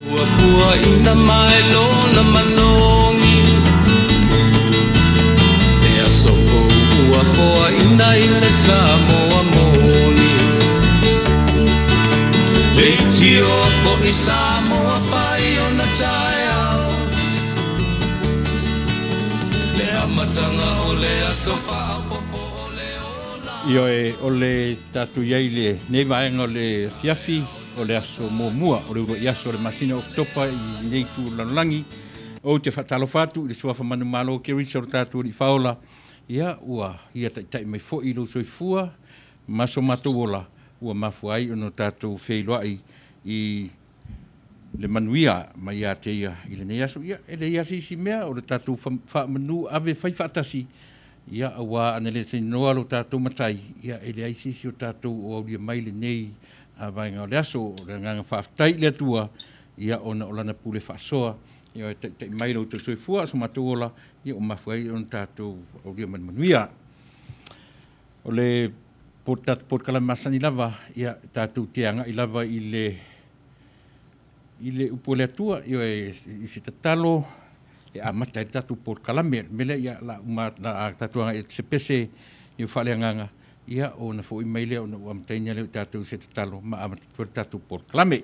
Puapuaina mai lona manogi Le aso fou ua foaina i le Samoa moni Leitioa foi Samoa fai ona taeao Le amataga o le aso faaopoopo o le ola. Ioe, o le tatou i ai i lenei vaega o le afiafi o le aso muamua o le uluai aso o le masina o Oketopa i lenei itu o le lalolagi. Ou te faatalofa atu i le suafa manumalo o Keriso lo tatou Alii Faaola, ia ua ia taitai mai foi i lou soifua ma so matou ola ua mafua ai ona tatou feiloai i le manuia mai ia te ia i lenei aso. Ia, e leai lava se isi mea, o le tatou faamanu ave fai faatasi, ia aua ana le sainoa lo tatou Matai, ia e leai se isi o tatou o aulia mai lenei vaega o le aso. O le agaga faafetai i le Atua, ia ona o Lana pule faasoa, ia e taitai mai lo outou soifua, so matou ola, ia ua mafua ai ona tatou aulia ma le manuia. O le tatou polokalame masani lava, ia tatou te agai lava i le upu a le Atua, ioe, i se tatalo e amata ai le tatou polokalame. O le mea lea, ia, o le a tatou agai atu i se pese faaleagaga, ia ona foi mai lea ona ou amataina lea o tatou i se tatalo ma amata atu ai le tatou polokalame.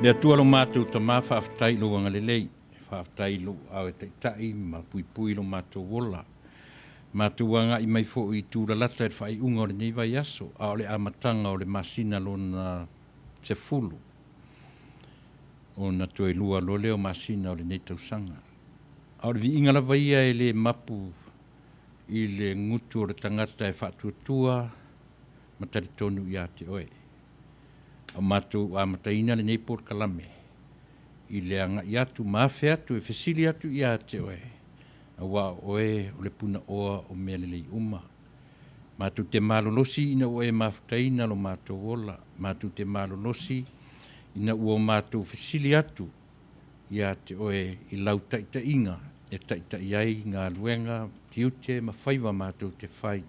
Le Atua lo matou Tama, faafetai i lou agalelei, faafetai i lou aao e taitai ma puipui lo matou ola. Matou agai mai foi i tulalata i le faaiuga o lenei vaiaso, a o le amataga o le masina lona 10, ona toe lua loa lea o masina o lenei tausaga. A o le viiga lava ia e le mapu i le gutu o le tagata e faatuatua ma talitonu ia te oe. A ua matou amataina lenei polokalame i le agai atu ma afe atu e fesili atu ia te oe, aua o oe o le punaoa o mea lelei uma. Matou te malolosi ina ua e mafutaina lo matou ola, matou te malolosi ina ua matou fesili atu ia te oe i lau taitaiga e taitai ai galuega, tiute ma faiva matou te fai.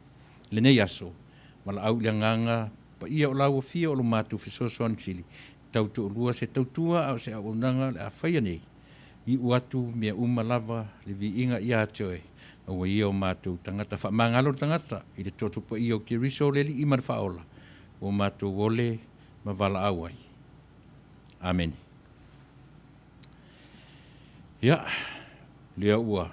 I lenei aso, valaau i le Agaga Paia o la ua fia o lo matou fesoasoani sili, tautoalua se tautua a o se auaunaga o le a faia nei, iu atu mea uma lava le viiga ia te oe, aua ia o matou tagata. Faamagalo le tagata i le toto paia o Keriso le Alii ma le Faaola, ua matou ole ma valaau ai. Amene. Ia, lea ua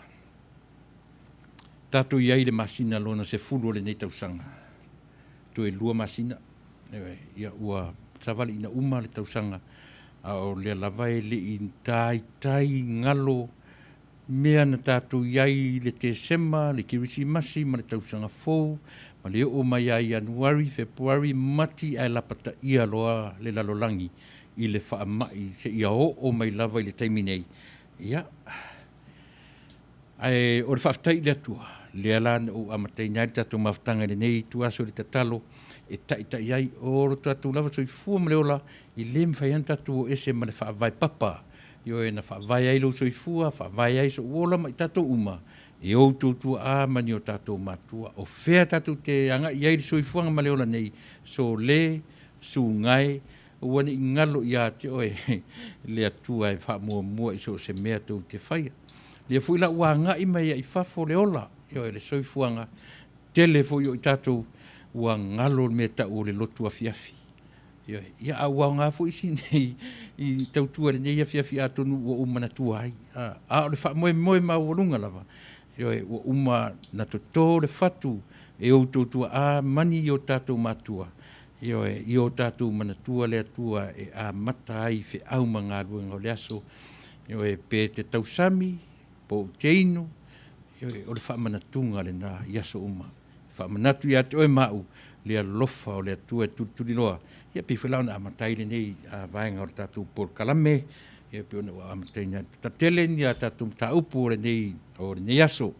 tatou i ai i le masina lona 10 o lenei tausaga, toe 2 masina, ia ua savali ina uma le tausaga, a o lea lava e le i taitai galo mea na tatou i ai i le Tesema, le Kerisimasi ma le tausaga fou, ma le oo mai ia Ianuari, Fepuari, Mati ae lapataia loa le lalolagi i le faamai seia oo mai lava i le taimi nei. Ia, ae o le faafetai i le Atua, lea la na ou amataina ai le tatou mafutaga i lenei ituaso i le tatalo e taitai ai o lo tatou lava soifua ma le ola, e le mafai lava ona tatou o ese ma le faavae papa, ioe, na faavae ai lou soifua, faavae ai sou ola ma i tatou uma, e outou tuaa ma ni o tatou matua. O fea tatou te agai i ai i le soifuaga ma le ola nei? Sole, sugae, aua ne i galo ia te oe le Atua e faamuamua i so o se mea tou te faia. Lea foi la ua agai mai ai i fafo le ola, ioe, le soifuaga, tele foi o i tatou ua galo le mea e tau o le lotu afiafi. Ioe, ia a ua aoga foi si nei i tautua i lenei afiafi atonu ua ou manatua ai. A o le faamoemoe maualuga lava, ioe, ua uma na toto le fatu e outou tuaa mani i o tatou matua, ioe, i o tatou manatua le Atua e amata ai feau ma galuega o le aso, ioe, pe te tausami, po o te inu, ioe, o le faamanatuga lena i aso uma. E faamanatu ia te oe ma au le alofa o le Atua e tulituliloa. Ia pei foi la ona amata ai lenei vaega o le tatou polokalame, ia pei ona ou amataina atu. Tele ni a tatou mataupu o lenei aso,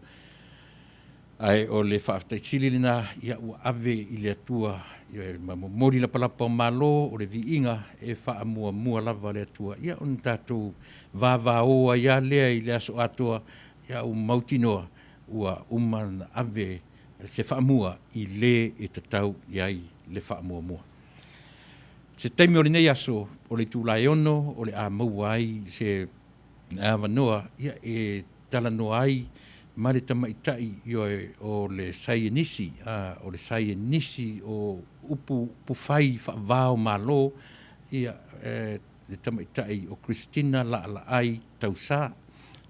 ae o le faafetai sili lena ia ua ave i le Atua, ioe, ma momoli lapalapa o malo o le viiga e faamuamua lava le Atua, ia ona tatou vavao ai lava lea i le aso atoa, ia ua mautinoa ua uma ona ave se faamua i le e tatau i ai le faamuamua. Se taimi o lenei aso, o le itula e 6 o le a maua ai se avanoa e talanoa ai ma le tamaitai, ioe, o le saienisi, o le saienisi o upu fai faava o Malo, ia, le tamaitai o Christina Laalaai Tausa.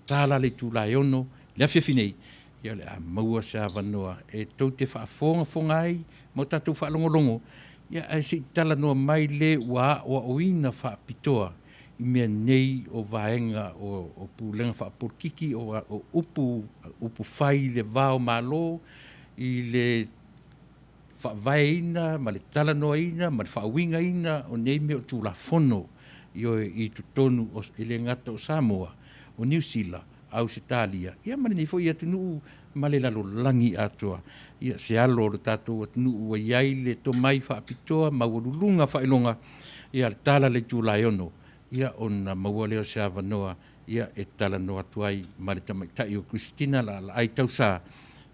Tala le itula e 6 le afiafi nei, ia o le a maua se avanoa e tou te faafogafoga ai ma o tatou faalogologo, ia ae se i talanoa mai le ua aoaoina faapitoa i mea nei o vaega o pulega faapolokiki, o upu fai i le va o Malo, i le faavaeina ma le talanoaina ma le faauigaina o nei mea o Tulafono, ioe, i totonu o, e le gata o Samoa, o Niu Sila, Ausetalia, ia ma lenei foi atunuu ma le lalolagi atoa. Ia, se alo o le tatou atunuu ua i ai le tomai faapitoa, maualuluga faailoga, ia tala le itula e 6, ia ona maua lea o se avanoa ia e talanoa atu ai ma le tamaitai o Christina Laalaai Tausa,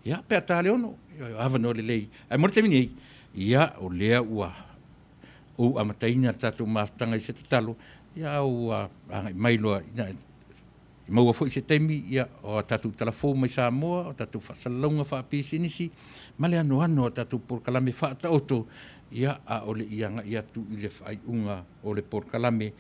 ia pe a ta le 6, avanoa lelei. Ae mo le taimi nei, ia o lea ua ou amataina le tatou mafutaga i se tatalo, ia ua agai mai loa ina maua foi se taimi, ia, o a tatou talafou mai Samoa, o tatou faasalalauga faapisinisi, ma le anoano o tatou polokalame faataoto, ia, a o le i agai atu i le faaiuga o le polokalame.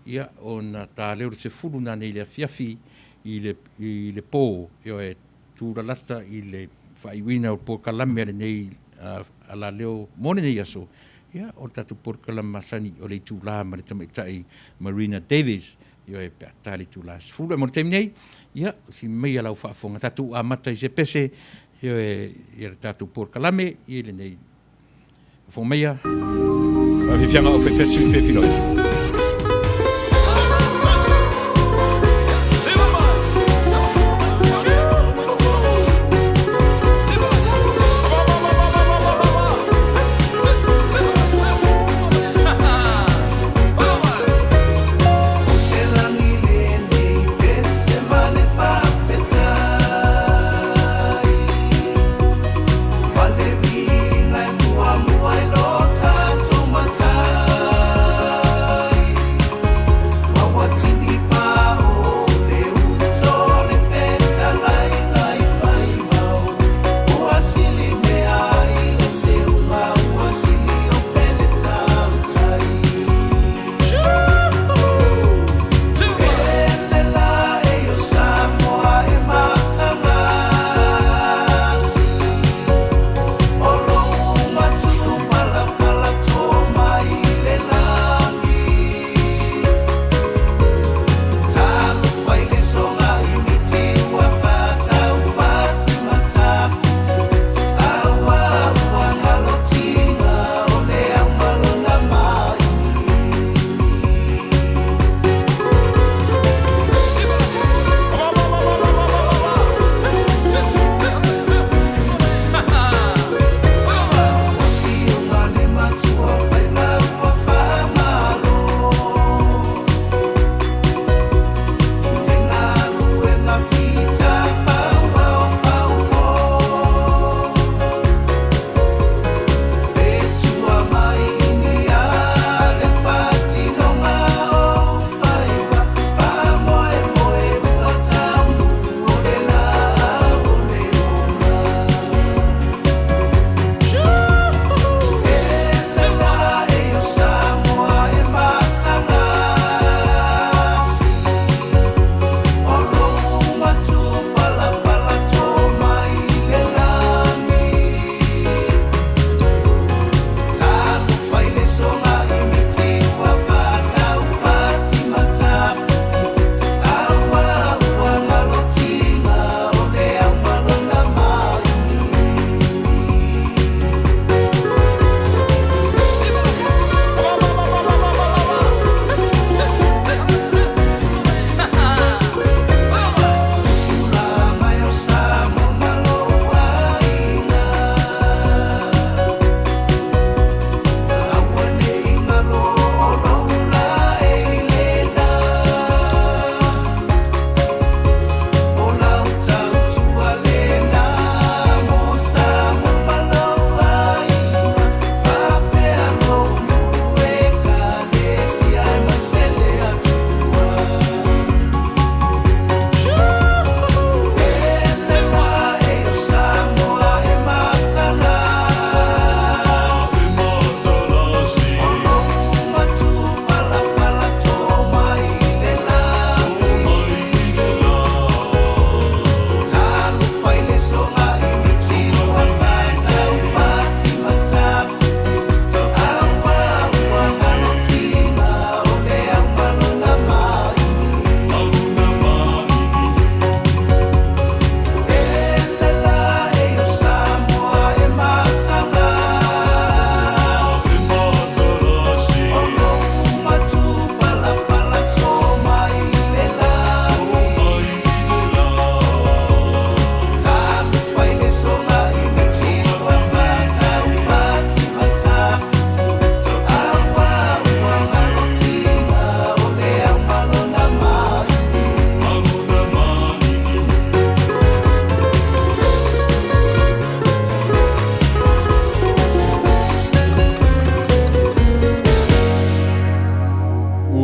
ia, ona ta lea o le 10 nanei i le afiafi i le, i le pō, ioe, tūlalata i le faaiuina o le polokalame a lenei alaleo mo lenei aso, ia, o le tatou polokalame masani o le itula ma le tamaitai Marina Davies, ioe, pe a ta le itula 10. Ae mo le taimi nei, ia, sili maia lau faafofoga, tatou amata i se pese, ioe, ia le tatou polokalame i lenei faafofoga maia. Faafiafiaga o fefesu i fefiloi.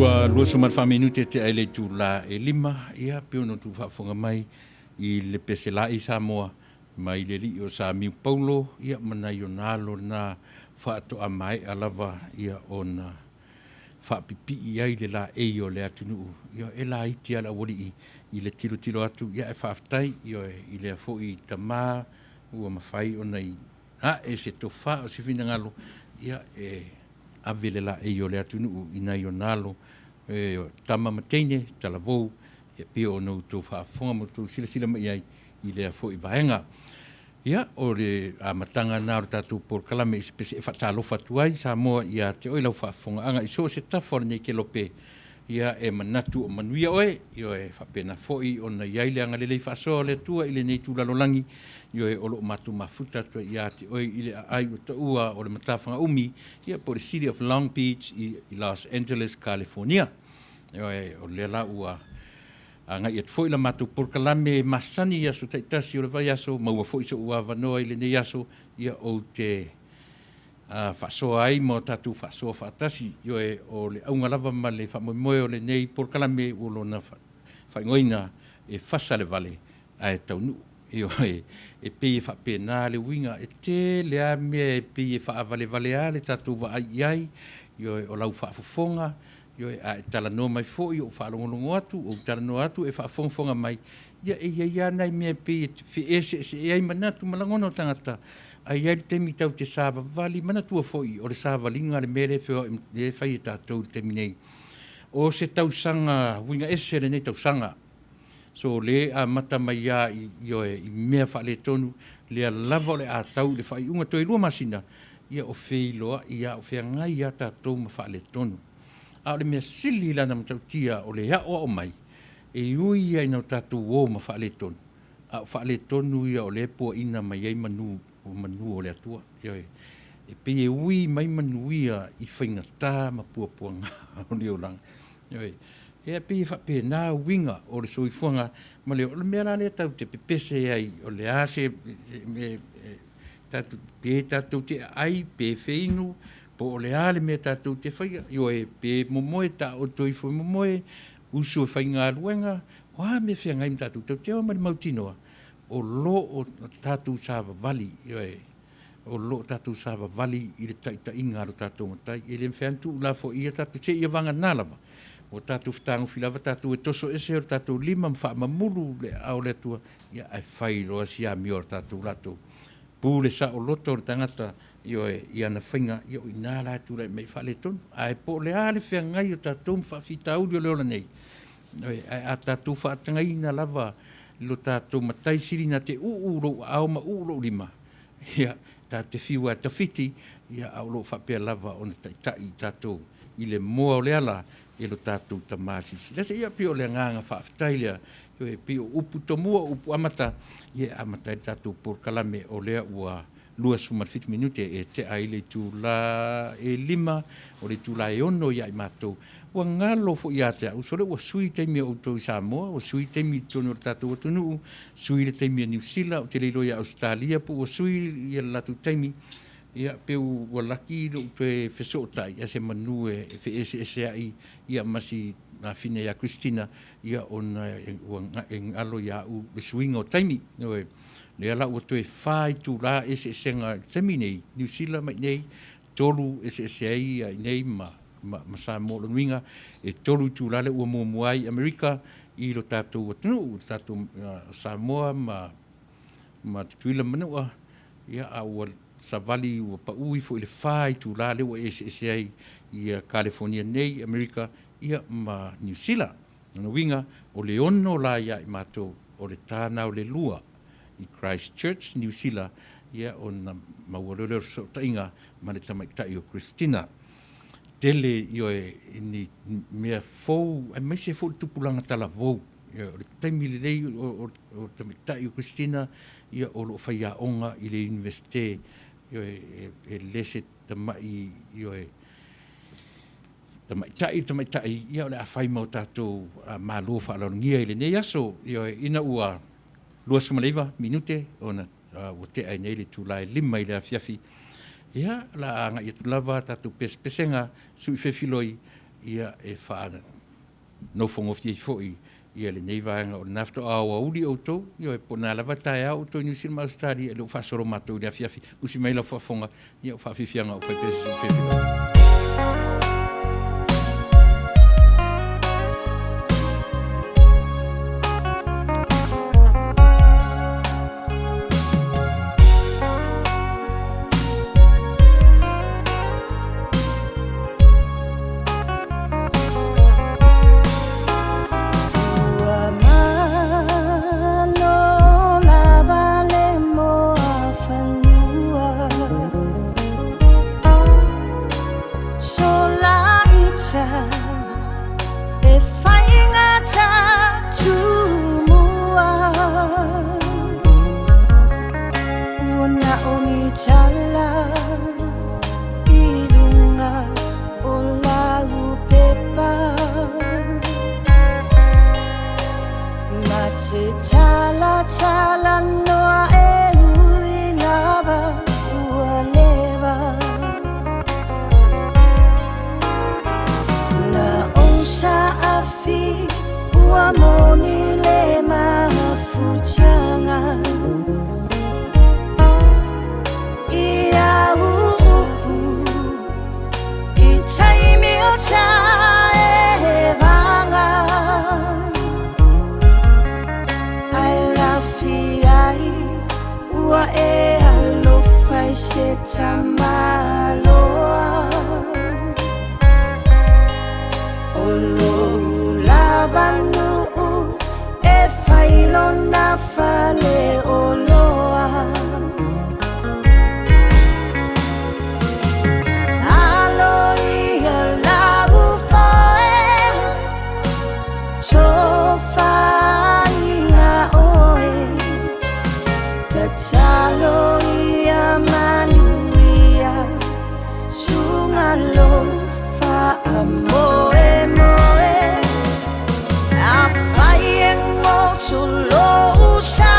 Ua 24 minute tea i le itula e 5, ia, pei ona outou faafofoga mai i le pese la'i Samoa mai le alii o Samiu Paulo, ia, ma nai ona alo na faatoa maea lava ia ona. faapipii ai le laei o le atunuu. Ioe, e laiti lava le aualii i le tilotilo atu, ia ae faafetai, ioe, i lea foi tama ua mafai ona i ae se tofa a o se finagalo, ia, e ave le laei o le atunuu i nai ona alo, o tama ma teine, talavou, e pei ona outou faafofoga ma outou silasila mai i ai i lea foi vaega. Ia, o le amataga lena o le tatou polokalame i se pese e faatalofa atu ai Samoa ia te oe i lau faafofogaaga i so o se tafa o lenei kelope, ia e manatu o manuia oe, ioe, e faapena foi ona i ai le agalelei faasoa o le Atua i lenei itula lalolagi, ioe, o lo o matou mafuta atu ai ia te oe i le aai ua taua o le matafaga-umi, ia po o le City of Long Beach i Los Angeles, Kalifonia. Ioe, o lea la ua agai atu foi la matou polokalame masani i aso taitasi o le vaiaso, maua foi sou avanoa i lenei aso, ia ou te faasoa ai ma tatou faasoa faatasi. Ioe, o le auga lava ma le faamoemoe o lenei polokalame ua lona faaigoaina e fasa le vale ae taunuu. Ioe, e pei e faapena le uiga, e tele lava mea e pei e faavalavale le tatou vaai i ai, ioe, o lau faafofoga, ioe, a e talanoa mai foi o ou faalogologo atu, ou talanoa atu e faafogafoga mai, ia e i ai lava nai mea e pei e feeseeseai ai manatu ma lagona o tagata, ae i ai le taimi tatou te savavali, manatua foi o le savaliga le mea lea e fai e tatou i le taimi nei. O se tausaga uiga ese lenei tausaga. So o lea e amata mai lava i, ioe, i mea faaletonu, lea lava o le a tau i le faaiuga toe 2 masina, ia o feiloai lava, o feagai lava tatou ma faaletonu. A o le mea sili la ona matautia o le aoao mai, e ui lava ina o tatou o ma faaletonu, a o faaletonu ia o lea e puaina mai ai manu, o manu o le Atua. Ioe. E pei e ui mai manuia i faigata ma puapuaga o le olaga. Ioe. E pei e faapena uiga o le soifuaga ma le, o le mea la lea tatou te pepese ai, o le a se mea pe tatou te aai, pe feinu, po o le a le mea tatou te faia, ioe, pe momoe, taoto ifo e momoe, usu e faigaluega, o a mea e feagai ma tatou, tatou te o ma le mautinoa o lo o tatou savavali, ioe, o lo o tatou savavali i le taitaiga a lo tatou Matai. E le mafai lava ona tuulafoaia tatou, seia vagana lava ua tatou fetagofi lava tatou e toso ese o tatou lima ma faamamulu le aao o le Atua, ia ae fai loa si amio a tatou latou. Pule saoloto le tagata, ioe, i ana faiga, ia o i ina la e tulai mai ai faaletonu. Ae po o le a le feagai o tatou ma faafitauli o le ola nei, ioe, ae a tatou faatagaina lava lo tatou Matai Sili na te uu lou aao ma uu lou lima, ia, tatou te fiu lava e tafiti, ia, a o lo o faapea lava ona taitai i tatou i le moa o le ala e lo tatou Tama Silisili Ese. Ia, pei o le agaga faafetai lea, e pei o upu tomua, o upu amata, ia e amata ai le tatou polokalame o lea ua 27 minute e tea ai le itula e 5, o le itula e 6 ia i matou. Ua galo foi ia te au, sole ua sui taimi o outou i Samoa, ua sui taimi i totonu o le tatou atunuu, sui le taimi a Niu Sila, ou te le iloa ia Ausetalia po ua sui ia le latou taimi, ia pe ua laki lou toe fesootai ae semanu e feeseeseai ia ma si afine ia Christina, ia ona ua e galo ia au le suiga o taimi. Ioe, lea la ua toe 4 itula eseesega i le taimi nei, Niu Sila ma i inei, 3 eseese ai ia i inei ma ma Samoa. O lona uiga, e 3 itula lea ua muamua ai Amerika i lo tatou atunuu, i lo tatou Samoa ma Tutuila ma Manua, ia, a ua savali ua pau ifo i le 4 itula lea ua eseese ai ia Kalifonia nei, Amerika, ia ma Niu Sila. O lona uiga, o le 6 la ia i matou o le ta na o le 2 i Christchurch, Niu Sila, ia ona maua loa lea o le fesootaiga ma le tamaitai o Christina. Tele ioe ni mea fou aemaise foi le tupulaga talavou. O le taimi lelei o le tamaitai o Christina, ia o lo o faiaoga i le Iunivesite, ioe, e le se tamai, ioe, tamaitai tamaitai, ia o le a fai ma o tatou malo faaaloalogia i lenei aso. Ioe, ina ua 29 minute ona ua tea ai nei le itula e 5 i le afiafi, ia, o le a agai atu lava tatou pesepesega sui fefiloi, ia, e faanofogofie ai foi ia lenei vaega o lena faatoa aoauli outou, ioe, po o na lava taeao outou i Niu Sila ma Ausetalia, e le o faasolo matou i le afiafi. Usi mai lau faafofoga, ia o faafiafiaga o fai pea se sui fefiloi. Ua moni le mafutaga I au upu I taimi o taevaga Ae lafi ai ua e alofa i se tamaloa O lou lava nuu e fai lona faleoloa Alo ia lau foe Tofaina oe Tatalo ia manuia Suga lou faamoemoe Afai e goto lou sa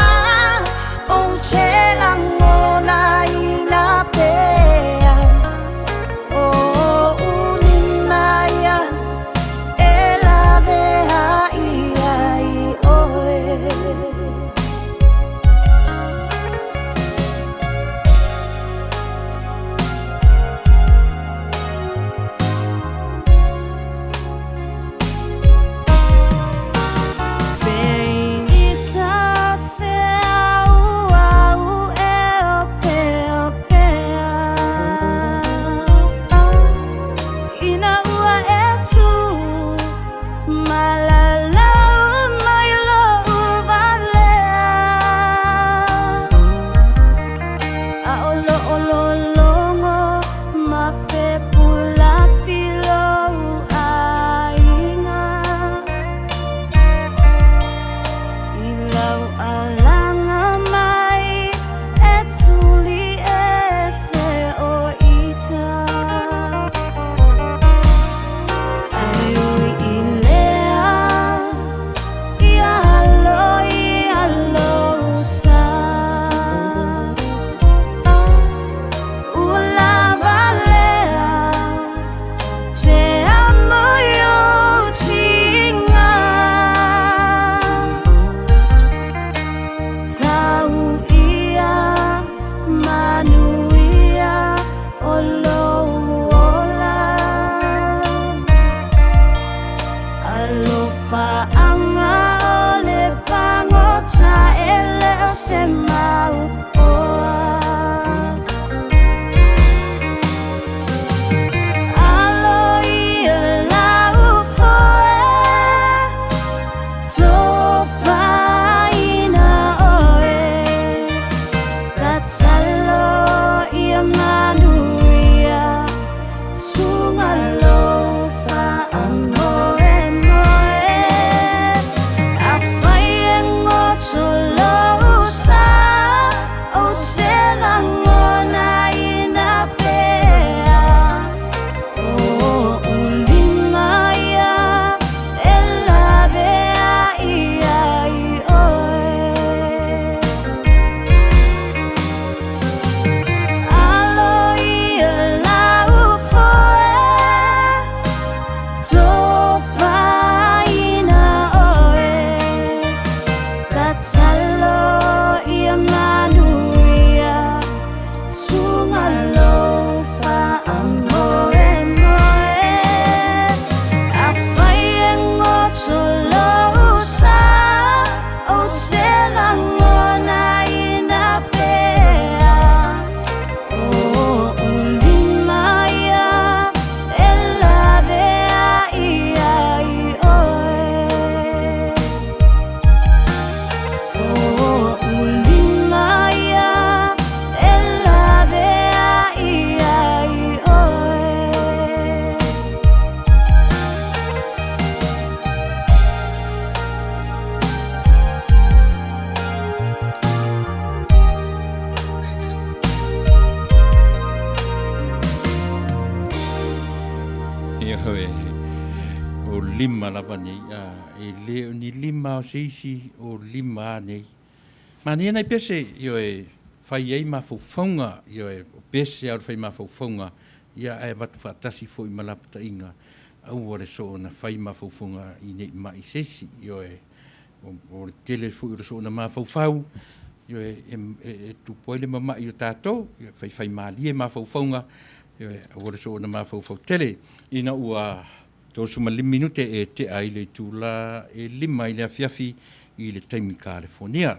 Ou te lagonaina pea O ou lima ia e laveai ai oe. Ioe, o lima lava nei, a, e le o ni lima o se isi, o lima a nei. Manaia nai pese, ioe, fai ai mafaufauga, ioe, o pese lava o le fai mafaufauga, ia ae avatu faatasi foi ma lapataiga. Aua le soona fai mafaufauga i nei ma'i se isi, ioe, o le tele foi o le soona mafaufau, ioe, e tupu ai le mama'i o tatou, faifaimalie mafaufauga, ioe, aua le soona mafaufau tele. Ina ua 35 minute e tea ai le itula e 5 i le afiafi i le taimi Kalifonia.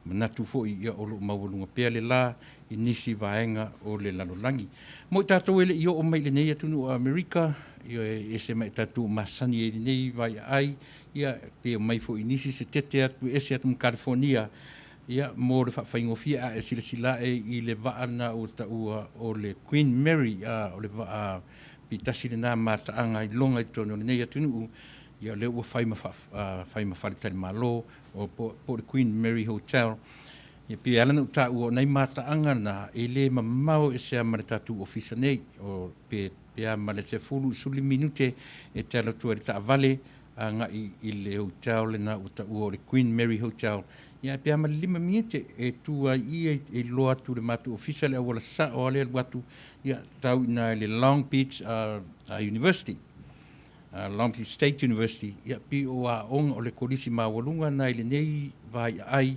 Manatu foi ia o lo o maualuga pea le la i nisi vaega o le lalolagi. Mo i tatou e le i oo mai i lenei atunuu o Amerika, ia e ese mai tatou masani ai i lenei vaiaai, ia pe omai foi nisi se tete atu e ese atu ma Kalifonia, ia mo le faafaigofie a e silasila ae i le vaa lena ua taua o le Queen Mary, o le vaa pitasi lena mataaga iloga i totonu o lenei atunuu, ia o lea ua fai ma fai ma faletalimalo o po o le Queen Mary Hotel. Ia pei e ala ona ou taua o nai mataaga na e le mamao ese lava ma le tatou ofisa nei, o pe a ma le 10 15 minute e te alu atu ai i le taavale agai i le hotel lena ua taua o le Queen Mary Hotel. Ia pe a ma le 5 minute e tu ai i e iloa atu i le matou ofisa le auala sao lava lea alu atu, ia tau i ina i le Long Beach University. Long Beach State University, ia pei o aoga o le kolisi maualuga na i lenei vaiaai,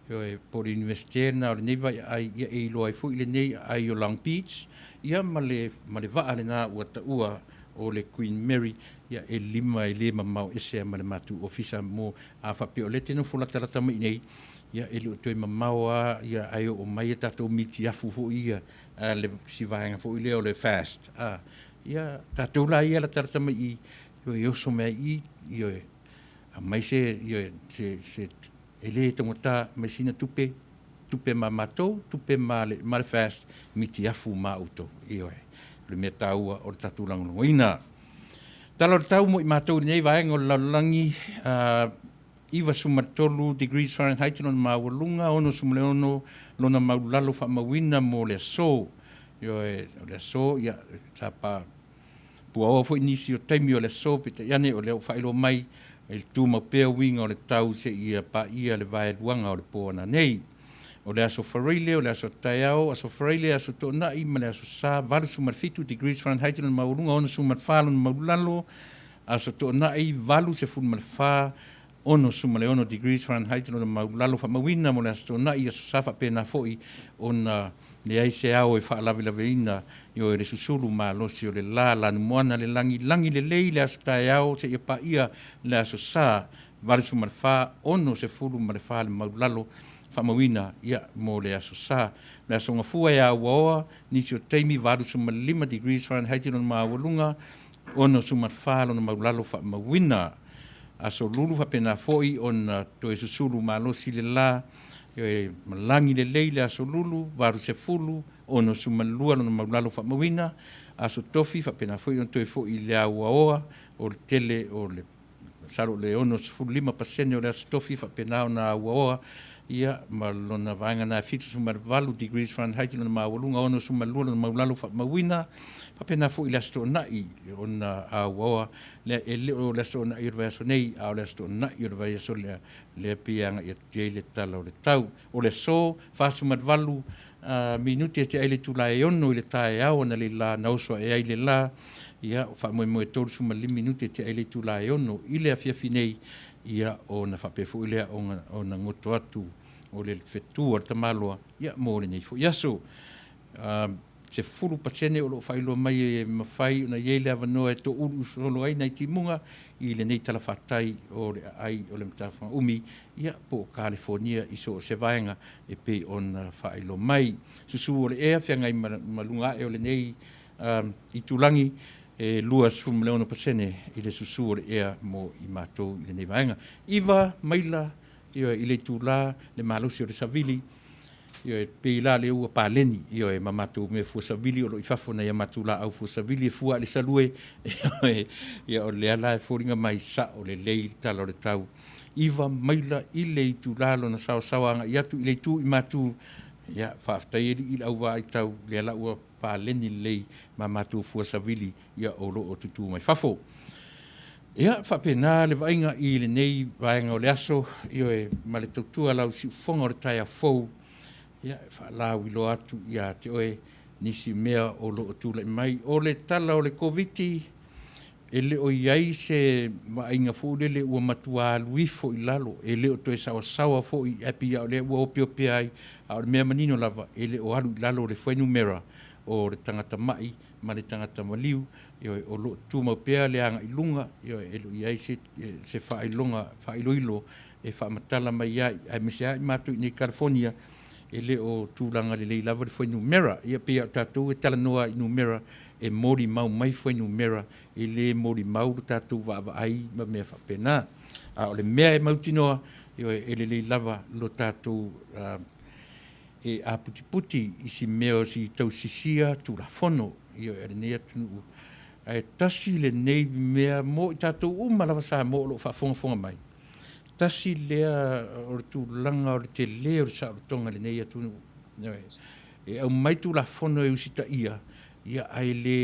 ioe, po o le Iunivesite lena o lenei vaiaai, ia e iloa ai foi lenei aai o Long Beach, ia ma le, ma le vaa lena ua taua o le Queen Mary, ia e lima e le mamao ese lava ma le matou ofisa mo, a faapea o lea e te nofo latalata mai i inei, ia e le o toe mamao lava, ia ae oo mai a tatou mitiafu foi ia, a le, si vaega foi lea o le FAST, a, Ia, tatou la ia latalata mai i i, ioe, e oso mai ai i i, ioe, aumai se, ioe, se, se, e le taugata, aumai sina tupe, tupe ma matou, tupe ma le, ma le FAST, mitiafu ma outou. Ioe, o le mea taua o le tatou lagolagoina. Tala o le tau mo i matou i lenei vaega o le lalolagi, 93 degrees Fahrenheit lona maualuga, 66 lona maulalo faamauina mo le aso. Ioe, o le aso, ia, sa pa puaoa foi nisi o taimi o le aso, peitai ane o lea ua faailoa mai e le tumau pea uiga o le tau seia paia le vaeluaga o le po ananei. O le aso Faraile, o le aso taeao, aso Faraile, aso Toonai ma le aso Sa, 87 degrees Fahrenheit lona maualuga, 64 lona maulalo, Aso Toonai, 84, 66 degrees Fahrenheit lona maulalo faamauina mo le Aso Toonai, Aso Sa faapena foi ona leai se ao e faalavelaveina i o e le susulu malosi o le la, lanumoana le lagi, lagi lelei le aso taeao seia paia le Aso Sa, 84, 64 le maulalo faamauina ia mo le Aso Sa. Le Aso Gafua e auaoa nisi o taimi, 85 degrees Fahrenheit lona maualuga, 64 lona maulalo faamauina. Aso Lulu faapena foi ona toe susulu malosi le la, e malagi lelei le Aso Lulu, 80, 62 lona maulalo faamauina. Aso Tofi faapena foi ona toe foi i le auaoa o le tele o le masalo o le 65% o le Aso Tofi faapena ona auaoa ia ma lona vaega na e 78 degrees Fahrenheit lona maualuga, 62 lona maulalo faamauina. Faapena foi i le Aso Toonai ona auaoa lea, e le o le Aso Toonai o le vaiaso nei, a o le Aso Toonai o le vaiaso lea, lea pei e agai atu i ai le tala o le tau. O le aso 48 minute e tea ai le itula e 6 i le taeao analeila na oso ae ai le la, ia, faamoemoe 35 minute e tea ai le itula e 6 i le afiafi nei, ia, ona faapea foi lea ona goto atu o le fetu a le tamaloa, ia, mo lenei foi aso. 10% o lo o faailoa mai e mafai ona i ai le avanoa e toulu solo ai nai timuga i lenei talafatai o le aai o le Matafaga Umi, ia, po o Kalifonia i so o se vaega e pei ona faailoa mai. Susu o le ea feagai ma luga ae o lenei itulagi e 26% i le susu o le ea mo i matou i lenei vaega. 9 maila i le itula le malosi o le savili, Ioe, pei la lea ua paleni, ioe, ma matou mea fua savili o lo o i fafo nai a matou laau fua savili e fua i le salue, ioe, ia o lea la e foliga mai sao lelei le tala o le tau. 9 maila i le itula lona saosaoa agai atu i le itu i matu, ia, faafetai alii i le auvaa i tau, lea la ua paleni lelei ma matou fua savili, ia o lo o tutū mai fafo. Ia, faapena le vaaiga i lenei vaega o le aso, ioe, ma le tautua lau siufofoga o le taeao fou, ia, e faalauiloa atu ia te oe nisi mea o lo o tulai mai. O le tala o le Koviti, E le o i ai se vaaiga foi lele ua matua alu ifo i lalo, e le o toe saoasaoa foi ae pei lava o lea ua opeopea ai, a o le mea manino lava, e le o alu i lalo le fuainumera o le tagata ma'i ma le tagata maliu, ioe, o lo o tumau pea le agai i luga, ioe, e le o i ai se, se faailoga, faailoilo e faamatala mai ai, aemaise lava i matou i inei i California, e le o tulaga lelei lava le fuainumera. Ia pei lava o tatou e talanoa i numera, e molimau mai fuainumera, e le molimau lo tatou vaavaai ma mea faapena. A o le mea e mautinoa, ioe, e lelei lava lo tatou e aputiputi i si mea o si tausisia Tulafono, ioe, a lenei atunuu. Ae tasi lenei mea mo i tatou uma lava Samoa o lo o faafogafoga mai, tasi lea o le tulaga o le tele o le saolotoga i lenei atunuu. Ioe. E aumai Tulafono e usitaia, ia ae le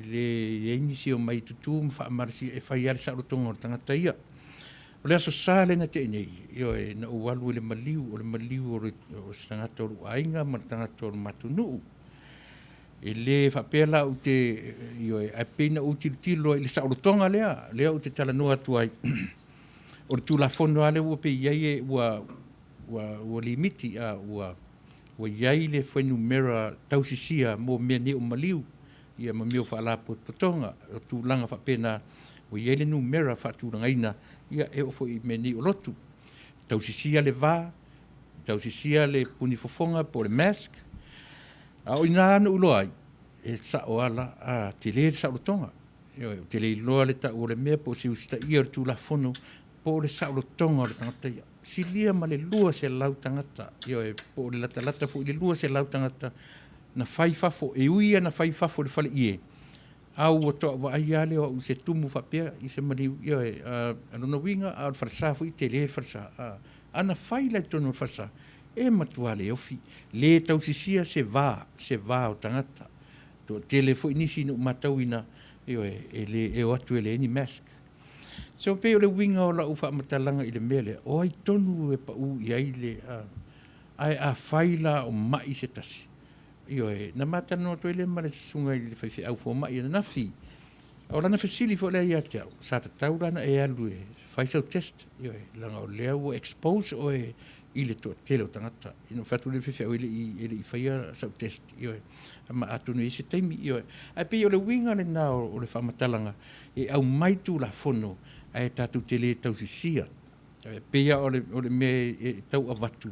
le i ai nisi e omai e tutu ma faamalosia e fai lava le saolotoga o le tagata ia. O le Aso Sa lea na tea nei, ioe, na ou alu i le maliu, o le maliu o, le, o se tagata o lou aiga ma le tagata o le matou nuu. E le faapea la ou te, ioe, ae pei na ou tilotilo i le saolotoga lea, lea ou te talanoa atu ai. O le Tulafono lava lea ua pei i ai ua, ua, ua limiti, a, ua, ua i ai le fuainumera tausisia mo mea nei o maliu, ia ma mea o faalapotopotoga, o tulaga faapena, ua i ai le numera faatulagaina, ia e oo foi i mea nei o lotu. Tausisia le va, tausisia le punifofoga po o le mask. A o i ina na ou iloa ai, e sao lava la, a, tele le saolotoga. Ioe, ou te le iloa le tau o le mea po o se usitaia o le Tulafono po o le saolotoga o le tagata ia. Silia ma le 200 tagata, ioe, po o le latalata foi i le 200 tagata na fai fafo, e ui lava na fai fafo i le faleie, a ua toa vaai lava lea o au i se tumu faapea i se maliu, ioe, a lona uiga, a o le falesa foi, e tele le falesa. A na fai la i totonu o le falesa, e matua le ofi, le tausisia se va, se va o tagata. Toatele foi nisi na ou matauina, ioe, e le e o atu e leai ni mask. So pei o le uiga o lau faamatalaga i le mea lea, o ai tonu e pau i ai le, ae afai la o mai se tasi, ioe, na ma talanoa atu ai lea ma le susuga i le faifeau fomai ananafi. O lana fesili foi lea ia te au, sa tatau la ona e alu e fai sau test, ioe, leaga o lea ua expose oe i le toatele o tagata. Ina ua fai atu le faifeau e le i faia sau test, ioe, ma atonu e i ai se taimi, ioe. Ae pei o le uiga lena o le faamatalaga, e aumai Tulafono ae tatou te le tausisia. E pei lava o le mea e tau avatu,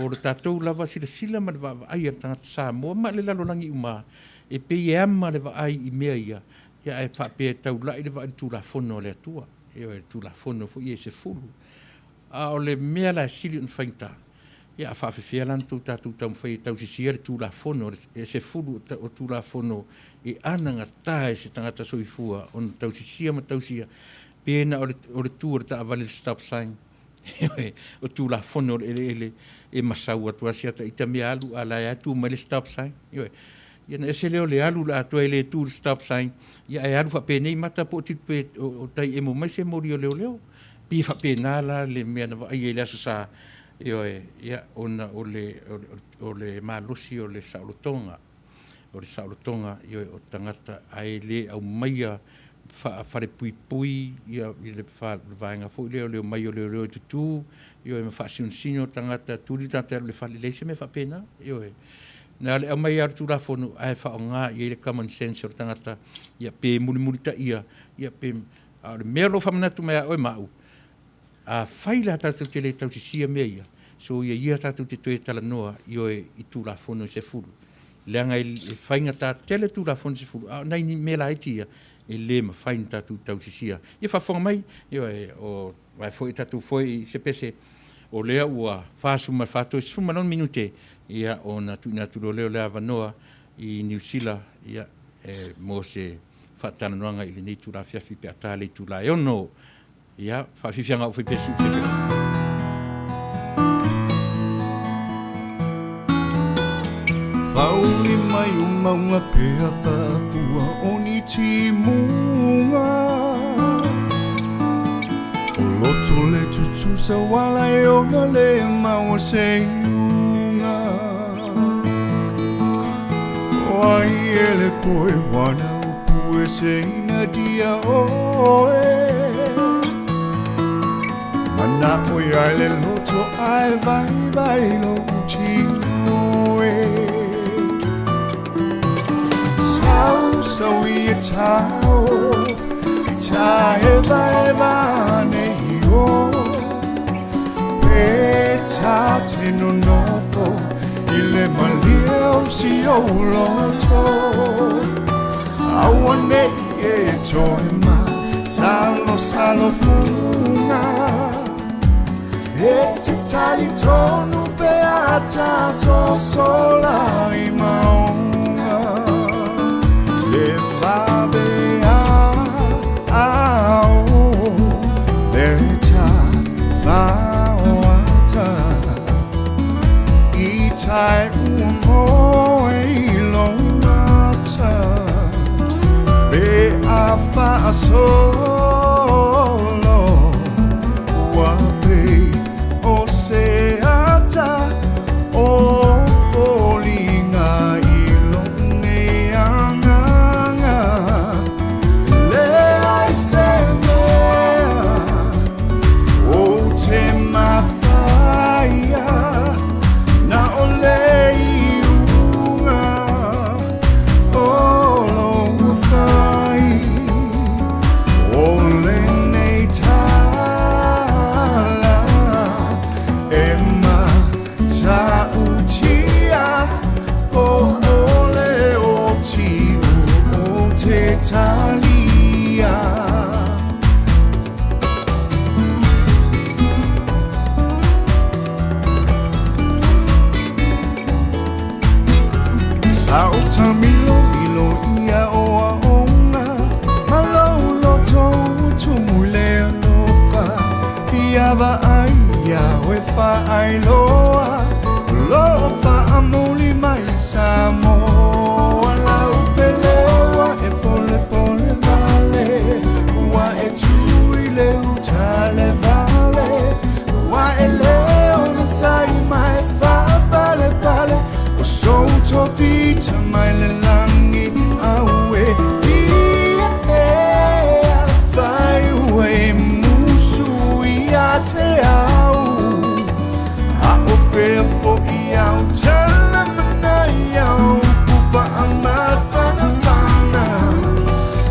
o le tatou lava silasila ma le vaavaai a le tagata Samoa ma le lalolagi uma, e pei e ama le vaai i mea ia, ia ae faapea e taulai le vaai i le Tulafono a le Atua, ioe, le Tulafono foi ia e 10. A o le mea la e sili ona faigata, ia a faafefea la ona tou tatou taumafai e tausisia le Tulafono e 10 o Tulafono e anagata i se tagata soifua ona tausisia ma tausia, pe na o le, o le tu o le taavale i le stop sign, o Tulafono o le eleele e masau atu lava si ata ita mea alu, a la e tu mai le stop sign. Ioe. Ia na ese lea o le alu la atoa e le tu le stop sign, ia ae alu faapenei mata po o tipe o tai emo mai se moli o leoleo. Pei e faapena la le mea na vaaia i le Aso Sa, ioe, ia, ona o le, o le malosi o le saolotoga, o le saolotoga, ioe, o tagata, ae le aumaia faafalepuipui ia i le vaega foi lea o le omai o leoleo e tutu, ioe, ma faasinosino tagata, tuli tagata e alu i le fale, leai se mea faapena, ioe. Na o le aumai lava o le Tulafono ae faaaoga i ai le common sense o le tagata, ia pe mulimulitaia, ia pe, a o le mea o lo o faamanatu mai ia oe ma au, afai la tatou te le tausisia mea ia, soia ia tatou te toe talanoa, ioe, i Tulafono e 10, leaga e faigata tele Tulafono e 10, a o nai mea laiti ia e le mafai ona tatou tausisia. Ia faafofoga mai, ioe, o vae foi tatou foe i se pese, o lea ua 44 toe 16 minute, ia ona tuuina atu loa lea o le avanoa i Niu Sila, ia, e, mo se faatalanoaga i lenei itula afiafi pe a ta le itula e 6. Ia, faafiafiaga au faipesu. Whauri mai o maunga pea whaafua o ni timunga. O loto le tutusa wala e ona le maua se iunga. O ai e le poe wana o pue se. nadia oe. Manaʻo ia i le loto ae vaivai lou tino e. Sau sau ia tao i taevaeva nei o. Pe ta te nonofo i le malie o si ou loto. Aua nei e toe ma salosalo fuga. E te talitonu pe a ta sosola i mauga. Le vave a ao le ta faoata. I tai ua moe i lou mata. Pe a faasolo ua pei o se ata o foliga i lou nei agaga. Leai se mea ou te mafaia na o le iuga o lou fai. O lenei tala e matautia po o le oti ou te talia. Sa ou taamilomilo i aoaoga ma lou loto ua tumu i le alofa. Fia vaai iā oe faailoa o lo o faamuli mai Samoa. Lau pele ua e polepole wale, ua e tu i le uta le vale, ua e le onosai mai faapalepale o sou tofi mai le lagi aue ia e afai ua e musu ia te au a o fea foʻi au tala mana au upu faamafanafana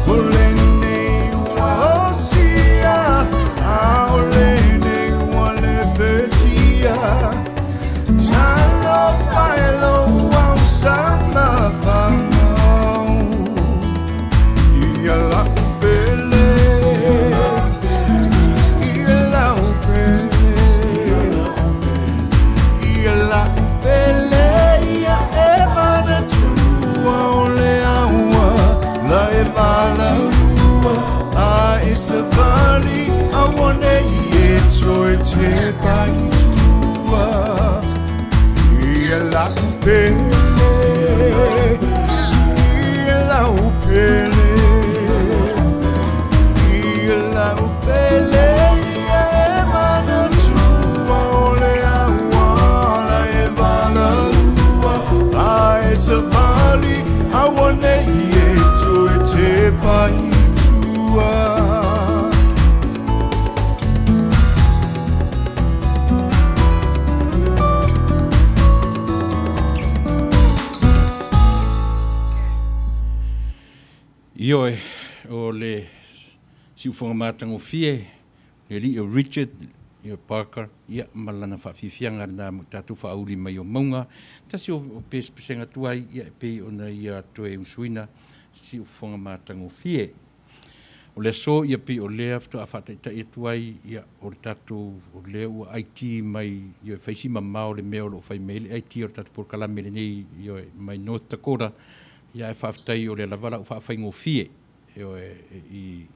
o lenei ua osia a o lenei ua lepetia. Talofa e lou ausamafagau ia lau pele, ia lau pele, ia lau pele ia e manatua o le aua la e valaua a e savali aua nei e toe tepa i tua. Ia lau pele, ia lau pele, ia lau pele ia e manatua o le aua la e valaua a e savali aua nei e toe tepa i tua. Ioe, o le siufoga matagofie, le alii o Richard ia Parker, ia ma lana faafiafiaga lena mo i tatou faauli mai o mauga. Tasi o pesepesega tuai, ia e pei ona ia toe usuina siufoga matagofie. O le aso ia pei o lea faatoa faataitai atu ai, ia o le tatou o lea ua IT mai ia fai si mamao le mea o lo o fai mai ai le IT o le tatou polokalame lenei ia mai North Dakota. Ia ae faafetai o lea lava la ua faafaigofie ioe i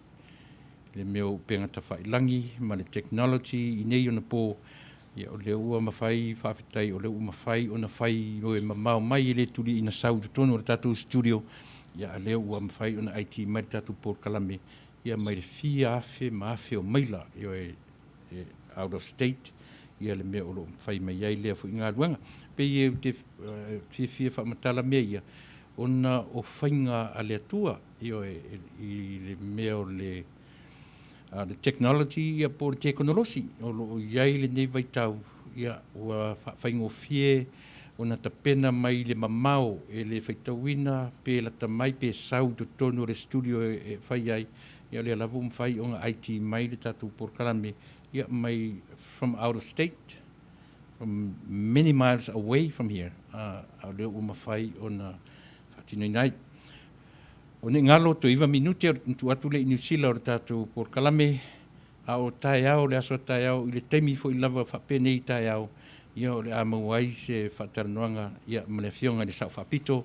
le mea o upega tafailagi ma le technology i nei ona po. Ia o lea ua mafai, faafetai o lea ua mafai ona fai ioe mamao mai e le tuli ina sau i totonu o le tatou studio. Ia a lea ua mafai ona IT mai le tatou polokalame ia mai le fia afe ma afe o maila ioe out of state ia le mea o lo o fai mai ai lea foi galuega. Pei e te fiafia faamatala mea ia. ona o faiga a le Atua, ioe, i le mea o le le technology ia po o le tekonolosi o lo o i ai lenei vaitau, ia, ua faafaigofie ona tapena mai le mamao e le faitauina pe lata mai pe sau i totonu o le studio e fai ai, ia o lea lava ua mafai ona IT mai le tatou polokalame, ia, mai from out of state, from many miles away from here, a o lea ua mafai ona faatinoina ai. O nei galo toe 9 minute o le tuu atu lea i Niu Sila o le tatou polokalame, a o taeao, le aso a taeao i le taimi foi lava faapenei taeao, ia o le a maua ai se faatalanoaga, ia, ma le Afioga i le Sao Faapito,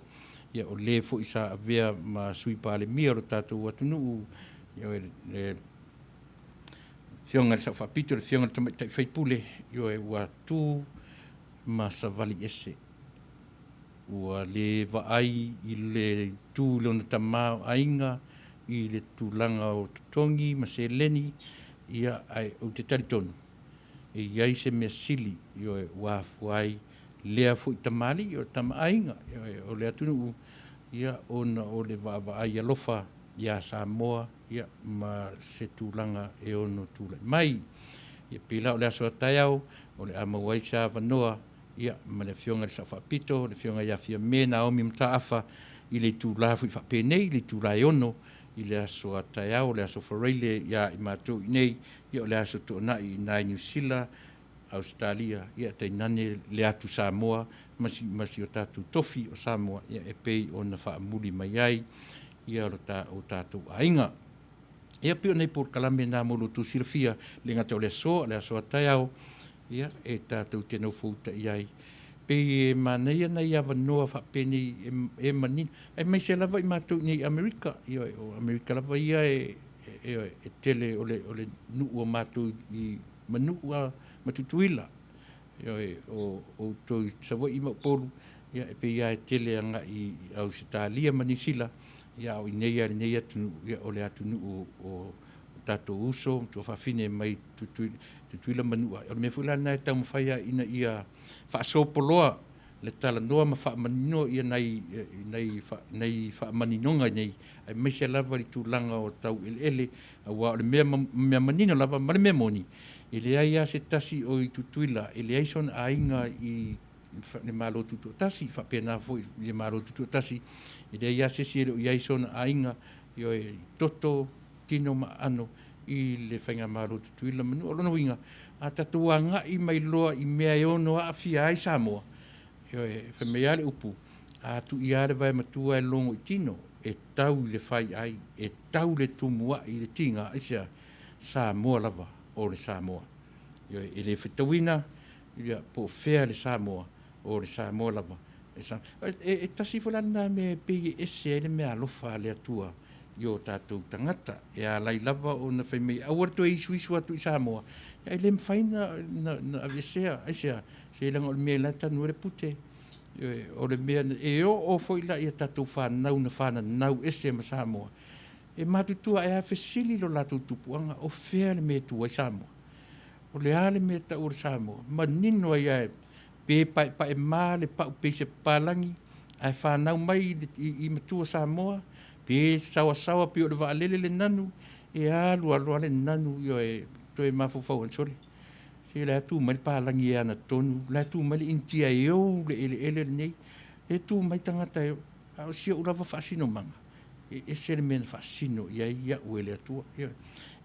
ia o le foi sa avea ma Sui Palemia o le tatou atunuu, ia, le Afioga i le Sao Faapito, le Afioga i le Tamaitai Faipule, ioe, ua tu ma savali ese. Ua le vaai i le itu i lona tamaoaiga, i le tulaga o totogi ma seleni, ia, ae ou te talitonu, e i ai se mea sili, ioe, ua afua ai lea foi tamalii o le tamaaiga, ioe, o le atunuu, ia, ona o le vaavaai alofa iā Samoa, ia, ma se tulaga e ono tulai mai. Ia, pei la o le aso a taeao, o le a maua ai se avanoa, ia, ma le Afioga i le Sao Faapito, le Afioga ia Fiame Naomi Mataafa, i le itula foi faapenei, i le itula e 6 i le aso a taeao, le aso Faraile iā i matou i inei, ia o le aso Toonai i ina i Niu Sila, Ausetalia, ia tainane le atu Samoa ma si, ma si o tatou tofi o Samoa, ia e pei ona faamuli mai ai ia lo ta, o tatou aiga. Ia pei o nei polokalame na mo lo outou silafia, le gata o le aso, le aso a taeao, ia e tatou te nofoutai ai. Pei e manaia nai avanoa faapenei e, e manino, aemaise lava i matou i nei i Amerika, ioe, o Amerika lava ia e, e, e tele o le, o le nuu o matou i Manua ma Tutuila, ioe, o outou i Savaii ma Upolu, ia e pei lava e tele agai i Ausetalia ma Niu Sila, ia a o i inei lava i lenei atunuu, ia o le atunuu o tatou uso ma tuafafine mai Tutuila ma Manua. O le mea foi la lena e taumafai lava ina ia faasopoloa le talanoa ma faamanino ia nai, nai, nai faamaninoga nei, aemaise lava i le tulaga o tau eleele, aua o le mea, mea manino lava ma le mea moni, e leai lava se tasi o i Tutuila e leai sona aiga i le Malo Tutoatasi, faapena foi i le Malo Tutoatasi, e leai lava se isi e le o i ai sona aiga, ioe, i toto, tino ma aano i le Faigamalo Tutuila ma Manua. O lona uiga, a tatou agai mai loa i mea e ono aafia ai Samoa, ioe, fai mai lava le upu, a tuia lava le vae matua e logo i tino, e tau i le fai ai, e tau le tumuai i le tiga, aisea? Samoa lava o le Samoa. Ioe, e le fetauina, ia, po o fea le Samoa, o le Samoa lava. E, e, e tasi foi la lena mea e pei e ese ai le meaalofa a le Atua i o tatou tagata. E alai lava ona fai mai, aua le toe isuisu atu i Samoa, ae le mafai na, na, na aveesea. Aisea? Seiloga o le mea la e tanu ai le pute. O le mea e oo foi la i a tatou fanau na fananau ese ma Samoa, e matutua ae a fesili lo latou tupuaga, o fea le mea e tu ai Samoa? O le a le mea e tau o le Samoa? Manino ai lava pe paepaema le pau pei se papalagi, ae fanau mai i, i, i matua Samoa, pe saoasaoa pei o le vaalele le nanu, e alu alu lava le nanu, ioe, toe mafaufau ane, sole, se la e tu mai le palagi e ana tonu, la e tu mai le Initia e ou le eleele lenei, e tu mai tagata e, a o si ou lava faasinomaga, e ese le mea na faasino i ai ia'u e le Atua. Ioe.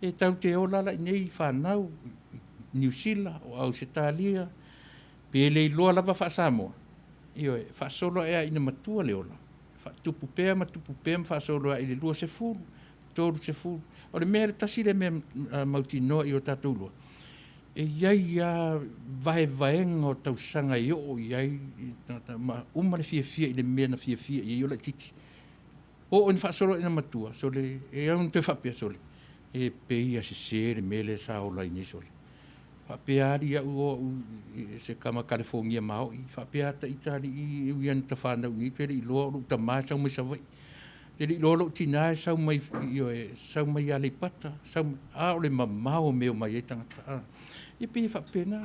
E tatou te ola la i nei fanau i Niu Sila, o Ausetalia, pe le iloa lava faa-Samoa, ioe, faasolo ae lava ina matua le ola, faatupu pea ma tupu pea ma faasolo ae i le 20, 30. O le mea tasi lea mea mautinoa i o tatou iloa, e i ai lava vaevaega o tausaga e oo i ai tagata ma uma le fiafia i le mea na fiafia i ai o laitiiti. Oo ina faasolo ina matua, sole, e au na toe faapea, sole, e pei a sese le mea lea sa ola ai nei, sole. Faapea alii au o au se tama Kalifonia maoi, faapea ata ita alii e ui ana ta fanau nei, te le i iloa o lou tama e sau mai Savaii. Te le i iloa o lou tina e sau mai, ioe, sau mai Aleipata, sau mai, a o le mamao o mea e omai ai tagata. A, e pei e faapena.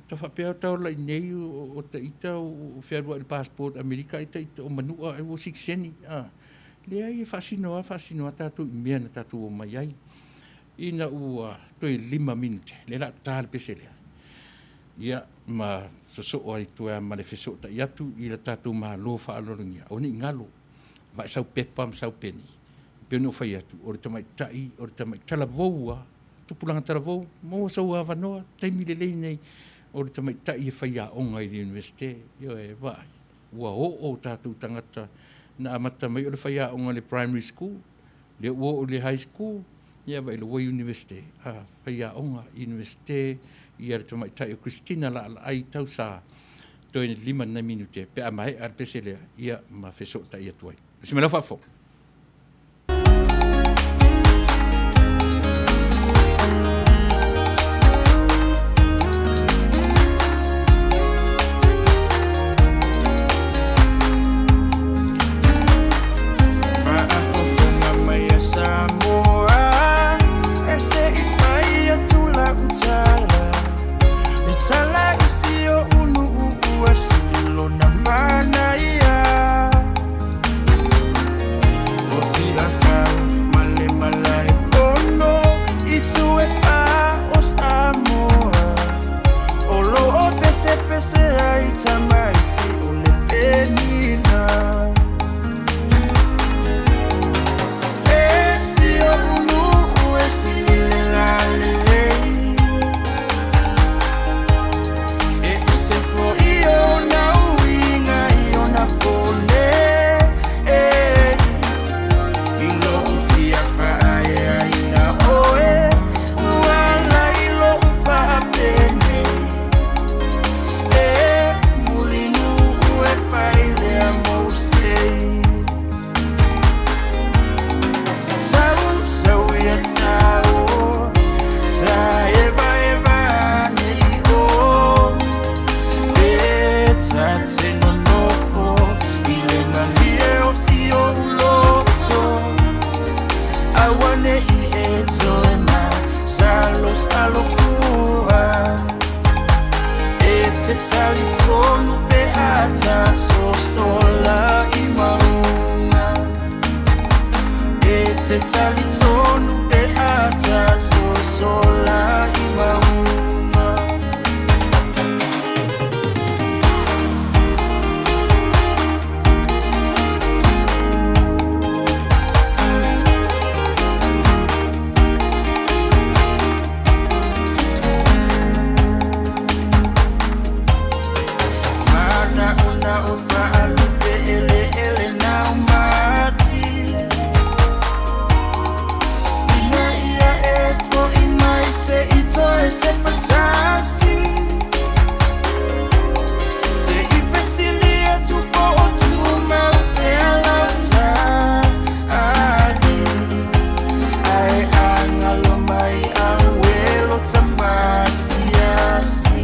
Ta faapea o ta ola i inei o ita o fealuai i le passport Amerika ai ita o manua ai ua sitiseni. A, leai e faasino lava faasino lava tatou i mea na tatou omai ai. Ina ua toe 5 minute, lea o le a ta le pese lea, ia ma sosoo ai toe lava ma le fesootai atu i le tatou Malo faaaloalogia, aua ne i galo, vae sau pepa ma sau peni, e pei ona ou fai atu, o le tamaitai, o le tamaitai talavou lava, tupulaga talavou, maua sou avanoa, taimi lelei lenei, o le tamaitai e faiaoga i le Iunivesite. Ioe, vaai, ua oo o tatou tagata na amata mai o le faiaoga i le primary school, lea ua oo i le high school, ia vaai la ua Iunivesite, a, faiaoga Iunivesite ia le tamaitai o Christina Laalaai Tausa, toe 5 nai minute pe a maea le pese lea, ia ma fesootai atu ai. Tusi mai lau faafofoga. Faafofoga mai a Samoa, e se i fai atu lau tala. Le tala i si oʻu nuu ua sili lona manaia. O Tiafau ma le Malaefono i tu e fā o Samoa. O lo o pesepese ai tamaiti o le penina. E si oʻu nuu e sili le lalelei. E ese foi ona uiga i ona pone. I lou fia faaeaina oe, ua ala i lou faapenei. E Mulinuu e fai lea mou sei. Sau sau ia tao, ta evaeva ane i o. E ta te nonofo i le malie o si oʻu loto. Auaneʻi e toe masalosalo fua. E te talitonu pe a ta sosola i mauga. E te talitonu pe a ta sosola i mauga. Manaonao faalupe eleele nau mati. Ina ia e foʻi mai se i toe tepa tasi. Se i fesili atu po o tumau pea lau tali. Ae a galo mai auelo tamasiasi.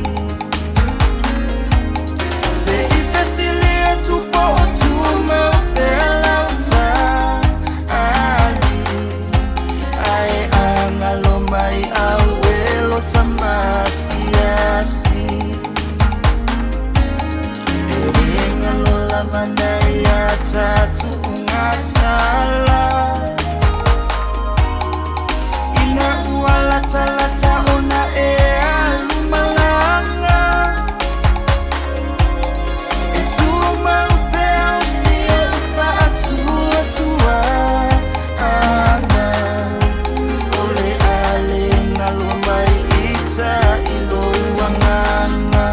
Se i fesili atu po o tumau pea lau tali. Ae a galo mai auelo tamasiasi. E le galo lava nai a tatuugatala. Ina ua latalata ona e alu malaga. E tumau pea o si oʻu faatuatuaga. O le a le galo mai ita i lou agaga.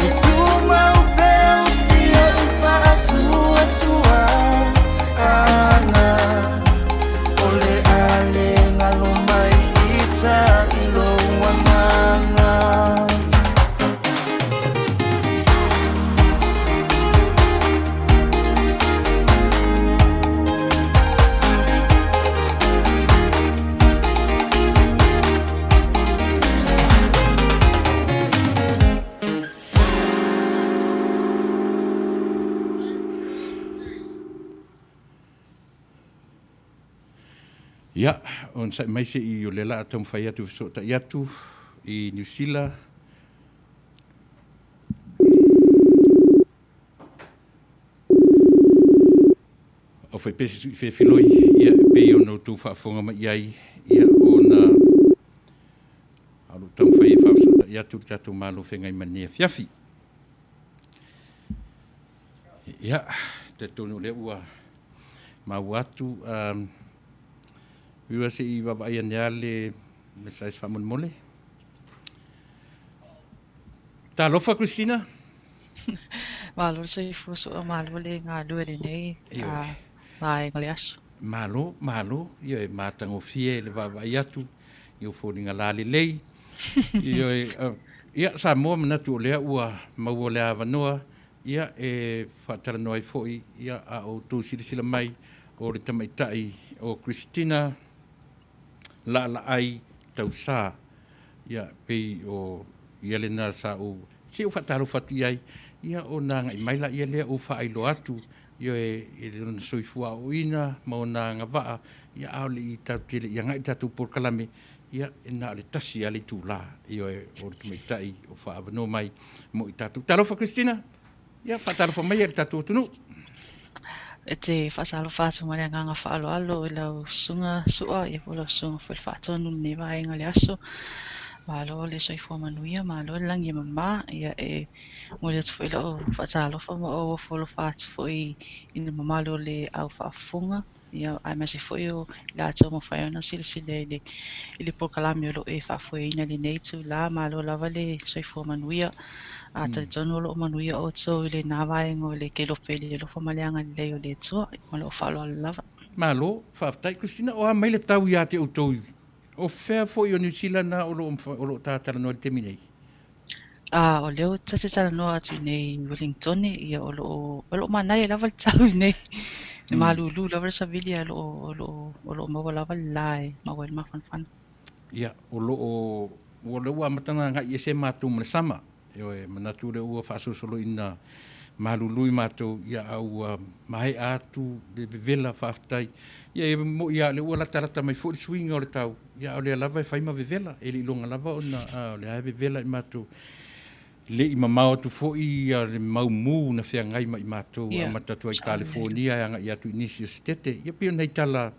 E tumau pea o si oʻu faatuatuaga. O le a le galo mai ita i lou agaga. Ia, onosai mai se i o lea la a taumafai atu e fesootai atu i Niu Sila. Aufaipea se sui felfeloi, ia e pei ona outou faafofoga mai i ai, ia ona a o lo o taumafai e faafesootai atu le tatou Malo feagai ma lenei afiafi. Ia, talitonu o lea ua maua atu, um, Viua se i vaavaai ane lava le message faamolemole. Talofa Christina. Malo le soifua soa, malo le galue lenei vaega o le aso. Malo, malo, ioe, matagofie le vaavaai atu i ou foliga lalelei. Ioe, ia Samoa manatu o lea ua maua le avanoa ia e faatalanoa ai foi ia a outou silasila mai o le tamaitai o Christina Laalaai Tausa. Ia pei o ia lena sa ou se i ou faatalofa atu i ai, ia ona agai mai laia lea ou faailoa atu ioe i lona soifua aoaoina ma ona agavaa, ia a o le i tatou te le i agai i le tatou polokalame, ia e na o le tasi lava le itula, ioe, o le tamaitai o faaavanoa mai mo i tatou. Talofa Christina, ia faatalofa mai i le tatou atunuu. E te faatalofa atu ma le agaga faaaloalo i lau susuga Sua, ia po o lau susuga foi le Faatonu i lenei vaega o le aso. Malo le soifua manuia, malo le lagi e mama. Ia e momoli atu foi lau faatalofa ma ou ofo alofa atu foi i le mamalu o le au faafofoga. Ia, aemaise foi o i latou ua mafai ona silasila i le, i le polokalame o lo o e faafoeina i lenei itula. Malo lava le soifua manuia. A talitonu o lo o manuia outou i lena vaega o le kelope i le alofa ma le agalelei o le Atua. Ma lou faaaloalo lava. Malo, faafetai. Christina, o a mai le tau ia te outou? O fea foi o Niu Sila na o lo o ta talanoa i le taimi nei? O lea ou te talanoa atu i nei i Wellington, ia o lo o, o lo o manaia lava le tau i nei. E malulu lava le savili ae o lo o, o lo o, o lo o maua lava le la e maua ai le mafanafana. Ia, o lo o, o lea ua amata ona agai ese matou ma le sama. Ioe, manatu o lea ua faasolosolo ina malulu i matou, ia a ua maea atu le vevela, faafetai. Ia e moni lava o lea ua latalata mai foi le suiga o le tau, ia a o lea lava e fai ma vevela, e le i iloga lava ona o lea e vevela i matou. Le i mamao atu foi ia le mau mu na feagai ma i matou amata atu ai i California e agai atu i nisi o Setete. Ia pei o nai tala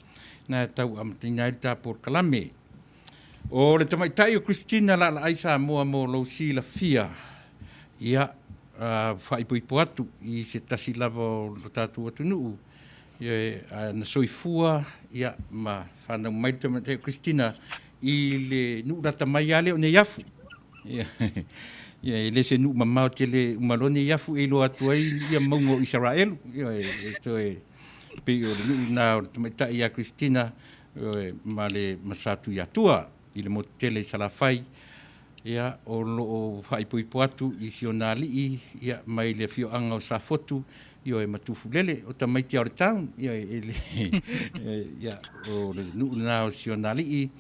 na e tau amataina ai le ta polokalame. O le tamaitai o Christina Laalaai Samoa mo lou silafia, ia, faaipoipo atu i se tasi lava o lo tatou atunuu, ia, na soifua, ia, ma fanau mai le tamaitai o Christina i le nuu lata mai lava lea o Neiafu. Ia, ia, e le se nuu mamao tele uma loa Neiafu e iloa atu ai ia mauga o Isaraelu. Ia, e toe pei o le nuu lena o le tamaitai ia Christina, ma le ma Satuiatua i le motu tele i Salafai, ia, o lo o faaipoipo atu i si ona alii, ia, mai le afioaga o Safotu, ioe, ma Tufulele, o tamaiti lava o le town, ia, e le, ia, o le nuu lena o si ona alii,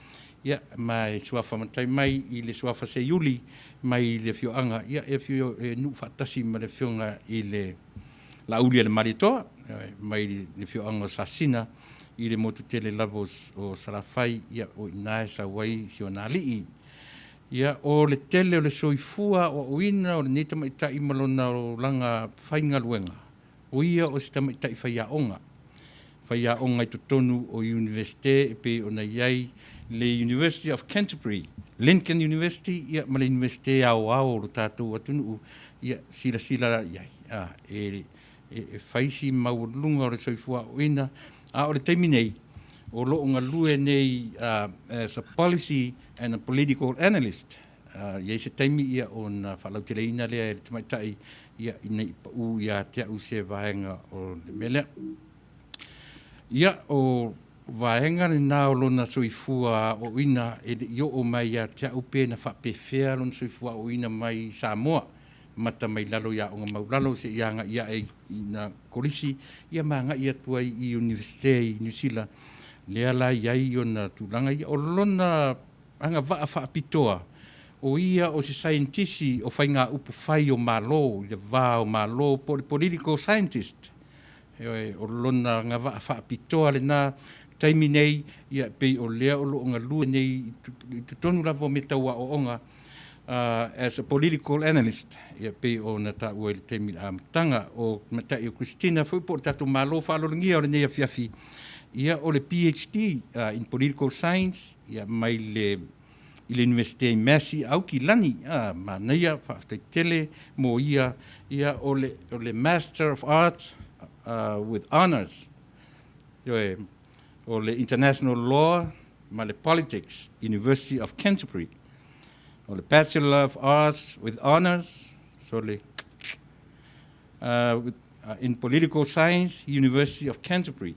ia, ma e suafa matai mai i le suafa Seiuli mai le afioaga, ia, e afio, e nuu faatasi ma le afioga i le Laauli a le Malietoa, mai le afioaga o Sasina, i le motu tele lava o Salafai, ia, o i ina e sau ai si ona alii. Ia, o le tele o le soifua aoaoina o lenei tamaitai ma lona olaga faigaluega, o ia o se tamaitai faiaoga, faiaoga i totonu o Iunivesite e pei ona i ai le University of Canterbury, Lincoln University, ia, ma le Iunivesite aoao o lo tatou atunuu, ia, silasila la i ai, a, e e fai si maualuluga o le soifua aoaoina, a o le taimi nei, o lo o galue nei as a policy and a political analyst. I ai se taimi ia ona faalauteleina lea e le tamaitai ia ina i pau ia te au se vaega o le mea lea. Ia, o vaega lena o lona soifua aoaoina e le i oo mai ia te au pe na faapefea lona soifua aoaoina mai i Samoa. mata mai lalo i aoga maualalo seia agai ae i na kolisi, ia ma agai atu ai i Iunivesite i Niu Sila, lea la i ai ona tulaga ia. O lona agavaa faapitoa, o ia o se saienitisi o faigaupu fai o Malo i le va o Malo po o le political scientist. Ioe, o lona agavaa faapitoa lena. taimi nei, ia, pei o lea o loo galue nei i totonu lava o mea tau aoaoga, as a political analyst, ia, pei ona taua i le taimi i le amataga. O matai o Christina foi po o le tatou Malo faaaloalogia o lenei afiafi, ia, o le PhD in political science, ia, mai le i le Iunivesite i Massey Aukilani. Manaia, faafetai tele mo ia. Ia, o le Master of Arts with Honors, ioe, o le International Law ma le Politics, University of Canterbury. O le Bachelor of Arts with Honors, so le in Political Science, University of Canterbury.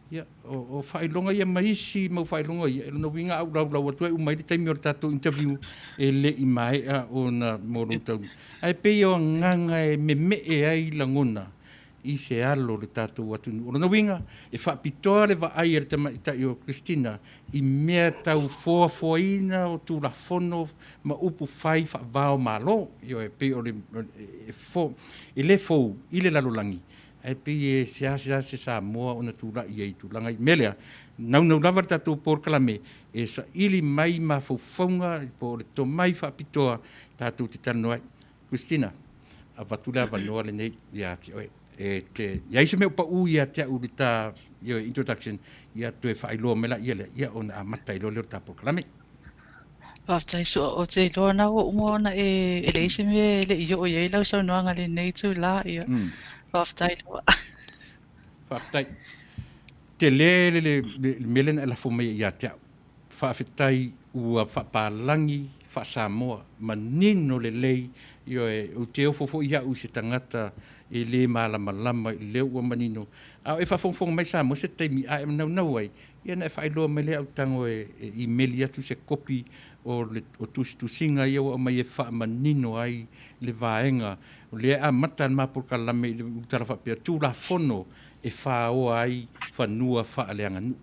Ia, o faailoga ia ma isi mau faailoga ia, e lona uiga au laulau atu ai uma i le taimi o le tatou interview e le i maea ona mo lou tau. Ae pei o agaga e memee ai lagona i se alo o le tatou atunuu. O lona uiga, e faapitoa le vaai a le tamaitai o Christina i mea tau foafoaina o Tulafono ma upu fai faavao Malo. Ioe, pei o le e, fo, e le fou i le lalolagi, ae pei e seasea se Samoa ona tulai ai i tulaga i mea lea. Naunau lava le tatou polokalame e saili mai mafaufauga po o le tomai faapitoa tatou te talanoa ai. Christina, avatu le avanoa lenei ia te oe. E te iai se mea o pau ia te au le ta introduction, ia toe faailoa mai la ia lea, ia ona amata i loa lea o le ta polokalame. Faafetai Su'a, o te iloa na ua uma ona e leai se mea e le i oo i ai lau saunoaga lenei itulā, ia. Faafetai lava. Faafetai. Tele le mea lea na e lafo mai ia te au. Faafetai ua faapalagi faa-Samoa, manino lelei, ioe, ou te ofo foi au i se tagata e le malamalama i lea ua manino. A o e faafogafoga mai Samoa se taimi a e naunau ai, ia na e faailoa mai lea au tago e imeli atu se kopi o le o tusitusiga ia ua aumai e faamanino ai le vaega. O lea e amata le ma polokalame i le tala faapea Tulafono e faoa ai fanua faaleaganuu.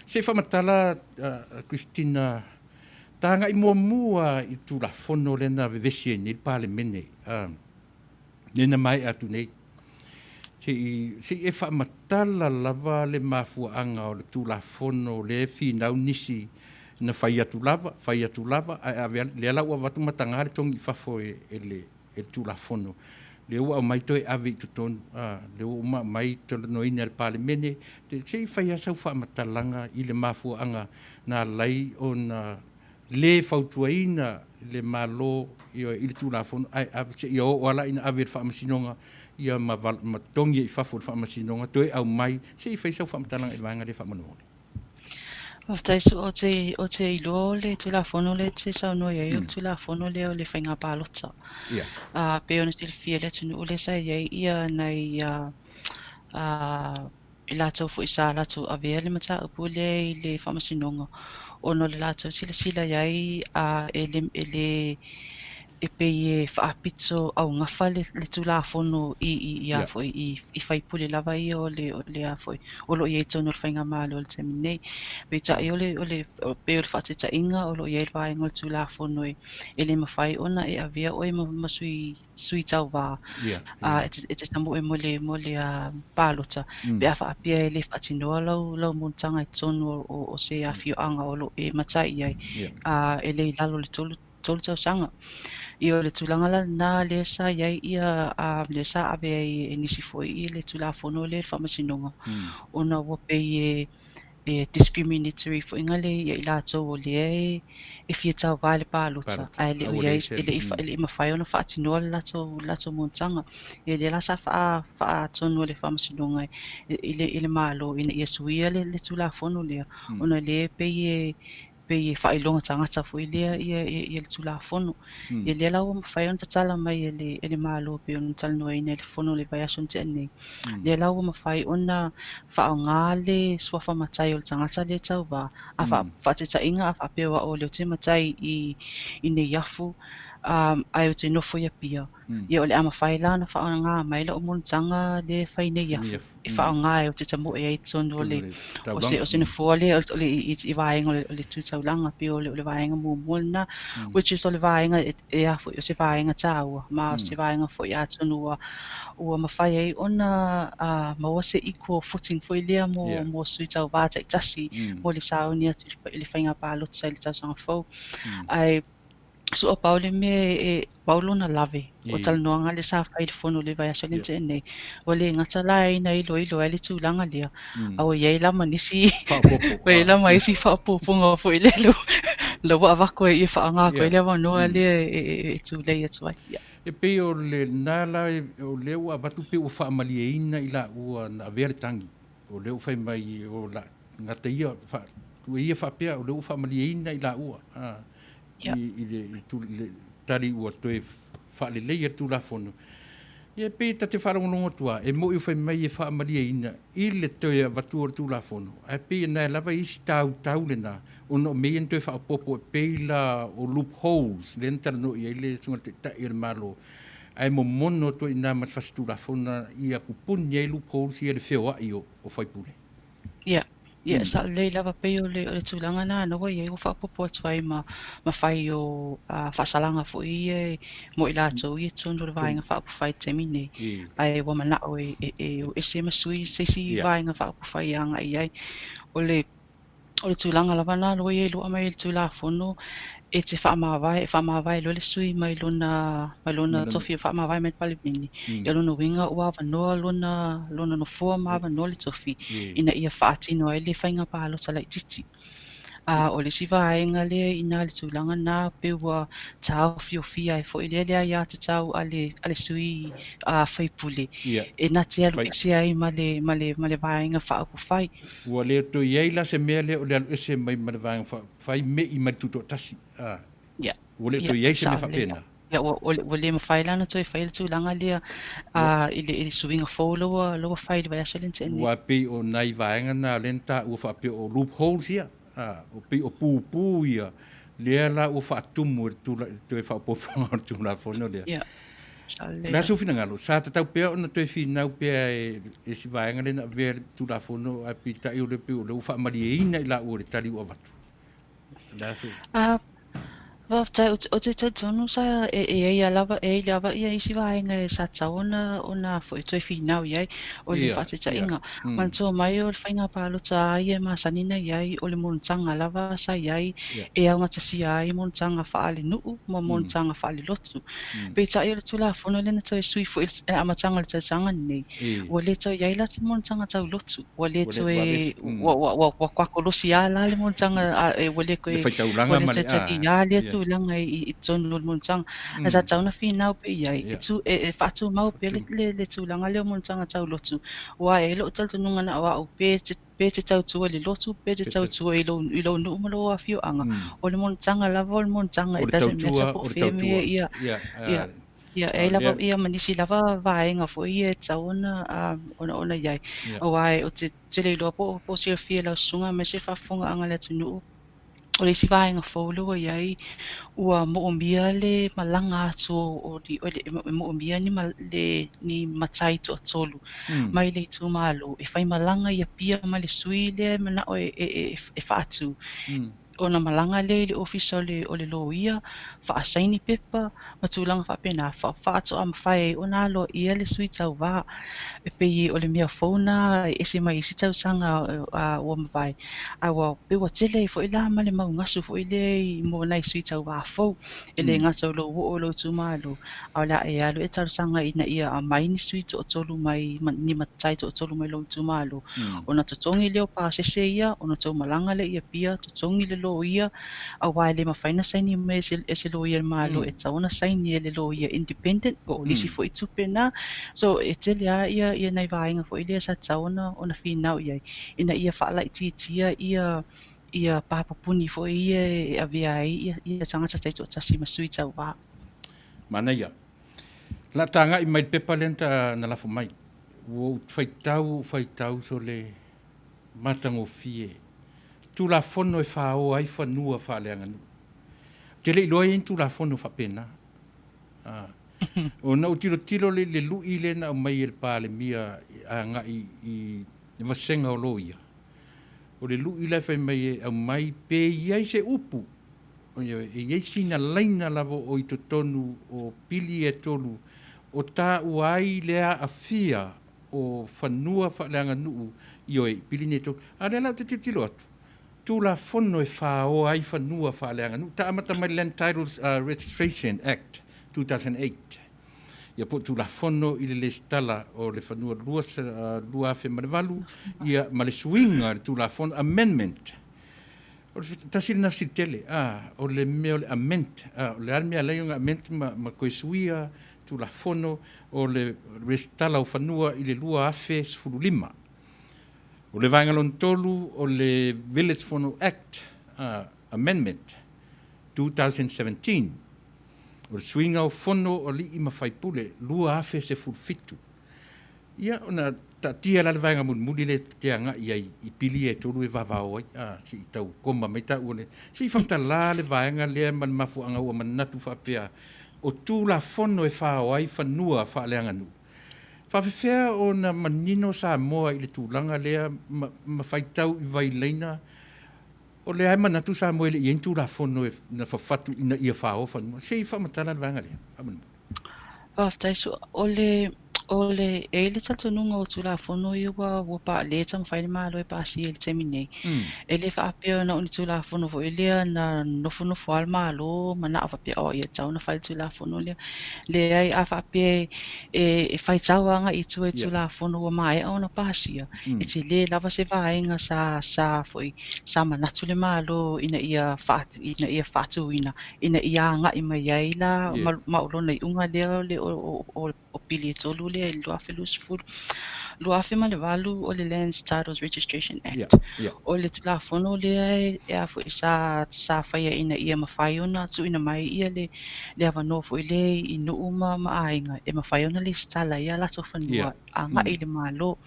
Se i faamatala, Christina, tagai muamua i le Tulafono lea na vevesi ai nei le Palemene, lea na maea atu nei. Se i e faamatala lava le mafuaaga o le Tulafono lea e finau nisi na fai atu lava, fai atu lava, ae ave lea la ua avatu mataga le togi i fafo e le Tulafono. Lea ua aumai toe ave i totonu, lea ua uma aumai talanoaina e le Palemene. Se i fai lava sau faamatalaga i le mafuaaga na alai ona le fautuaina le Malo i le Tulafono, ae ave seia oo lava ina ave i le Faamasinoga, ia ma togi i fafo le Faamasinoga toe aumai. Se i fai sau faamatalaga i le vaega lea faamolemole. Faafetai Su'a, o te iloa o le Tulafono lea e te saunoa i ai, o le Tulafono lea o le faiga palota. Pei ona silafia le atunuu lea sa i ai ia nai i latou foi sa latou avea le mataupu lea i le Faamasinoga, ona o le latou silasila i ai e le e pei e faapito augafa le Tulafono i a foi i faipule lava ia o le a foi o lo o i ai totonu o le faigamalo o le taimi nei. Peitai o le pei o le faataitaiga o lo o i ai le vaega o le Tulafono e le mafai ona e avea oe ma sui tauvā e te tamoe mo le palota pe a faapea e le faatinoa lau monotaga i totonu o se afioaga o lo o e matai i ai e le i lalo o le 3 tausaga. Ia, o le tulaga la lena lea sa i ai ia lea sa ave ai e nisi foi i le Tulafono lea i le Faamasinoga, ona ua pei e discriminatory foi le ia i latou o lea e fia tauvā i le palota, ae le o i ai e le i mafai ona faatinoa le latou monotaga. Ia, lea la sa faatonu e le Faamasinoga i le Malo ina ia suia le Tulafono lea, ona lea pei e faailoga tagata foi lea ia le Tulafono. Ia, lea la ua mafai ona tatala mai e le Malo pei ona talanoaina i le fono o le vaiaso na tea nei. Lea la ua mafai ona faaaoga le suafa matai o le tagata lea tauvā. A faataitaiga, a faapea o au o lea ou te matai i Neiafu, Ae ou te nofo i Apia, ia o le a mafai la ona faaaoga mai lau monotaga lea e fai nei afu e faaaoga ai ou te tamoe ai i totonu o le o se o se nofoa lea o le i vaega o le tu taulaga pei o le vaega muamua lena, which is o le vaega e a foi o se vaega taua ma o se vaega foi atonu ua ua mafai ai ona maua se equal footing foi lea mo mo sui tauva taitasi mo le sauni atu i le faiga palota i le tausaga fou. Ae Sua pau le mea e pau lona lave o talanoaga lea sa fai i le fono i le vaiaso lea na tea nei, ua le gata la ina iloilo ai le tulaga lea, a ua i ai la ma nisi ua i ai la ma isi faaopoopoga foi lea la ua avatu ai ia faaaoga atu ai le avanoa lea e tulei atu ai. E pei o lena la o lea ua avatu pei ua faamalieina i laua na avea le tagi. O lea ua fai mai o la gata ia fa ia faapea o lea ua faamalieina i laua i, i, le, i le tali ua toe faaleleia le Tulafono. Ia pei ta te faalogologo atu lava, e moni o fai mai e faamalieina i le toe avatua o le Tulafono, ae pei e na lava isi tautau lena, ona o mea ia na toe faaopoopo e pei la o loopholes lea na talanoa i ai le Susuga i le Taitai o le Malo, ae momono atu ai i ina ma le fasi Tulafono ia pupuni ai loopholes ia i le feoai o faipule. Ia, ia sa lelei lava pei o le o le tulaga lena na ua i ai ua faaopoopo atu ai ma ma fai o faasalaga foi ia mo i latou ia i totonu o le Vaega Faaupufai i le taimi nei, ae ua manao e e e o ese ma sui se isi Vaega Faaupufai e agai i ai. O le O le tulaga lava lena ua i ai loa mai le Tulafono e te faamavae, e faamavae loa le sui mai lona, mai lona tofi e faamavae mai le Palemene. Ia lona uiga ua avanoa lona, lona nofoa ma avanoa le tofi ina ia faatino ai le faiga palota laitiiti. A o le isi vaega lea i ina le tulaga lena pei ua taofiofia ai foi lea le aiatatau a le, a le sui faipule e na te alu ese ai ma le, ma le, ma le Vaega Faaupufai. Ua le toe i ai la se mea lea o le alu ese mai ma le Vaega Faaupufai me i mai le Tutoatasi. A, ua le toe i ai se mea faapena. Ia, ua, ua le mafai la ona toe faia le tulaga lea a, i le, i le suiga fou la ua, la ua fai i le vaiaso lea na tea nei. Aua pei o nai vaega na lea na taua faapea o loopholes ia, a, o pei o pupū ia, lea la ua faatumu e le tula, le toe faaopoopoga o le Tulafono lea. Ia. O le a sou finagalo? Sa tatau pea ona toe finau pea e si vaega lea na avea le Tulafono, ae peitai o lea pei o lea ua faamalieina i laua i le tali ua avatu. O le a sou... Faafetai, ou te talitonu sa e i ai lava, e i ai lava ia isi vaega e sa tatau ona ona foi toe finau i ai, o le faataitaiga. Manatua mai o le faiga palota a ia e masani ona i ai, o le monotaga lava sa i ai e augatasia ai monotaga faalenuu ma monotaga faalelotu. Peitai o le Tulafono lea na toe sui foi i le amataga o le tausaga lenei, ua le toe i ai la se monotaga tau lotu, ua le toe, ua kuakolosi lava la le monotaga, ua le toe, ua le toe taliā lea tulaga i totonu o le monotaga. Ae sa tatau ona finau pea i ai, e faatumau pea le tulaga lea o monotaga tau lotu, aua e i ai lou talitonuga na o au pe pe te tautua i le lotu, pe te tautua i lou, i lou nuu ma lou afioaga, o le monotaga lava o le monotaga, it doesn't matter po o fea mea ia, ia, ia, e ai lava, ia ma nisi lava vaega foi ia e tatau ona, ona, ona i ai. Aua ou te le iloa po o silafia e lau susuga aemaise le faafofogaaga a le atunuu, O le isi vaega fou lea ua i ai, ua moomia le malaga atu o e moomia ni le ni matai toatolu mai le itumalo e faimalaga i Apia ma le sui lea e manao e e faatu. Ona malaga lea i le ofisa o le o le loia, faasaini pepa ma tulaga faapena, faatoa mafai ai ona aloaia le sui tauva. E pei o le mea fou lena e ese mai isi tausaga ua mavae, ae ua pei ua tele ai foi la ma le mau gasu foi lea i mo nai sui tauva fou. E le gata o lou oo i lou itumalo, a o le a e alu e talosaga ina ia aumai ni sui toatolu mai, ni matai toatolu mai lou itumalo, ona totogi lea o pasese ia, ona tou malaga lea i Apia, totogi le loia, aua e le mafai ona saini mai e se loia a le Malo, e tatau ona saini e le loia independent po o nisi foi tupe na. So e tele lava ia ia nai vaega foi lea sa tatau ona ona finau i ai ina ia faalaitiitia ia ia papupuni foi ia e avea ai ia ia tagata taitoatasi ma sui tauva. Manaia. La tagai mai le pepa lea na lafo mai. Ua ou faitau, ua ou faitau sole matagofie. Tulafono e faoa ai fanua faaleaganuu. Ou te le iloa e i ai ni Tulafono faapena. Ona ou tilotilo lea i le lu'i lea na aumai e le Palemia agai i le vasega o loia, o le lu'i la e fai mai e aumai pe i ai se upu, ioe, e i ai sina laina lava o i totonu o pili ia e tolu o taua ai le aafia o fanua faaleaganuu, ioe, i pili nei e tolu. A o lea la ou te tilotilo atu, Tulafono e faoa ai fanua faaleaganuu, ta amata mai le Land Titles Registration Act 2008, ia po o Tulafono i le Lesitala o le Fanua 2008, ia ma le suiga o le Tulafono, Amendment. O le tasi lena fesili tele, o le mea o le amend, o le a le mea e ala ai ona amend ma toe suia Tulafono o le Resitala o Fanua i le 2015. O le vaega lona tolu o le Village Fono Act Amendment 2017, o le suiga o fono o alii ma faipule 2017. Ia ona taatia la le vaega mulimuli lea te agai ai i pili ia e tolu e vavao ai, se i tau koma mai taua le, se i faamatala le vaega lea ma le mafuaaga ua manatu faapea o Tulafono e fao ai fanua faaleaganuu. Faafefea ona manino Samoa i le tulaga lea ma faitau i vailaina, o lea e manatu Samoa e le i i ai ni Tulafono na fafatu ina ia fao fanua. Se i faamatala le vaega lea, faamolemole. Faafetai Su'a. O le, o le, e i ai le talitonuga o Tulafono ia ua lea e taumafai le Malo e pasia i le taimi nei. E le faapea na o ni Tulafono foi lea na nofonofo lava le Malo manao faapea, oh ia e tatau ona fai le Tulafono lea. Leai, a faapea e faitau agai i tua i Tulafono ua maea ona pasia, e tele lava se vaega sa foi sa manatu le Malo ina ia faatuina, ina ia agai mai ai la ma o lona iuga lea o pili e tolu lea i le 2020. 2008 o le Lands Titles Registration Act. O le Tulafono lea e a foi sa faia ina ia mafai ona tuuina mai ia le avanoa foi lea i nuu ma aiga e mafai ona lesitala ai a latou fanua agai i le Malo,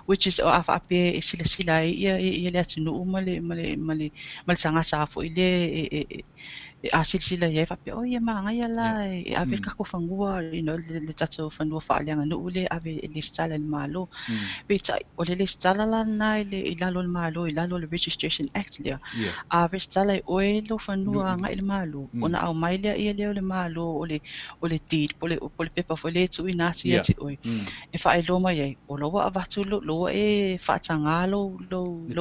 which is a faapea e silasila ai ia le atunuu ma le tagata foi lea e a silasila i ai faapea, oh ia manaia la e ave le tatou fanua, you know, le tatou fanua faaleaganuu lea ave e lesitala i le Malo. Peitai, o le lesitala la lena i lalo o le Malo, i lalo o le Registration Act lea, a resitala e oe lou fanua agai i le Malo, ona aumai lea ia lea o le Malo o le deed, po o le pepa foi lea e tuuina atu ia te oe, e faailoa mai ai, o la ua avatu lou e faataga lou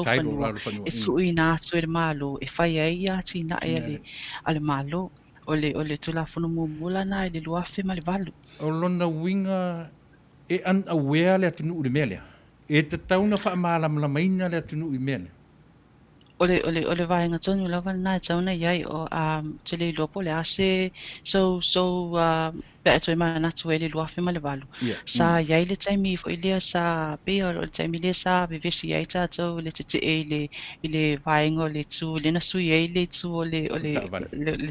fanua, e tuuina atu e le Malo, e fai ai ia atinae a le Malo. O le Tulafono muamua lana i le 2008. O lona uiga e unaware le atunuu i le mea lea. E tatau na faamalamalamaina le atunuu i mea lea. O le vaega tonu lava lena e tatau ona i ai, o te le iloa po o le a se so pe a toe manatu ai le 2008. Sa i ai le taimi foi lea sa pei o le taimi lea sa vevesi ai tatou le tetee i le vaega o le itu lea na sui ai le itu o le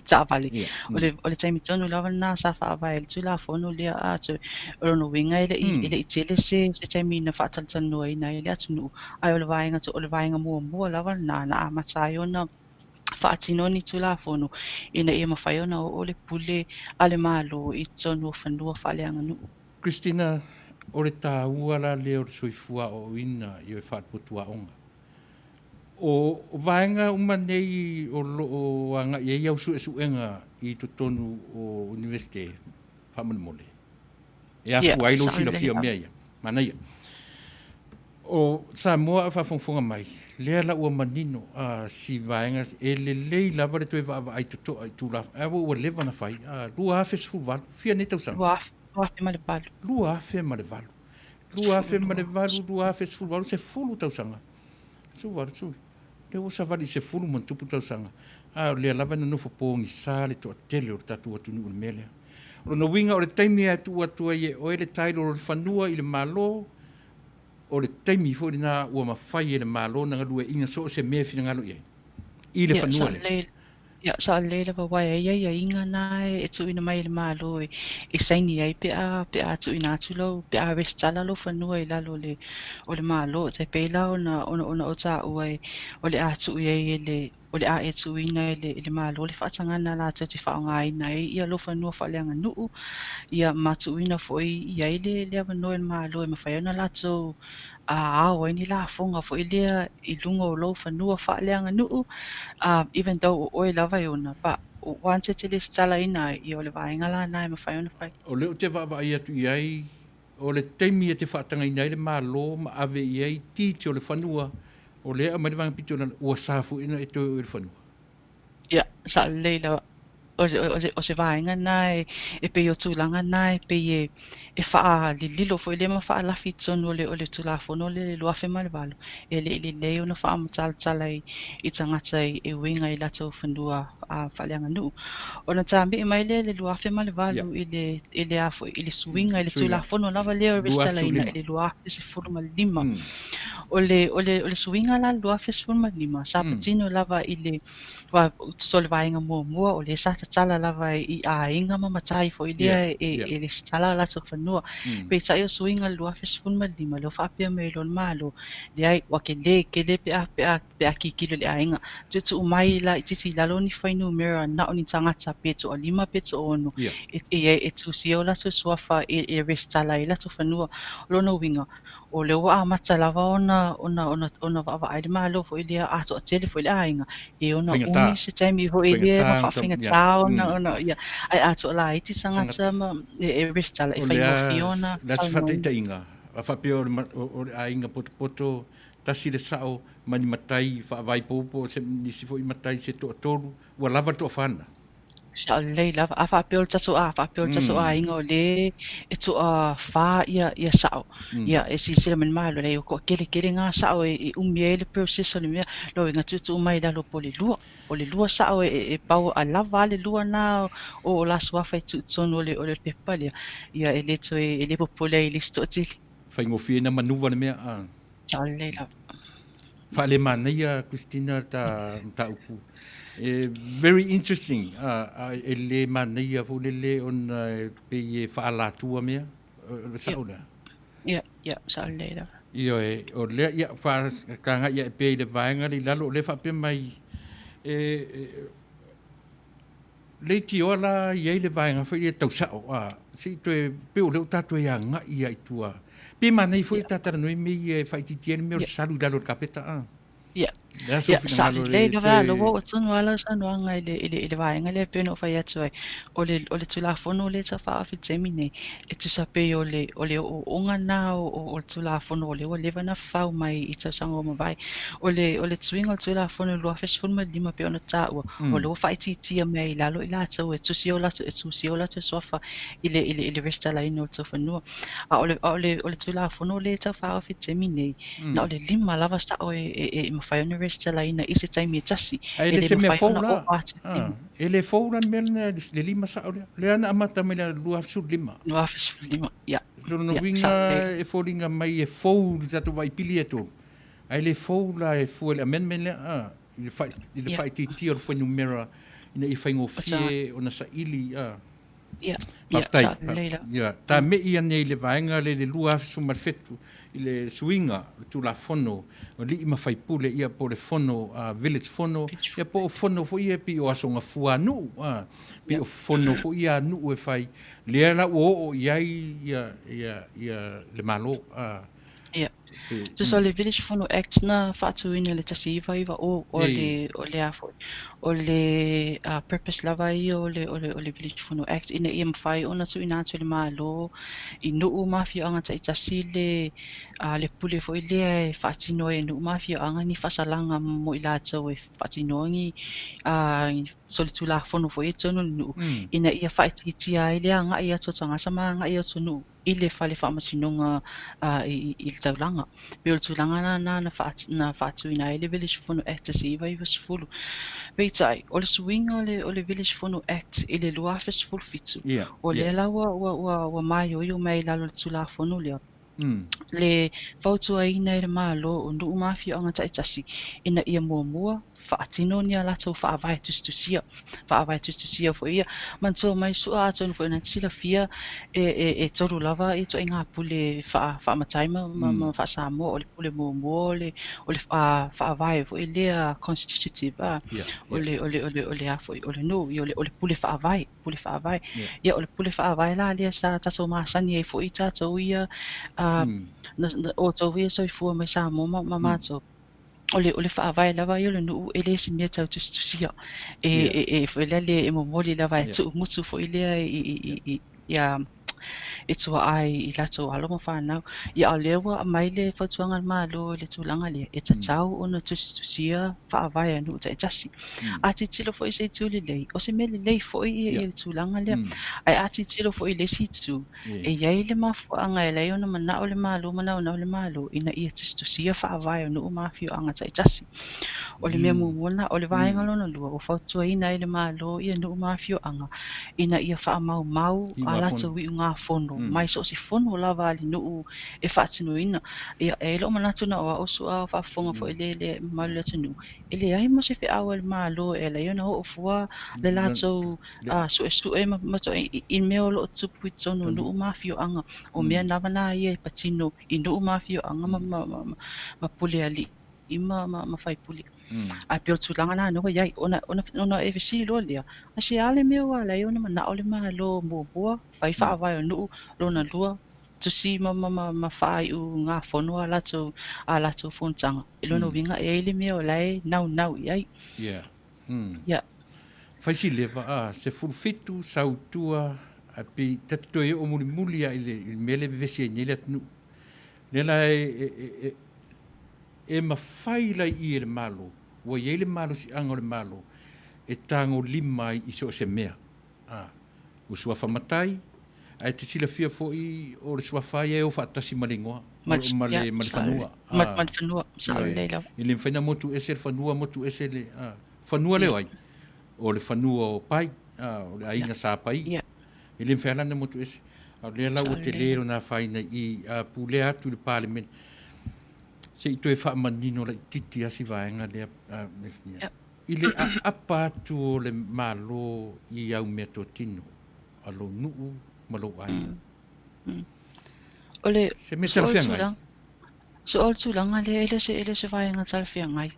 taavale. O le taimi tonu lava lena sa faavae le Tulafono lea atu. O lona uiga e le i tele se taimi na faatalatalanoaina ai le atunuu. Ae o le vaega muamua lava lena na amata ai ona faatino ni Tulafono ina ia mafai ona oo le pule a le Malo i totonu o fanua faaleaganuu. Christina, o le taua la lea o le soifua aoaoina i o e faalepotu aoga. O vaega uma nei o loo agai ai au suesuega i totonu o Universite faamolemole. E afua ai lou silafia o mea ia. Manaia. O Samoa a faafogafoga mai, lea la ua manino si vaega e lelei lava le toe vaavaai totoa i Tulafono. Ae ua leva na fai, 2018, fia nei tausaga? 2008. 2008. 2008, 2018, 10 tausaga. 18, sui. Lea ua savali i 10 ma tupu tausaga. A o lea lava na nofo pogisa le toatele o le tatou atunuu i le mea lea. O lona uiga o le taimi e tuu atu ai e oe le title o le fanua i le Malo, o le taimi foi lena ua mafai e le Malo na galueaiina so o se mea e finagalo i ai i le fanua lea. Ia, sa lelei lava aua e ai aiaiga na e tuuina mai e le Malo e saini ai pe a tuuina atu lau, pe a resitala lou fanua i lalo o le Malo. Tai pei la ona o taua o le a tuu i ai e le o le a e tuuina i le Malo le faatagaga latou te faaaogaina ai ia lou fanua faaleaganuu, ia ma tuuina foi i ai le avanoa i le Malo e mafai ona latou ao ai ni lafoga foi lea i luga o lou fanua faaleaganuu, even though o oe lava e ona, but once e te lesitalaina ai, ia o le vaega lana e mafai ona fai. O lea ou te vaavaai atu i ai, o le taimi e te faatagaina ai le Malo ma ave i ai deeds o le fanua, o lea e aumai le vaega pito i lalo, ua sa foi ona e toe oo i le fanua. Ia, sa lelei lava. O se vaega lena e pei o tulaga lena e pei e faalililo foi lea ma faalafi i totonu o le Tulafono lea i le 2008, e le i lelei ona faamatalatala i tagata e uiga i latou fanua faaleaganuu. Ona tāmi'i mai lea i le 2008 i le a foi i le suiga i le Tulafono lava lea o le resitalaina i le 2015. O le suiga la i le 2015 sa patino lava i le so le vaega muamua o lea sa tatala lava i aiga ma matai foi lea e resitala latou fanua. Peitai o suiga i le 2015 lea ua faapea mai loa le Malo, leai ua kele kele pe a pe a pe a kikilo i le aiga. Tuutuu mai la itiiti i lalo ni fuainumera na o ni tagata pe toalima pe toaono e tusia o latou suafa e resitala ai latou fanua. O lona uiga, o lea ua amata lava ona vaavaai le Malo foi lea a toatele foi le aiga e ona umi se taimi foi lea ma faafaigata ona ia ae a toalaiti tagata ma e resitala e faigofie ona Le se faataitaiga, a faapea o le aiga potopoto, tasi le sao ma ni matai faavaipopo, se nisi foi matai se toatolu, ua lava le toafa lena. Sao lelei lava. A faapea o le tatou a faapea o le tatou aiga o le e toafa ia sao. Ia e silasila mai le Malo leai ua toatele tele ngā sao e umi ai le process o le mea. Lona uiga tuutuu mai i lalo po o le lua. O le lua sao e pau a lava le lua na o la suafa e tuu i totonu o le pepa lea. Ia e le toe e le popole ai i le isi toatele. Faigofie na manuva le mea. A. Sao lelei lava. Faalemanaia Christina ta mataupu. E very interesting. E le manaia foi lele ona e pei e faalatua mea. O le sao lea. Ia, sao lelei lava. Ioe, o lea ia faakagai ia e pea i le vaega le i lalo, o lea faapea mai e leitioa la i ai le vaega foi ia tausao a se i toe pe o lea o tatou e agai ia i tua. Pe manaia foi ta talanoa mea ia e faaitiitia ai le mea o le salu i lalo o le kapeta a. Ia. Le aso Ia, sa finagalo lelei le lava toe lo ua tonu lava lau saunoaga i le vaega lea pei ona ou fai atu ai. O le Tulafono lea e taufaaofi i le taimi nei, e tusa pei o le ooooga na o le Tulafono o lea ua leva ona fau mai i tausaga ua mavae. O le suiga o le Tulafono i le 2015 pei ona taua, o lea ua faaitiitia mai i lalo i latou e tusi o latou e tusia o latou suafa i le resitalaina o le tou fanua. A o le Tulafono lea e taufaaofi i le taimi nei, na o le 5 lava sao e mafai ona resitalaina i se taimi e tasi. Ai E le le se mea mafai fou ona la. oo atu i le E le fou la le mea lena le 5 sao lea. Lea na amata mai le 2015. 2015, ia. Lona Ia, uiga sao lelei. e foliga mai e fou le tatou vaipili e tolu. Ai le fou la e fua i le amendment lea a i le faaitiitia o le fuainumera ina ia faigofie ona saili a. Ia, ia, Faafetai. sao lelei lava. Ia, ta mei ane i le vaega le le 2017 i le suiga o le Tulafono o alii ma faipule ia po o le fono village fono ia po o fono foi ia pei o aso gafua a nuu a pei o fono foi ia a nuu e fai lea la ua oo i ai ia le Malo a. Ia. Tusa o le Village Fono Act na faatuina i le 1990 o le a foi o le purpose lava ia o le Village Fono Act ina ia mafai ona tuuina atu i le Malo i nuu ma afioaga taitasi le pule foi lea e faatino ai e nuu ma afioaga ni faasalaga mo i latou e faatinoa ni solitulafono foi i totonu o le nuu ina ia faaitiitia ai le agai atu o tagata ma agai atu o nuu i le fale faamasinoga i le taulaga. Pei o le tulaga lena na faatuina ai le Village Fono Act 1990. Peitai, o le suiga o le Village Fono Act i le 2017, o lea la ua maioio mai i lalo o le Tulafono lea, le fautuaina e le Malo o nuu ma afioaga taitasi ina ia muamua faatino ni a latou faavae tusitusia, faavae tusitusia foi ia. Manatua mai Su'a atonu foi na te silafia e e e tolu lava ituaiga pule faa faamatai ma ma ma faa-Samoa, o le pule muamua o le o le faavae foi lea constitutive a, o le o le o le o le a foi o le nuu, ia o le o le pule faavae, pule faavae. Ia o le pule faavae la lea sa tatou masani ai foi tatou ia a na outou ia soifua mai Samoa ma ma matou. O le o le faavae lava ia o le nuu e le o se mea tau tusitusia. E e e foi lea e momoli lava e tuumutu foi lea i i i ia e tuaa ai i latou alo ma fanau. Ia a o lea ua aumai le fautuaga a le Malo i le tulaga lea, e tatau ona tusitusia faavae a nuu taitasi. A tilotilo foi i se itu lelei, o se mea lelei foi ia ia le tulaga lea. Ae a tilotilo foi i le isi itu, e i ai le mafuaaga e ala ai ona manao le Malo ma naunau le Malo ina ia tusitusia faavae o nuu ma afioaga taitasi. O le mea muamua lena. O le vaega lona lua, ua fautuaina ai le Malo ia nuu ma afioaga ina ia faamaumau a latou iugafono mai so o se fono lava a le nuu e faatinoina. Ia, e i ai lou manatu na o au Su'a o faafofoga foi le le mamalu o le atunuu, e leai ma se feau a le Malo e ala ai ona oo fua le latou suesue ma ma i mea o lo o tupu i totonu o nuu ma afioaga. O mea lava na ia e patino i nuu ma afioaga ma ma ma ma pule alii ma ma ma faipule. Ae pei o le tulaga lena ua i ai, ona ona ona e fesili loa lea, a se a le mea ua ala ai ona manao le Malo muamua, fai faavae o nuu, lona lua, tusi ma ma ma ma faaiugafono a latou a latou fonotaga. I lona uiga e i ai le mea o la e naunau i ai. Yeah. Yeah. Fai si leva a 17 sau tua a pei ta te toe oo mulimuli lava i le i le mea lea e vevesi ai nei le atunuu. Lea la e e e e mafai la i i e le Malo, ua i ai le malosiaga o le Malo e tagolima ai i so o se mea. A, o suafa matai, ae te silafia foi o le suafa ia e o faatasi ma le igoa, ma le, ma le fanua. Ma le fanua, sao lelei lava. E le mafai ona motu ese le fanua, motu ese le, a, fanua lea o ai? O le fanua o Pai, a, o le aiga Sa Pai. E le mafai lava ona motu ese. A o lea la ua tele lona afaina i i, a pulea atu i le Palemene. Se i toe faamanino laitiiti lava si vaega lea, a, i le aapa atu o le Malo i au meatotino a lou nuu ma lou aiga. O le Se mea talafeagai. So o le tulaga lea e le o se, e le o se vaega talafeagai.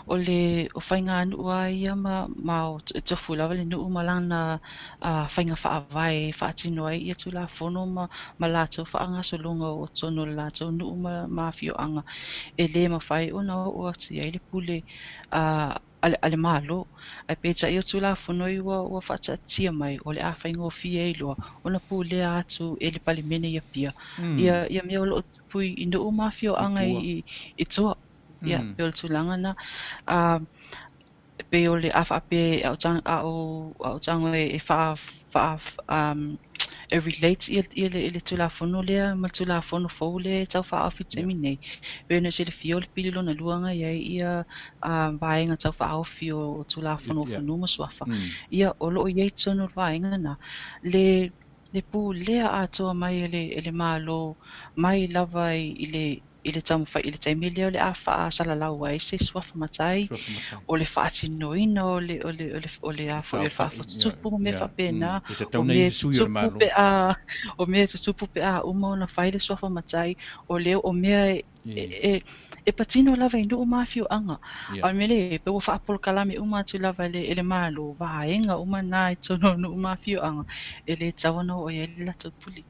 O le o faiganuu lava ia ma, ma e tofu lava le nuu ma lana faiga faavae e faatino ai ia Tulafono ma, ma latou faagasologa o totonu o le latou nuu ma, ma afioaga. E le mafai ona oo atu i ai le pule a a le Malo. Ae peitai o Tulafono ia ua, ua faataatia mai, o le a faigofie ai loa ona pulea atu e le Palemene i Apia ia, ia mea o lo o tupu i nuu ma afioaga i, i tua. Ia, pei o le tulaga lena. E pei o le a faapea a o a o a o tago e faa faa e relate ia ia le le Tulafono lea ma le Tulafono fou lea e tau faaofi i le taimi nei. E pei ona e silafia o le pili lona lua na i ai ia vaega tau faaofi o Tulafono o Fanua ma Suafa. Ia, o lo o i ai i totonu o le vaega lena le le pulea atoa mai e le e le Malo mai lava i le i le taumafai i le taimi lea o le a faasalalau ai se suafa matai, o le faatinoina o le o le o le o le a foi o le faafotutupu ma mea faapena, o mea e tutupu pe a o mea e tutupu pe a uma ona fai le suafa matai, o lea o mea e e e patino lava i nuu ma afioaga. A o le mea lea e pei ua faapolokalame uma atu lava e le e le Malo, vaega uma na i totonu o nuu ma afioaga, e le tatau ona oo i ai le latou pule.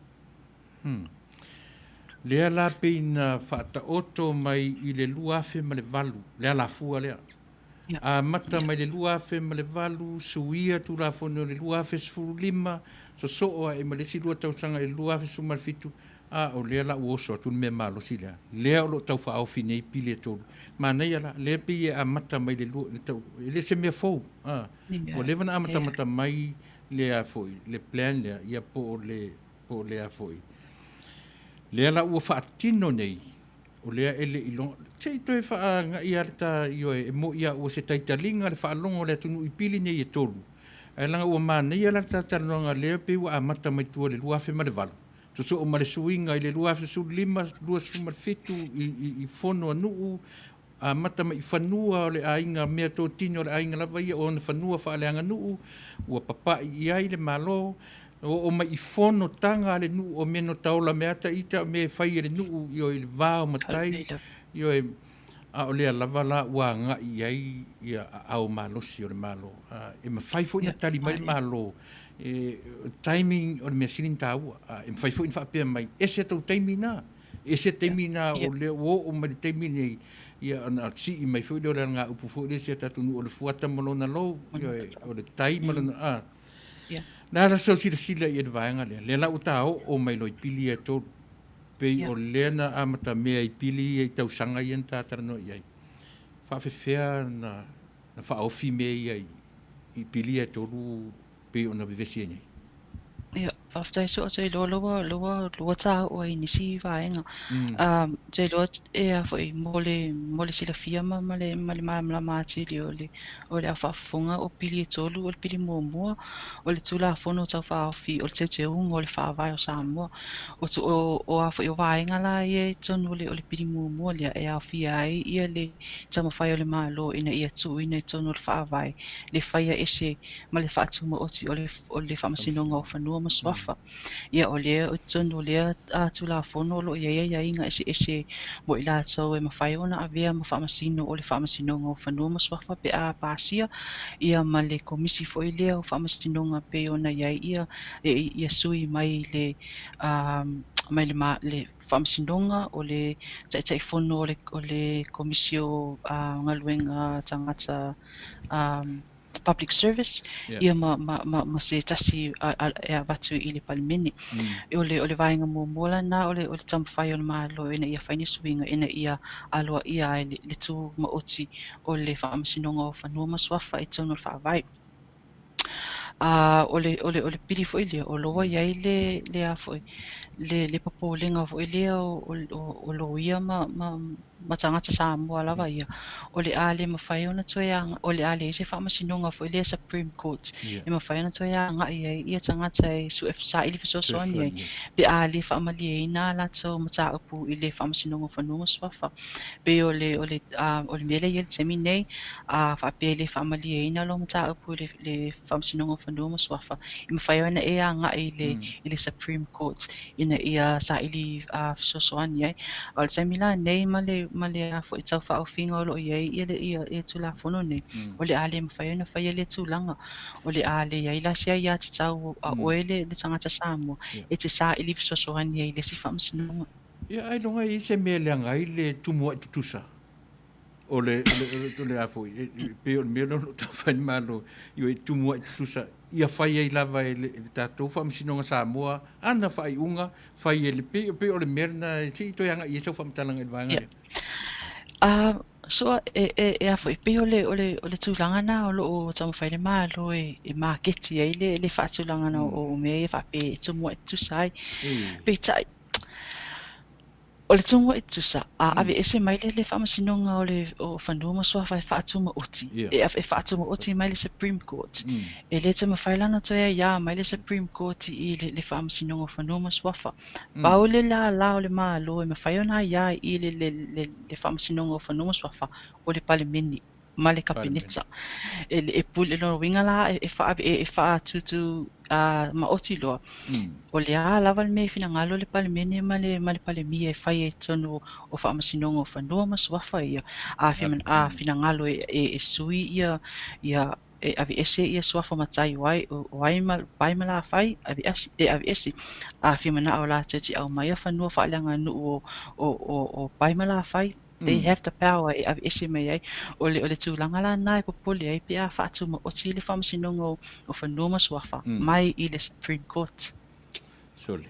Lea la pei na faataoto mai i le 2008 le alafua lea. Amata mai le 2008, suia Tulafono i le 2015, sosoo ae ma le isi lua tausaga i le 2017, a o lea la ua oso atu le mea malosi lea. Lea o lo o tau faaofi nei pili e tolu. Manaia la, lea pei e amata mai le lua, le tau, e le o se mea fou. A, ua leva ona amatamata mai le a foi, le plan lea, ia po o le po o lea foi. Lea la ua faatino nei, o lea e le i logo, se i toe faaga'i lava le ta ioe, e mo'i lava ua se taitaliga le faalogo a le atunuu i pili nei e tolu, ae leaga ua manaia la le ta talanoaga lea pei ua amata mai tua i le 2008, sosoo ma le suiga i le 2015, 2017 i fono a nuu, Amata mai i fanua o le aiga, mea totino o le aiga lava ia, o ona fanua faaleaganuu, ua papa'i i ai le Malo, oo mai i fonotaga a le nuu, o mea no taola mea ata ita, o mea e fai e le nuu, ioe, i le va o matai, ioe, a o lea lava la ua agai i ai ia aao malosi o le Malo. E mafai foi ona tali mai le Malo, e, timing o le mea sili ona taua. E mafai foi ona faapea mai, ese tou taimi na, ese taimi na o lea ua oo mai le taimi nei, ia ona sii mai foi lea o le alagaupu foi lea i si a tatou nuu, o le fuata ma lona lou, ioe, o le tai ma lona, a. Le a la sau silasila i le vaega lea, lea la ua ta oo mai loa i pili ia e tolu, pei o lea na amatamea i pili ia i tausaga ia na ta talanoa i ai. Faafefea na faaofi mea ia i pili ia e tolu pei ona vevesi ai nei? Ia, faafetai so te iloa lea ua lua ta oo ai i nisi vaega. Te iloa e a foi mo le silafia ma le malamalama atili o le au faafofoga o pili e tolu o le pili muamua o le Tulafono Tau Faaofi o le Teuteuga o le Faavae o Samoa. O a foi o vaega la ia i totonu o le pili muamua lea e aofia ai ia le taumafai o le Malo ina ia tuuina i totonu o le Faavae le faia ese ma le faatumaoti o le Faamasinoga o Fanua ma Suafa. Ia o lea o totonu o lea Tulafono o lo o i ai aiaiga eseese mo i latou e mafai ona avea ma faamasino o le Faamasinoga o Fanua ma Suafa pe a pasia ia ma le komisi foi lea o faamasinoga pei ona i ai ia sui mai le le Faamasinoga o le Taitaifono o le Komisi o Galuega Tagata Public Service ia ma se tasi e avatu i le Palemene. O le vaega muamua lena o le taumafai o le Malo ina ia fai ni suiga ina ia aloaia ai le tumaoti o le Faamasinoga o Fanua ma Suafa i totonu o le Faavae. O le pili foi lea, o lo o i ai le a foi, le popolega foi lea o loia ma tagata Samoa lava ia, o le a le mafai ona toe o le a leai se faamasinoga foi lea Supreme Court e mafai ona toe agai ai ia tagata e saili fesoasoani ai pe a le faamalieina a latou mataupu i le Faamasinoga o Fanua ma Suafa. Pei o le mea lea i ai le taimi nei, a faapea e le faamalieina lou mataupu i le Faamasinoga o Fanua ma Suafa, e mafai ona e agai i le Supreme Court ina ia saili fesoasoani ai. A o le taimi la nei ma le foi taufaaofiga o lo o i ai ia Tulafono nei, o le a le mafai ona faia lea tulaga, o le a le i ai la se aiatatau a oe le tagata Samoa e te saili fesoasoani ai i le isi faamasinoga. Ia ailoga e i ai se mea e leaga ai le tumuai tutusa o le o le a foi e pei o le mea lea o lo o taumafai le Malo e tumuai tutusa ia fai ai lava e le tatou Faamasinoga Samoa ana faaiuga fai e le pei o le mea lena se i toe agai i ai sau faamatalaga i le vaega lea. So e a foi pei o le tulaga na o lo o taumafai le Malo e maketi ai le faatulagaga o mea ia faapea e tumuai tutusa ai. Peitai, o le tumuai tutusa, a aveese mai le Faamasinoga o Fanua ma Suafa e faatumaoti, e faatumaoti mai le Supreme Court. E le taumafai la ona toe aiā mai le Supreme Court i le Faamasinoga o Fanua ma Suafa. Pau le lala o le Malo e mafai ona aiā i le Faamasinoga o Fanua ma Suafa o le Palemene ma le Kapeneta. E pule lona uiga la e faatutu maoti loa. O le a lava le mea e finagalo le Palemene ma le Palemia e fai ai totonu o Faamasinoga o Fanua ma Suafa ia. A finagalo e sui ia e aveese ia suafa matai o ai pai ma lafai e aveese. A fia manao latou te aumaia fanua faaleaganuu o pai ma lafai, they have the power e aveese mai ai. O le tulaga la na e popole ai pe a faatumaoti le Faamasinoga o Fanua ma Suafa mai i le Supreme Court. Sole.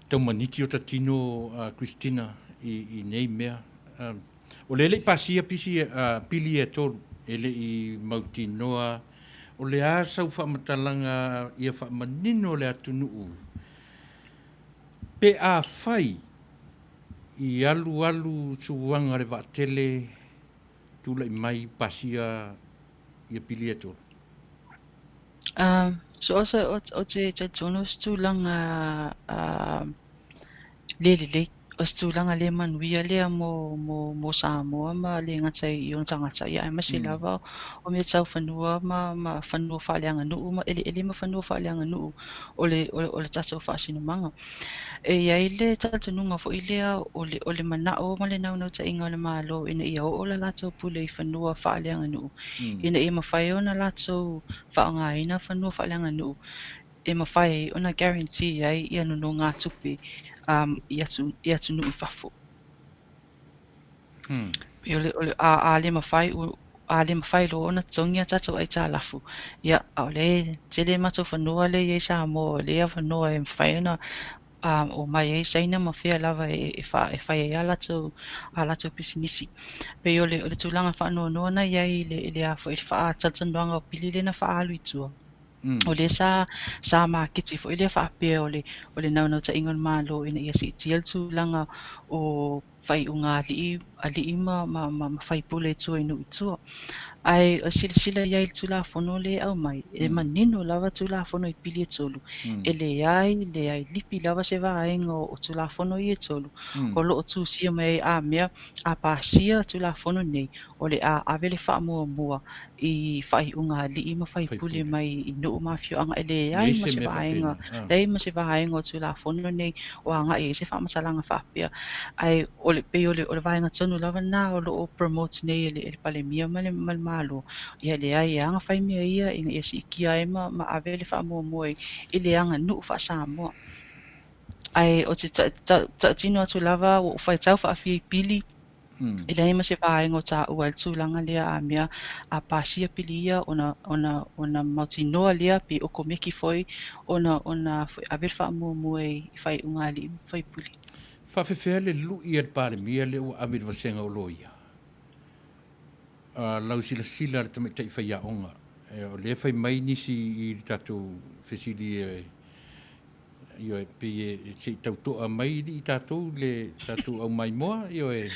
Taumaniti o tatino Christina i nei mea. O le le i pasia pisi pili e tolu, e le i mautinoa, o le a sau faamatalaga ia faamanino le atunuu, pe a fai i alualu suaga le vaatele tulai mai pasia ia pili e tolu. So o te talitonu o se tulaga le lelei. O se tulaga le manuia lea mo mo mo Samoa ma le gata i ona tagata, ia aemaise lava o mea tau fanua ma ma fanua faaleaganuu ma eleele ma fanua faaleaganuu o le o le o le tatou faasinomaga. E i ai le talitonuga foi lea o le o le manao ma le naunautaiga o le Malo ina ia oo le latou pule i fanua faaleaganuu, ina ia mafai ona latou faaaogaina fanua faaleaganuu e mafai ai ona guarantee ai ia nonogatupe i atu i atunuu i fafo. Pei o le o le a a le mafai a le mafai loa ona totogi a tatou aitalafu, ia ʻaʻole tele matou fanua lea e i ai Samoa o lea avanoa e mafai ona omai ai Saina ma fea lava e e fa e fai ai a latou a latou pisinisi. Pei o le o le tulaga faanoanoa na i ai i le i le a foi le faatalatalanoaga o pili lea na faaalu i tua. O lea sa sa maketi foi lea faapea o le o le naunautaiga o le Malo ina ia siitia le tulaga o faaiuga alii alii ma ma ma faipule i tua i nuu i tua. Ae o silasila i ai i le Tulafono lea e aumai, e manino lava Tulafono i pili e tolu, e leai, leai lipi lava se vaega o Tulafono ia e tolu o lo o tusia mai ai a mea a pasia Tulafono nei, o le a ave le faamuamua i faaiuga alii ma faipule mai i nuu ma afioaga e leai ma se vaega, leai ma se vaega o Tulafono nei o agai i ai se faamatalaga faapea. Ae o le pei o le o le vaega tonu lava lena o lo o promote nei e le e le Palemia ma le ma le Malo, ia leai e aga fai mea ia ina ia siitia ai ma ma ave le faamuamua i i le aganuu faa-Samoa. Ae o te tautino atu lava ua ou faitau faafia i pili, E leai ma se vaega o taua ai le tulaga lea a mea a pasia pili ia ona ona ona mautinoa lea pe okomeki foi ona ona foi ave le faamuamua i faaiuga a alii ma faipule. Faafefea le lui a le Palemia lea ua ave i le vasega o loia? A lau silasila a le tamaitai faiaoga, o lea e fai mai nisi i le tatou fesili e Ioe, pei e se i tau to'a mai alii tatou le tatou aumaimoa, ioe,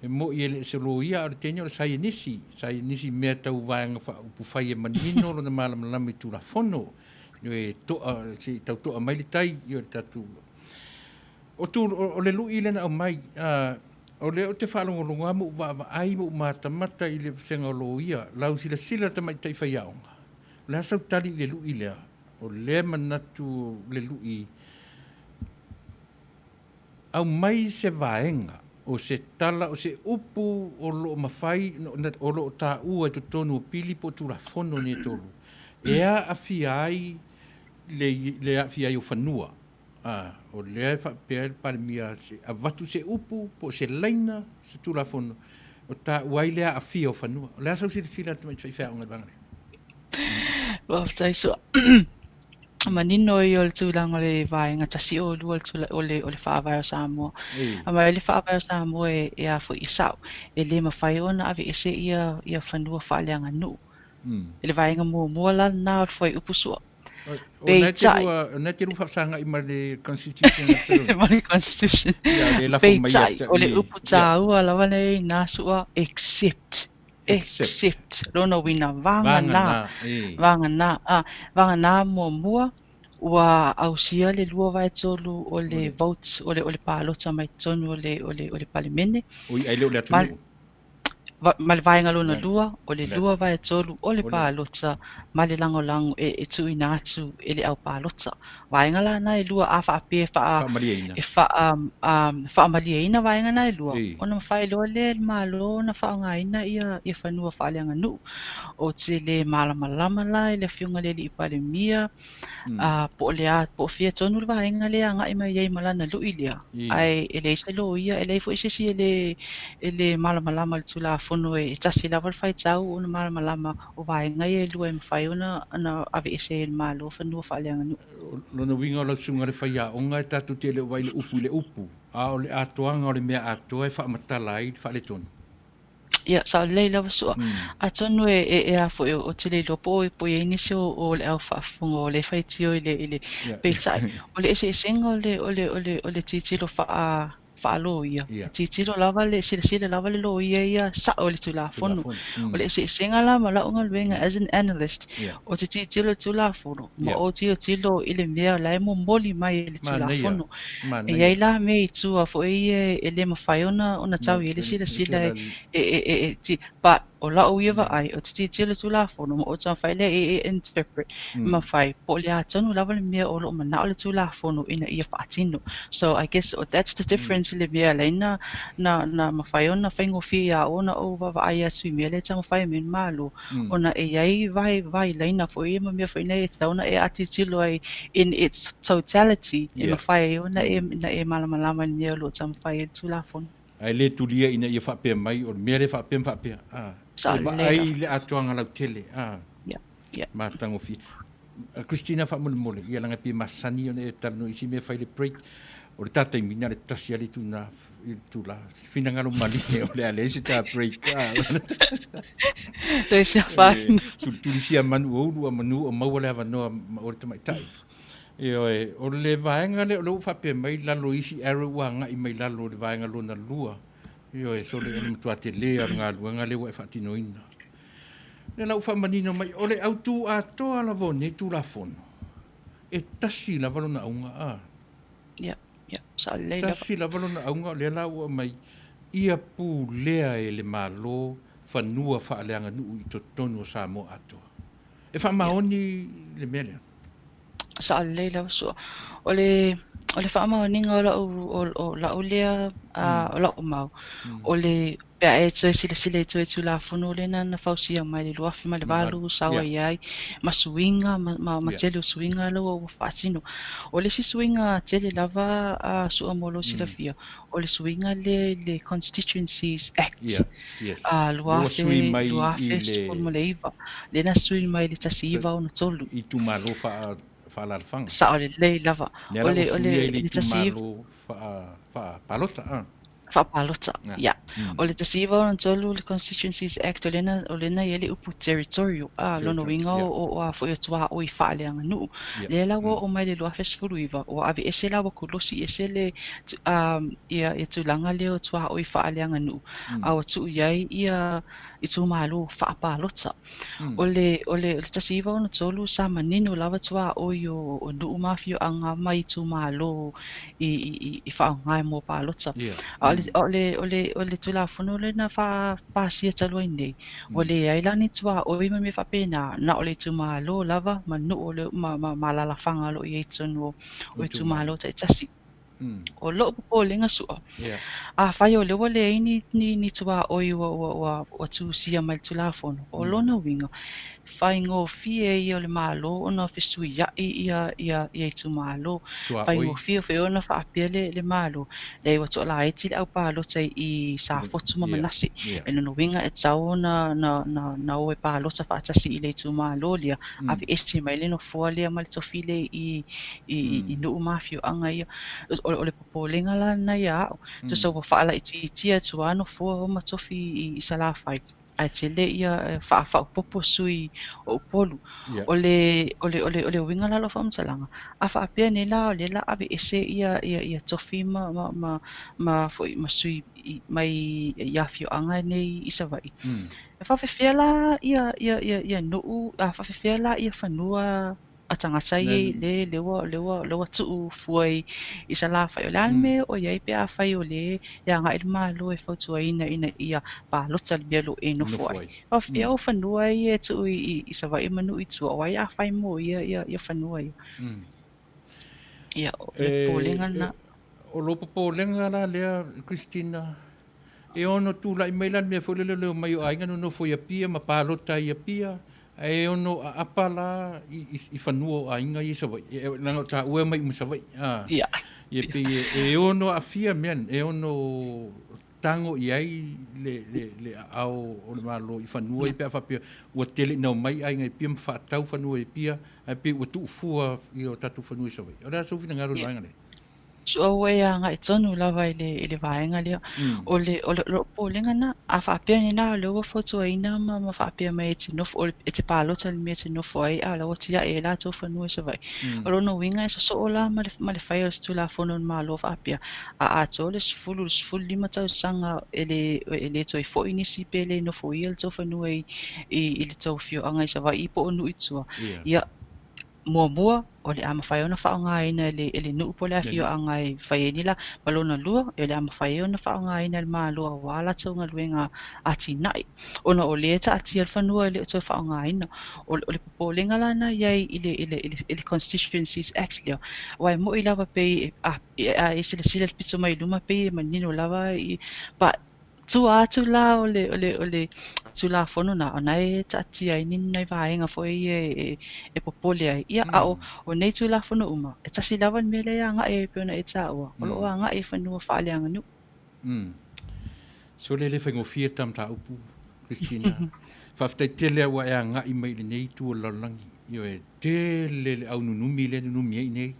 e mo'i e le o se loia, a o le teine o le saienisi, saienisi i mea tau vaega faaupufai e manino lona malamalama i Tulafono. Ioe, e to'a, se i tau to'a mai le tai, ioe, le tatou... O, tu, o, o le lui lea na aumai, a, o lea ou te faalogologo lava ma ou vaavaai ma ou matamata i le vasega o loia, lau silasila tamaitai faiaoga, o le a sau tali i le lui lea? O lea manatu le lui aumai se vaega o se tala o se upu o lo o mafai o lo o taua i totonu o pili po o Tulafono nei e tolu e aafia ai le le aafia ai o fanua. A, o lea e faapea ai le Palemia se avatu se upu po o se laina se Tulafono o taua ai le aafia o fanua. O le a sau silasila a le tamaitai faifeaoga i le vaega lea? Faafetai Sua. Manino ia o le tulaga o le vaega 102 o le, o le Faavae o Samoa. A mai le Faavae o Samoa e, e a foi e sao, e le mafai ona aveese ia, ia fanua faaleaganuu. I le vaega muamua la lena o le fuaiupu sua. Peitai. O na te lua faafesagai ma le Constitution. Ma le Constitution. Peitai, o le upu tāua lava nei nā sua, except. Except. Lona uiga, vagana. Vagana, a, vagana muamua, ua ausia le 2/3 o le vote, o le, o le palota mai totonu o le, o le, o le Palemene. Oi, ai le o le atunuu. Ma le vaega lona lua, o le 2/3 o le palota ma le lagolago e tuuina atu e le au palota. Vaega la na e lua a faapea e faamalieina vaega na e lua, ona mafai loa lea e le Malo ona faaaogaina ia fanua faaleaganuu. Ou te le malamalama la i le Afioga i le Alii Palemia po o le a, po o fea tonu le vaega lea e agai mai ai ma lana lui lea, ae e leai se loia, e leai foi se isi e le, e le malamalama i le Tulafono e tasi lava le faitau ona malamalama o vaega ia e lua e mafai ona, ona aveese ai e le Malo fanua faaleaganuu. O lona uiga o lau susuga i le faiaoga e tatou te le o vaai i le upu i le upu, a o le atoaga o le mea atoa e faamatala ai le faaletonu. Ia, sao lelei lava Sua. Atonu e, e, e a foi, ou te le iloa po o, po o i ai nisi o, o le au faafofoga o lea e faitio i le, i le, peitai, o le eseesega o le, o le, o le, o le tilotilo faa, Faaloia, e tilotilo lava le silasila lava le loia ia sa'o i le Tulafono. O le eseesega la ma la'u galuega as an analyst, ou te tilotilo i le Tulafono ma ou tilotilo i le mea la e momoli mai e le Tulafono. E i ai la mea i tua foi ia e le mafai ona tau i ai le silasila e but O la'u ia vaai, ou te tilotilo i le Tulafono ma ou taumafai lea e interpret ma fai po o le a tonu lava le mea o lo o mana'o le Tulafono ina ia faatino. So I guess that's the difference i le mea lea na na na mafai ona faigofie iā oe ona ou vaavaai atu i mea lea e taumafai mai le Malo ona e i ai vai vailaina foi ia ma mea foi nei e tatau ona e atilotilo ai in its totality e mafai ai ona e na e malamalama i le mea o lo o taumafai ai le Tulafono. Ae le tulia ina ia faapea mai o le mea lea faapea ma faapea. A, e vaai i le atoaga lautele. A, matagofie. Christina faamolemole, ia leaga e pei e masani ona e talanoa i isi mea fai le break. O le ta taimi na o le tasi lava le itula, itula, finagalo malie o le a leai se ta break. A, Toe se afaina. Tulitulisia manu o ulu a manu o maua le avanoa ma oe le tamaitai. Ioe, o le vaega lea o lea ua faapea mai lalo i isi arrow ua agai mai lalo i le vaega lona lua. Ioe, so le, o le matua tele lava o le galuega lea ua e faatinoina. Lea la ua faamanino mai, o le autu atoa lava o nei Tulafono, e tasi lava lona auga, a. Ia, ia, sao lelei lava. Tasi lava lona auga, o lea la ua aumai, ia pulea e le Malo fanua faaleaganuu i totonu o Samoa atoa. E faamaoni le mea lea. Sao lelei lava sua. O le o le faamaoniga o la'u o la'u lea o la'u mau, o le pe a e toe silasila i tua i Tulafono lena na fausia mai i le 2008 sao ai ai ma suiga ma ma tele o suiga la ua faatino. O le isi suiga tele lava a sua mo lou silafia, o le suiga lea i le Constituencies Act 2019, lea na sui mai i le 1963. Itumalo faaalaalafaga. Sao lelei lava. Lea la ua suia i le itumalo faapalota. Faapalota, ia. O le 1963 le Constituencies Act, o lea na, o lea na i ai le upu territorial, a, lona uiga o, o a foi o tuaoi faaleaganuu. Lea la ua oo mai i le 2019, ua aveese la ua kolosi ese le, a, ia, ia tulaga lea o tuaoi faaleaganuu, a ua tuu i ai ia itumalo faapalota. O le, o le, o le 1963 sa manino lava tuaoi o, o nuu ma afioaga ma itumalo i, i, i faaaoga ai mo palota. A o le, o le, o le, o le Tulafono lea na faapasia talu ai nei, ua leai la ni tuaoi ma mea faapena, na o le itumalo lava ma nuu o le, ma, ma, ma alaalafaga o lo o i ai i totonu o, o itumalo taitasi. O lo'u popolega sua, afai o lea ua leai ni, ni, ni tuaoi ua, ua, ua, ua tusia mai le Tulafono, o lona uiga, faigofie ia o le Malo ona fesuia'i ia, ia, ia itumalo. Faigofie foi ona faapea le, le Malo, leai ua toalaiti le au palota i Safotu ma Manase. E lona uiga e tatau ona na, na, na o e palota faatasi i le itumalo lea, aveese mai le nofoa lea ma le tofi lea i, i, i nuu ma afioaga ia. O, o le popolega la lena ia a'u, tusa ua faalaitiitia atu lava nofoa o ma tofi i, i Salafai, ae tele ia faaopopo sui o Upolu. O le, o le, o le, o le uiga la o lau faamatalaga, a faapea nei la o lea la aveese ia, ia, ia tofi ma, ma, ma, ma foi ma sui mai i afioaga nei i Savaii, e faafefea la ia, ia, ia, ia nuu, a faafefea la ia fanua a tagata ia le le ua le ua le ua tuu fua i i Salafai. O le a le mea e oo i ai pe afai o lea e agai le Malo e fautuaina ina ia palota le mea o lo o e nofo ai. Faapefea o fanua ia e tuu i i Savaii ma nuu i tua, o ai a fai mo ia ia ia fanua ia. Ia, o le popolega lena. O lou popolega la lea Christina, e ono tulai mai la le mea foi lele o le omai o aiga nonofo i Apia ma palota ai i Apia, ae ono aapa la i fanua o aiga ia i Savaii. Leaga o taua e omai uma i Savaii. Ia. Ia pei e ono aafia mea nei, e ono tago i ai le aao o le Malo i fanua ia pe a faapea ua tele ina omai aiga i Apia ma faatau fanua i Apia, ae pei ua tuufua i o tatou fanua i Savaii. O le a sou finagalo i le vaega lea? Sua ua e agai tonu lava i le vaega lea. O le o le lou popolega lena, a faapea lena o lea ua fautuaina ma ma faapea mai e te nofo e te palota i le mea e te nofo ai a o la ua tiai ai la tou fanua i Savaii. O lona uiga e sosoo la ma le ma le fai o se Tulafono a le Malo faapea, a atoa le 10 i le 15 tausaga e le e le toe foi nisi pe le nofoia le tou fanua i i le tou afioaga i Savaii po o nuu i tua, ia Muamua, o le a mafai ona faaaogaina e le e le nuu po o le afioaga e fai ai ni la. Ma lona lua, o le a mafai ai ona faaaogaina e le Malo aua a latou galuega atinae, ona o lea e taatia le fanua e le o toe faaaogaina. O le o le popolega la lena i ai i le i le i le Constituencies Act lea, aua e moni lava pei a a e silasila i le pito mai luma pei e manino lava i but Tua atu la o le, o le, o le Tulafono na, o na e taatia ai ni nai vaega foi ia e, e popole ai. Ia, a o, o nei Tulafono uma, e tasi lava le mea lea e agai ai e pei ona e taua, o lo o agai i fanua faaleaganuu. Sole e le faigofie le ta mataupu, Christina. Faafetai tele lava ua e agai mai i lenei itu o le lalolagi. Ioe, tele le au nunumi lea e nunumi ai i inei.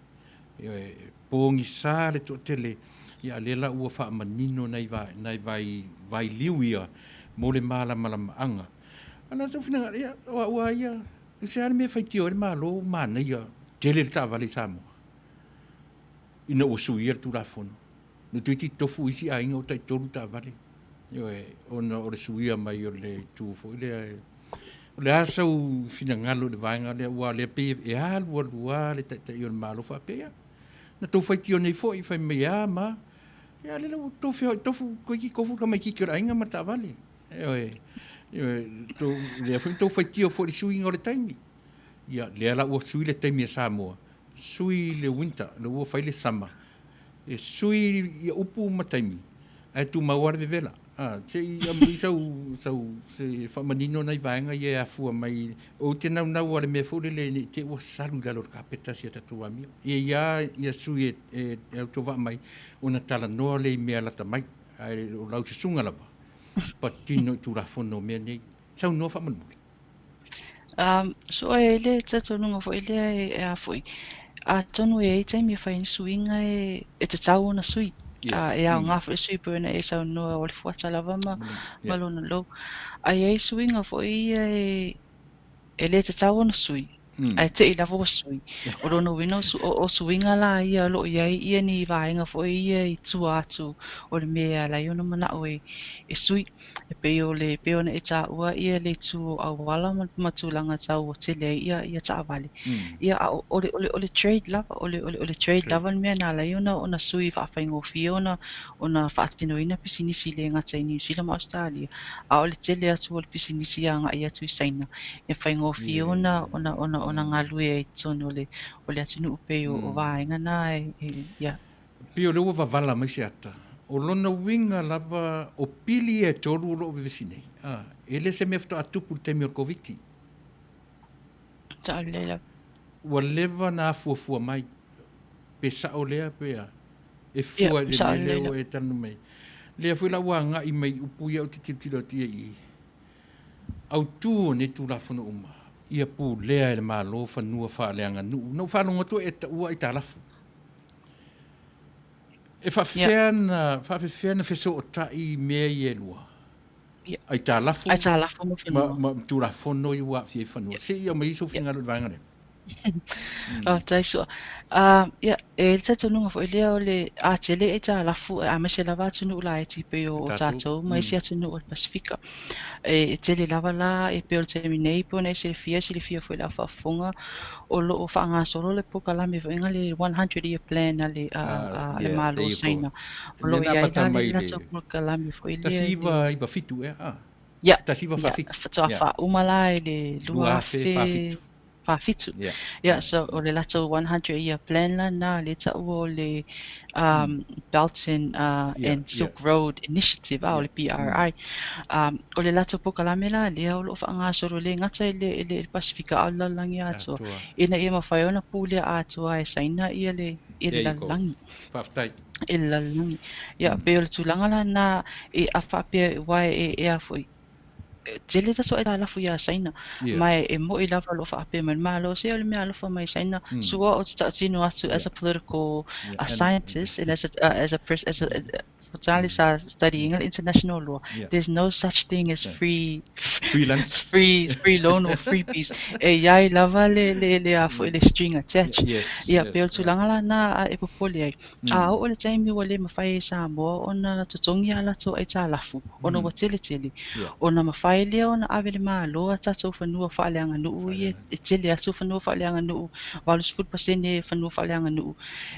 Ioe, pogisa le toatele, ia a lea la ua faamanino nai nai vai vailiu ia mo le malamalamaaga. A na tou finagalo, ia, o au lava ia, i se a le mea e faitio ai le Malo, manaia tele le taavale i Samoa ina ua suia le Tulafono. Na toeitiiti tofu isi aiga ua taitolu taavale, ioe, ona o le suia mai o le itu foi lea. O le a sau finagalo i le vaega lea, aua o lea pei e alu alu lava le Taitai o le Malo faapea, ia, na tou faitio nei foi fai mai e a ma a, ia a o lea la ua tou feoai tofu, toeitiiti tofu le tamaitiiti o le aiga ma le taavale. Ioe, ioe, tou, lea foi na tou faitio foi i le suiga o le taimi. Ia, lea la ua sui le taimi a Samoa, sui le winter, lea ua fai le summer, e sui ia upu ma taimi, ae tumau lava le vevela. A, se i aumai sau, sau, se faamanino nai vaega ia e afua mai, ou te naunau lava i le mea foi lele ne i te i ua salu i lalo o le kapeta si a tatou amio. E i ai lava ia sui e, e, e autovaa mai ona talanoa lea i mea lata mai, ae o lau susuga lava, patino i Tulafono o mea nei. Saunoa faamolemole. So e i ai le talitonuga foi lea e a foi, atonu e i ai taimi e fai ai ni suiga e tatau ona sui. E aoga foi le sui pei ona e saunoa o le fuata lava ma ma lona lou. Ae i ai suiga foi ia e le tatau ona sui, ae te i lava ua sui. O lona uiga o suiga la ia o lo o i ai ia ni vaega foi ia i tua atu o le mea e ala ai ona manao e sui. E pei o le, pei ona e taua ia le itu o auala ma, ma tulaga tau ua tele ai ia, ia taavale. Ia, a o, o le, o le, o le trade lava, o le, o le, o le trade lava le mea na ala ai ona, ona sui faafaigofie ona, ona faatinoina pisinisi le gata i Niu Sila ma Ausetalia, a o le tele atu o le pisinisi agai atu i Saina, e faigofie ona, ona, ona, ona galue ai i totonu o le, o le atunuu pei o, o vaega na e, e, ia. Pei o lea ua vavala mai se ata. O lona uiga lava, o pili ia e tolu o lo o vevesi nei, a, e le se mea faatoa tupu i le taimi o le Koviti. Sao lelei lava. Ua leva na afuafua mai, pe sao lea pe a, e fua i le mea lea ua e talanoa mai ai. Lea foi la ua agai mai i upu ia ou te tilotilo atu i ai i i. Autu o nei Tulafono uma, ia pulea e le Malo fanua faaleaganuu. Na ou faalogo atu e taua aitalafu. E faafefea na, faafefea na fesootai mea ia e lua? Aitalafu, Aitalafu ma fanua. Ma, ma Tulafono ia ua aafia ai fanua. Se i aumai sou finagalo i le vaega lea. Faafetai Sua. Ia, e i ai le talitonuga foi lea o le a tele aitalafu aemaise lava atunuu laiti pei o tatou ma isi atunuu o le Pasefika. E tele lava la e pei o le taimi nei pei ona e silafia, silafia foi i le au faafofoga o lo o faagasolo le polokalame foi le 100 year plan a le a le Malo o Saina. O lo o i ai la le latou polokalame foi lea. 1997 ea? Ia, 1947. Faatoa faauma la i le 2047. 47. Ia, so o le latou 100 year plan la na lea e taua o le Belt and, and Silk Road Initiative, o le BRI. O le latou polokalame la lea o lo o faagasolo e le gata i le, i le Pasefika a o le lalolagi atoa, ina ia mafai ona pulea atoa e Saina ia le, ia le lalolagi. Faafetai. I le lalolagi. Ia, pei o le tulaga la na e a faapea aua e, e a foi. Tele tatou aitalafu iā Saina, ma e mo'i lava o lo o faapea mai le Malo, se o le mea alofa mai Saina, sua ou te tautino atu as a political scientist and as a, as a, as a, for sa studying international law, there's no such thing as free free lunch, free loan or freebies. E iai lava le le le a foi le string attached. Ia, pei o le tulaga lena e popole ai. A oo le taimi ua le mafai e Samoa ona totogi a latou aitalafu, ona ua tele tele, ona mafai lea ona ave le Malo a tatou fanua faaleaganuu ia e tele atu fanua faaleaganuu, 80% fanua faaleaganuu.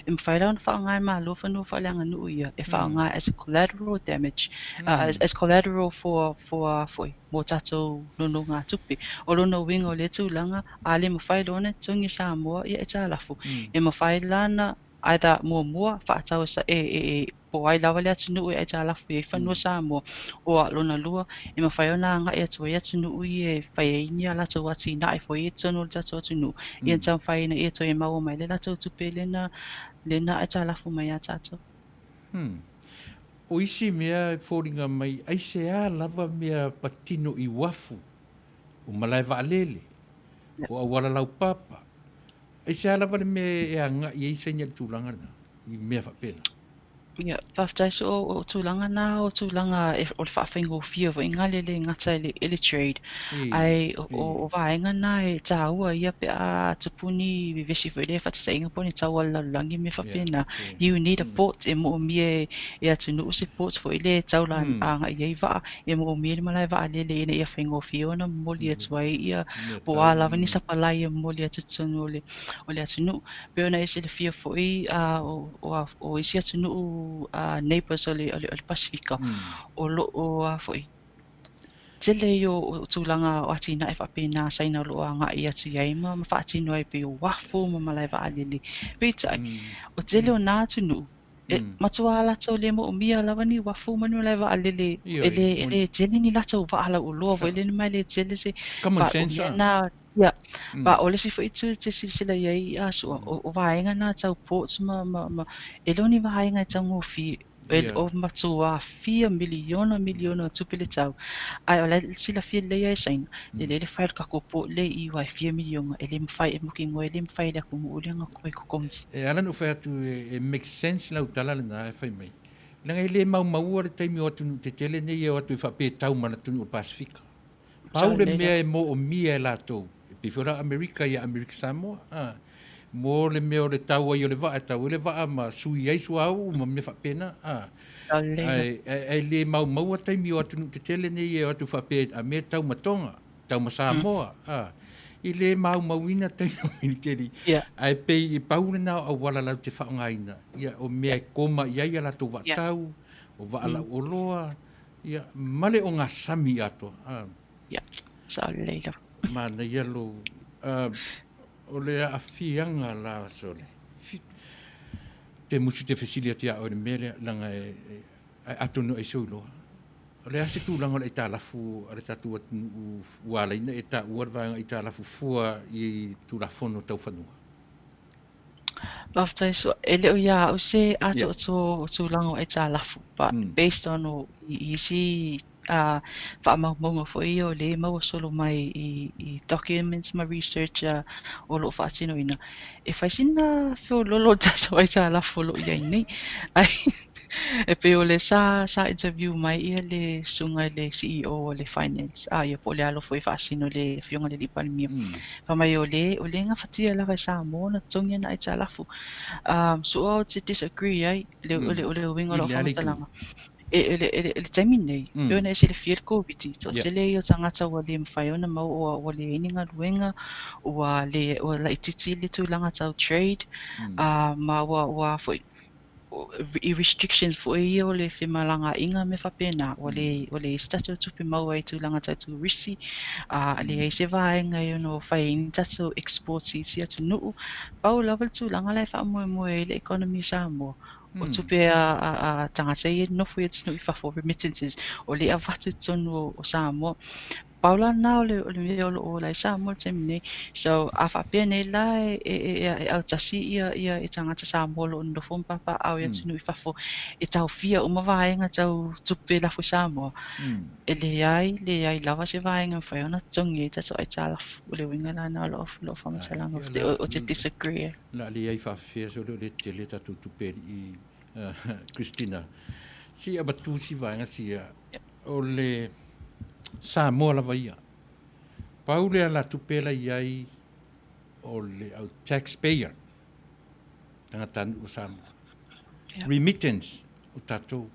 E mafai la ona faaaoga e Malo fanua faaleaganuu ia e faaaoga as a collateral damage, as collateral for foi mo tatou nonogatupe. O lona uiga o lea tulaga, a le mafai loa ona totogi e Samoa ia aitalafu, e mafai la ona either muamua faatau e po ai lava le atunuu e aitalafu i ai fanua Samoa, o lona lua e mafai ona agai atu ai atunuu ia e fai ai ni a latou atinae foi i totonu o le tatou atunuu, ia taumafai ina ia toe maua mai le latou tupe lena aitalafu mai ia tatou. O isi mea e foliga mai aisea lava mea patino i uafu, o malae vaalele, o auala laupapa, aisea lava le mea e agai ai Saina i le tulaga lena, i mea faapena? Ia, faafetai so o tulaga na, o tulaga o le faafaigofie foi le le gata i le trade. Ai o vaega na e tāua ia pe a tupuni vevesi foi le faataitaiga po o ni taua o le lalolagi ma mea faapena. You need a port e moomia e atunuu se port foi le tau agai ai vaa, e moomia le malae vaalele ina ia faigofie ona momoli atu ai ia po o a lava ni sapalai e momoli atu totonu o le atunuu. Pei ona e silafia foi o isi atunuu neighbours o le Pasifika, o loo a foi tele ia o tulaga o atinae faapena Saina o loo agai atu i ai ma faatino ai pei o uafu ma malae vaalele. Peitai, o tele o nā atunuu, e matua latou le moomia lava ni uafu ma ni malae vaalele, e le tele ni latou vaa lauoloa foi le mai le tele se Common sense. Na ia, ba o le isi foi itu te silasila i ai a sua, o vaega na tau ports ma e le o ni vaega e taugofie, o matua fia miliona miliona o tupe le tau. Ai o le silafia lelei ai e Saina, le lele fai le tatou port le i ai fia miliona, e le mafai e mautinoa e le mafai e le atunuu lea ona toe totogi. E ala ona ou fai atu e make sense lau tala lena e fai mai. Leaga e le maumauina le taimi o atunuu tetele nei e o atu e faapetau ma le atunuu o le Pasifika. Pau le mea e moomia e latou, e pei foi la Amerika ia Amerika Samoa, mo le mea o le tau ai o le vaa, e tau ai le vaa ma sui ai suauu ma mea faapena. Ae le maumauina taimi o atunuu tetele nei e o atu faapea a mea tau ma Tonga, tau ma Samoa. E le maumauina taimi o military. Ae pei e pau lena o auala latou te faaaogaina, ia o mea e koma i ai a latou vaatau, o vaa lauoloa, ia, ma le ogasami atoa. Ia, sao lelei lava. Manaia lou o le aafiaga la sole. Pe musu te fesili atu ia oe i le mea lea, leaga e atonu ai sou iloa. O le a se tulaga o le aitalafu a le tatou atunuu ua ala ai ona e taua le vaega aitalafu fua i Tulafono Tau Fanua? Faafetai sua, e le o ia au se atoatoa o tulaga o aitalafu, but based on o i isi faamaumauga foi ia o lea e maua solo mai i documents ma research o loo faatinoina, e fai sina feololo o le tatou aitalafu o loo i ai nei. Ai e pei o le sa interview mai ia le susuga i le CEO o le finance, ia po o le alo foi e faasino le afioga i le alii Palemia. Fai mai o le gafatia lava e Samoa ona totogi ana aitalafu. Sua ou te disagree ai o le uiga o lau faamatalaga. E le taimi nei, pei ona e silafia le Koviti, toatele ia o tagata ua le mafai ona maua, ua leai ni galuega, ua le ua laitiiti le tulaga tau trade, ma ua foi i restrictions foi ia o le femalagaaiga ma faapena, ua leai se tatou tupe maua i tulaga tau turisi, leai se vaega e ono fai ai ni tatou exports i isi atunuu. Pau lava le tulaga la e faamoemoe ai le economy o Samoa, o tupe a tagata ia e nonofo i atunuu i fafo, remittances, o lea avatu i totonu o Samoa. Pau la lena o le o le mea o lo o ola ai Samoa i le taimi nei. So a faapea nei la e e e e autasi ia ia i tagata Samoa o lo o nonofo ma papaaao i atunuu i fafo e taofia uma vaega tau tupe lafo i Samoa, e leai, leai lava se vaega e mafai ona totogi ai tatou aitalafu. O le uiga la lena o lau lau faamatalaga ou te disagree ai. O le a leai faafefea sole o lea e tele tatou tupe alii Christina. Se i avatu si vaega sia o le Samoa lava ia. Pau le alatupe la i ai o le au taxpayer, tagatanuu o Samoa. Remittance o tatou.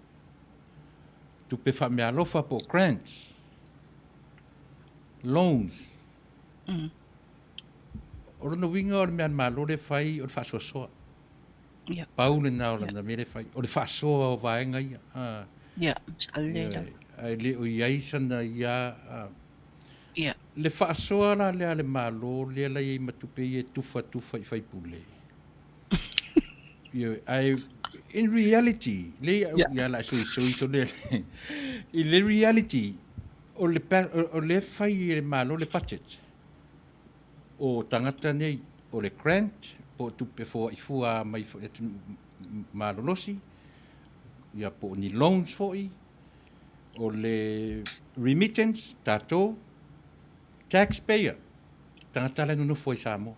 Tupe faameaalofa po o grants, loans. O lona uiga o le mea a le Malo lea e fai o le faasoasoa. Pau lena o lana mea lea e fai, o le faasoa o vaega ia. Ia, lelei lava. Ae le o i ai sana ia... Le faasoa la lea a le Malo lea la i ai ma tupe ia e tufatufa i faipule. Ioe, ae in reality, le ia la soisoi so le i le reality o le o le fai e le Malo le budget. O tagata nei, o le grant po o tupe foai fua mai atunuu malolosi, ia po o ni loans foi, o le remittance, tatou, taxpayer, tagata la e nonofo ai i Samoa.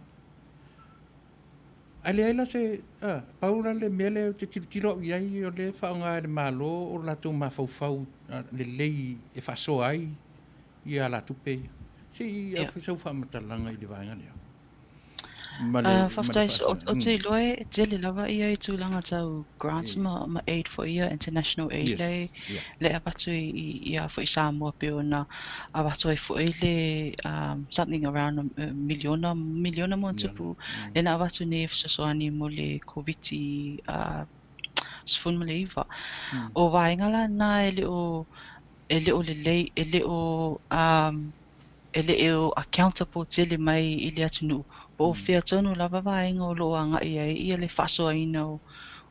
Ae leai la se, a, pau la le mea lea ou te tilotilo au i ai, o lea e faaaoga e le Malo o latou mafaufau lelei e faasoa ai ia alatupe ia. Se i afe sau faamatalaga i le vaega lea. Ma le, Faafetai, ou te iloa e tele lava ia i tulaga tau grants ma, ma aid foi ia, international aid yes. lea, yeah. lea avatu i, i, i a foi Samoa pei ona avatu ai foi le um, something around a miliona, miliona ma ona tupu yeah. Lea na avatu nei e fesoasoani mo le Koviti uh, 19. O vaega la na e le o e le o lelei, e le o um, e le o accountable tele mai i le atunuu, po o fea tonu lava vaega o lo o agai ai ia le faasoaina o,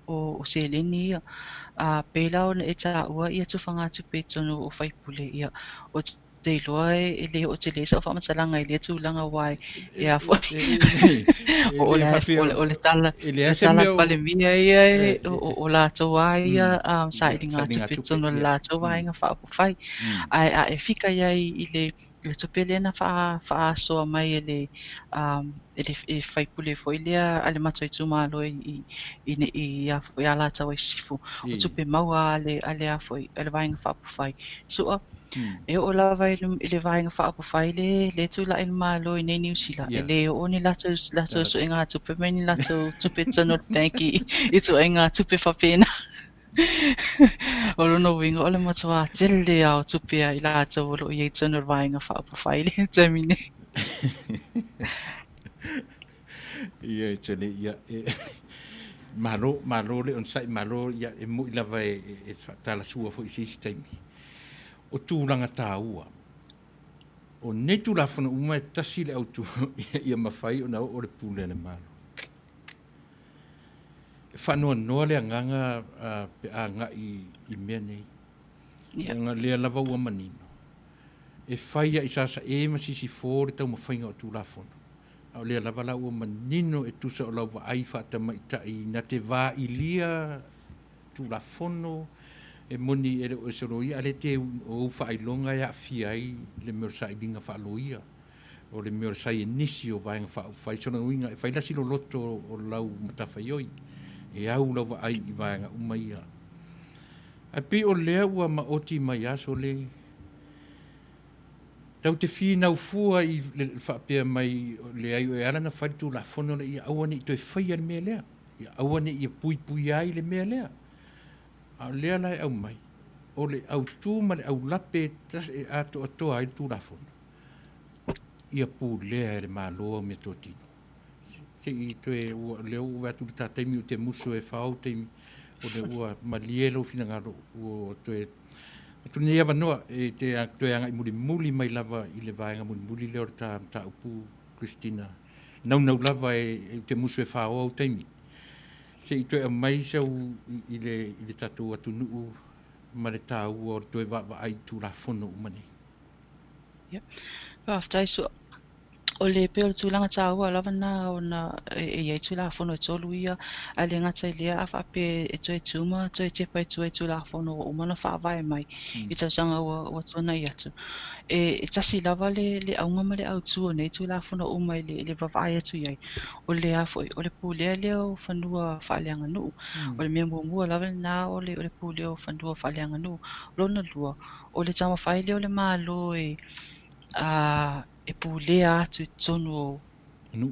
o, o seleni ia. A pei la ona e taua ia tufagatupe i totonu o faipule, ia, ou te iloa e le oo tele ai sau faamatalaga i lea tulaga aua e a foi o le, o le, o le tala, le tala a le Palemia ia e, o, o latou lava ia sailigatupe i totonu o le latou vaega faaupufai. Ae a e fika i ai i le le tupe lea na faasoa mai e le e le e faipule foi lea a le matou itumalo i i i a foi Alataua i Sisifo, o tupe maua a le a le a foi a le Vaega Faaupufai. Su'a, e oo lava i le i le Vaega Faaupufai le le tulai le Malo i nei Niu Sila, e le oo ni latou latou suegatupe mai ni latou tupe i totonu o le bank i i ituaiga tupe faapena. O lona uiga o le matua tele lava o tupe a i latou o lo o i ai i totonu o le Vaega Faaupufai i le taimi nei. Ia e tele ia e malo malo le onosai malo ia e moi lava e e faatalasua foi i se isi taimi. O tulaga taua o nei Tulafono uma e tasi le autu ia mafai ona oo le pule a le Malo. E faanoanoa le agaga pe a agai i mea nei. Leaga lea lava ua manino, e fai lava i Sasae ma Sisifo le taumafaiga o Tulafono, a o lea lava la ua manino e tusa o lau vaai faatamaitai na te vailia Tulafono e moni e le o ese o loia, a le te o ou faailoga e aafia ai le mea o le sailiga faaloia. O le mea o le saienisi o Vaega Faaupufai, so lona uiga e fai lasi loloto o lau matafaioi e au lau vaai i vaega uma ia. Ae pei o lea ua maoti mai aso le tau te finau fua i le faapea mai leai e ala ona fai le Tulafono lea ia aua ne i toe faia le mea lea, ia aua ne i puipuia ai le mea lea. A o lea la e aumai, o le autu ma le aulape e atoatoa ai le Tulafono. Ia pulea e le Malo au meatotino. Se i toe, ua, lea ua vaai atu i le ta taimi ou te musu e fao taimi, o lea ua malie lou finagalo, ua toe atu lenei avanoa e te toe agai mulimuli mai lava i le vaega mulimuli lea o le ta mataupu Christina. Naunau lava e, ou te musu e fao au taimi. Se i toe aumai sau i le, i le tatou atunuu ma le taua o le toe vaavaai i Tulafono uma nei. Ia, faafetai Su'a. O le pei o le tulaga taua lava lena ona e i ai Tulafono e 3 ia, ae le gata i lea a faapea e toe tu ma toe tepa i tua i Tulafono ua uma ona faavae mai i tausaga ua tuanai atu. E tasi lava le auga ma le autu o nei Tulafono uma i le vaavaai atu i ai, o le a foi, o le pulea lea o fanua faaleaganuu. O le mea muamua lava lena o le pulea o fanua faaleaganuu. Lona lua, o le taumafai lea o le Malo e pulea atu i totonu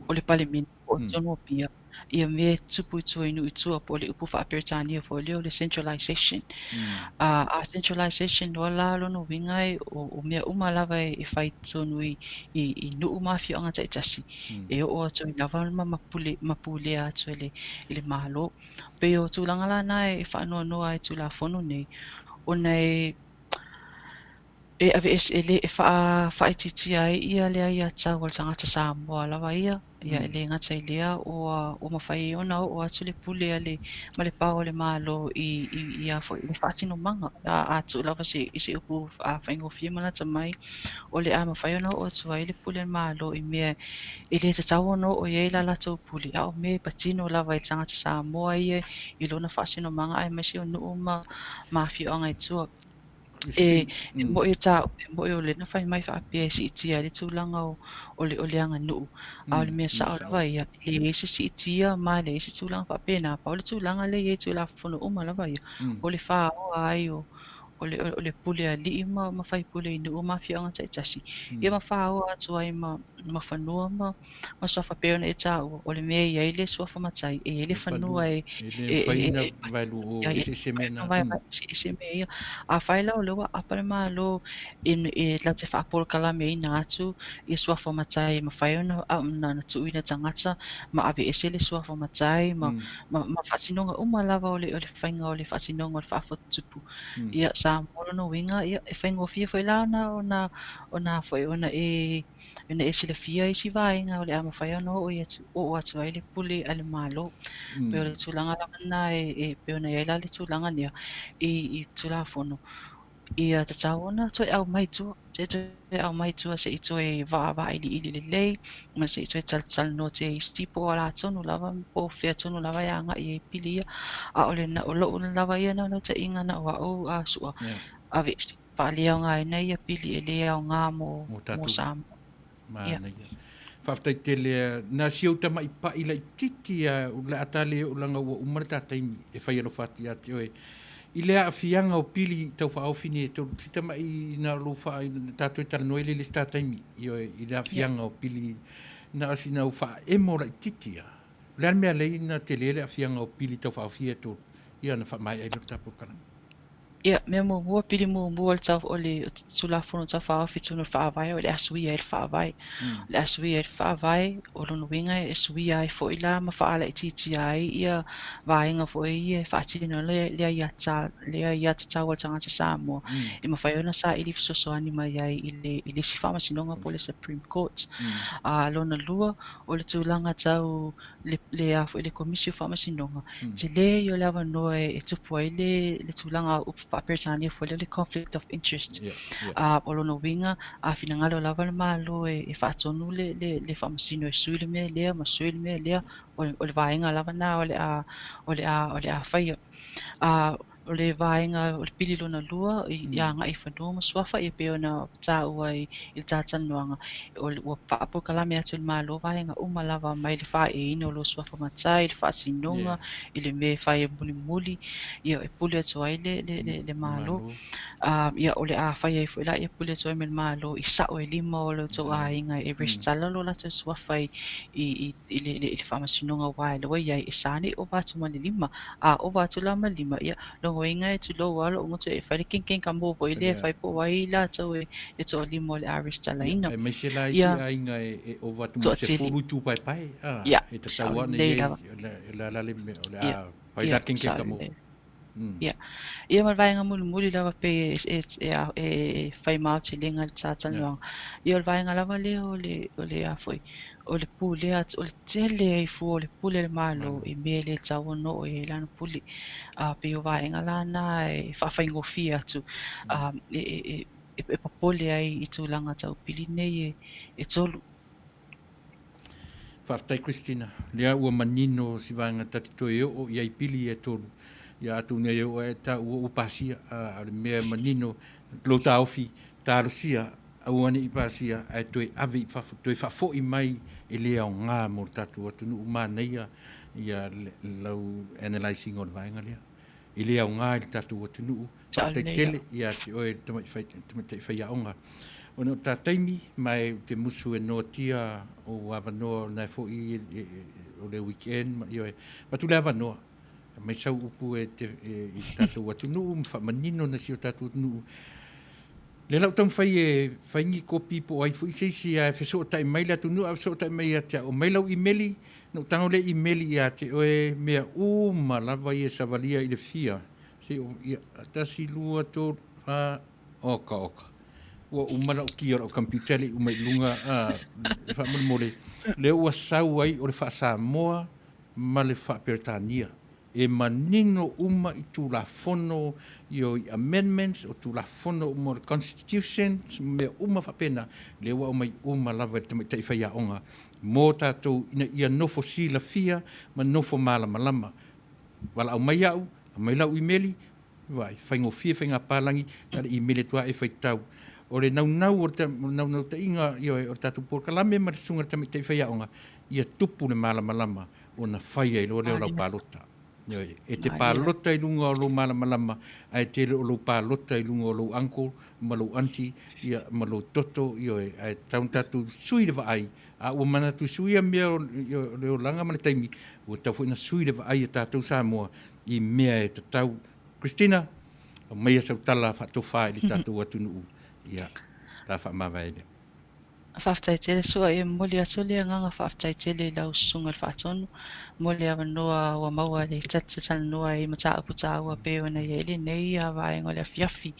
o le Palemene po o totonu o Apia ia mea e tupu i tua i nuu i tua po o le upu faa-Peretania foi lea o le centralization. A centralization loa la lona uiga o mea uma lava e fai i totonu i nuu ma afioaga taitasi e oo atu ai lava ma pulea atu e le Malo. Pei o tulaga la na e faanoanoa ai Tulafono nei, ona e aveese e faaitiitia ai ia le aiatatau a le tagata Samoa lava ia, ia e le gata i lea ua mafai ai ona oo atu le pule a le ma le pao o le Malo i a foi le faatinomaga. A tuu lava i se upu faigofie ma lata mai, o le a mafai ona oo atu ai le pule a le Malo i mea e le tatau ona oo i ai la latou pule, a o mea e patino lava i le tagata Samoa ia i lona faasinomaga aemaise o nuu ma afioaga i tua. E mo'i e o le na fai mai faapea e siitia ai le tulaga o le aganuu, a o le mea sao lava ia, e leai se siitia ma leai se tulaga faapena, pau le tulaga lea e i ai Tulafono uma lava ia, o le faaoa ai o le pule alii ma faipule i nuu ma afioaga taitasi, ia ma faaoa atu ai ma fanua ma suafa pei ona e taua, o le mea e i ai le suafa matai, e i ai le fanua e eseese mea ia. Afai la o lea ua apa le Malo e latou te faapolokalameina atu ia suafa matai e mafai ona tuuina tagata ma aveese le suafa matai ma faatinoga uma lava o le faiga o le faatinoga o le faafotutupu. Ia Samoa lona uiga ia e faigofie foi la ona foi ona e silafia isi vaega o le a mafai ona oo atu ai le pule a le Malo. Pei o le tulaga lava lena e pei ona i ai la le tulaga lea i Tulafono ia tatau ona toe aumai tua, se i toe aumai tua se i toe vaavailiili lelei ma se i toe talatalanoa te isi po o la tonu lava po o fea tonu lava e agai ai pili ia. A o le o lou lava ia naunautaiga na o au Su'a ave faaleaogaina ia pili e le aoga mo Samoa. Manaia. Faafetai tele na si ou tamaipai laitiiti o le a tale o langa ua uma le tataimi e fai alofa atu ia te oe. I le aafiaga o pili tau faaofi nei e tolu, si tamai na o lou faa tatou e talanoa i le isi tataimi i oe i le aafiaga o pili na o sina u faaemo laitiiti a. O le a le mea lea na tele le aafiaga o pili tau faaofi e tolu, ia na faamaea ai le tatou polokalame. Ia, mea muamua, pili muamua le tau o le Tulafono tau faaofi tonu o le faavae, o le a suia ai le faavae. O le a suia ai le faavae, o lona uiga e suia ai foi la ma faalaitiitia ai ia vaega foi ia e faatino le aiatatau a le tagata Samoa. E mafai ona saili fesoasoani mai ai i le isi faamasinoga po o le Supreme Court. Lona lua, o le tulaga tau le komisi o faamasinoga, tele ia o le avanoa e tupu ai le tulaga upu faa-Peretania foi lea o le conflict of interest. O lona uiga, a finagalo lava le Malo e faatonu le faamasino e sui le mea lea ma sui le mea lea, o le vaega lava na o le a faia. O le vaega o le pili lona lua i agai i fanua ma suafa ia pei ona taua i le talatalanoaga, ua faapolokalame atu le Malo vaega uma lava mai le faaeeina o lo suafa matai, le faatinoga, i le mea e fai e mulimuli, ia e pule atu ai le Malo. Ia o le a fai ai foi la ia pule atu ai ma le Malo i sao e lima o le tou aiga e resitala lo latou suafa i le faamasinoga aua e laua i ai e sa nei ova atu ma le lima. A ova atu la ma le lima, ia lona uiga e tulou lava lou gutu e fai le kenkeng ka mo foi lea e fai po o ai latou e toalima o le a resitalaina. Aemaise la isi aiga e ova atu ma le 10 itupaepae, e tatau lava ona i ai o le a le mea o le a fai la kenkeng ka mo. Ia, ia ma le vaega mulimuli lava pe e fai maotelega le talatalanoaga. Ia o le vaega lava lea o le a foi, o le pulea, o le tele ai fua o le pule a le Malo i mea e le tatau ona oo i ai lana pule. Pei o vaega la na e faafaigofie atu e e popole ai i tulaga tau pili nei e tolu. Faafetai Christina, lea ua manino si vaega ta te toe oo i ai pili e tolu. Ia atonu e oo ae taua ua pasia, a o le mea e manino lou taofi, talosia aua ne i pasia ae toe ave i fafo, toe faafoi mai e le aoga mo le tatou atunuu. Manaia ia lau analyse ina o le vaega lea. E le aoga i le tatou atunuu. Faafetai tele ia te oe le tamaitai faiaoga. Ona o ta taimi, ma e ou te musu e noatia ou avanoa o lena foi o le weekend, ma ioe. Avatu le avanoa, aumai sau upu e te, e, i le tatou atunuu, ma faamanino na si o tatou atunuu. Lea la ou taumafai e fai ni kopi po o ai foi se isi ae fesootai mai le atunuu, ae fesootai mai ia te au. Aumai lau imeli, na ou tago lea imeli ia te oe mea uma lava ia e savalia i le fia. Se o, ia, 1, 2, 3, 4, oka, oka. Ua uma lau ki o lau computer le i uma i luga, a, faamolemole. Lea ua sau ai o le faa-Samoa ma le faa-Peretania. E manino uma i Tulafono i o i amendments, o Tulafono uma o le Constitution, mea uma faapena, lea ua aumai uma lava e le tamaitai faiaoga mo tatou ina ia nofo silafia ma nofo malamalama. Valaau mai au, aumai lau imeli, vaai, faigofie faiga palagi, na o le imeli atu lava e faitau. O le naunau o le naunautaiga ioe o le tatou polokalame ma le susuga i le tamaitai faiaoga, ia tupu le malamalama ona fai ai loa lea o lau palota. Ioe, e te palota i luga o lou malamalama, ae te le o lou palota i luga o lou uncle ma lou aunty, ia, ma lou toto, ioe, ae tatau ona tatou sui le vaai, a ua manatu suia mea o le olaga ma le taimi, ua tatau foi ona sui le vaai a tatou Samoa i mea e tatau. Christina, aumaia sau tala faatofa i le tatou atunuu, ia, ta faamavae lea. Faafetai tele Sua, e momoli atu le agaga faafetai tele i lau susuga i le Faatonu mo le avanoa ua maua e ta te talanoa ai i mataupu taua pei ona i ai lenei vaega o le afiafi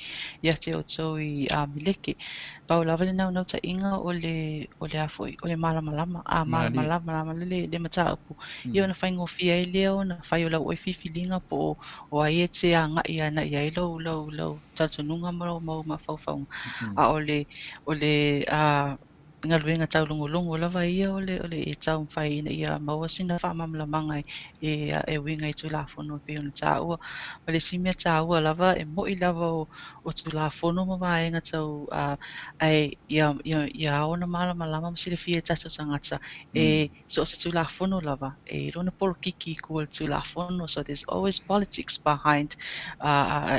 ia te outou i Meleke. Pau lava le naunautaiga o le o le a foi o le malamalama, a malamalama le le mataupu ia ona faigofie ai lea ona fai o lau oe filifiliga po o ai e te agai ana i ai lou lou lou talitonuga ma lou mau mafaufauga. A o le o le galuega taulogologo lava ia o le o le e taumafai ina ia maua sina faamalamalamaga e e uiga i Tulafono e pei ona taua. Ma le isi mea taua lava, e mo'i lava o o Tulafono ma vaega tau ae ia ia ia ao ona malamalama ma silafia e tatou tagata e so o se Tulafono lava, e i lona polokiki i kua le Tulafono, so there's always politics behind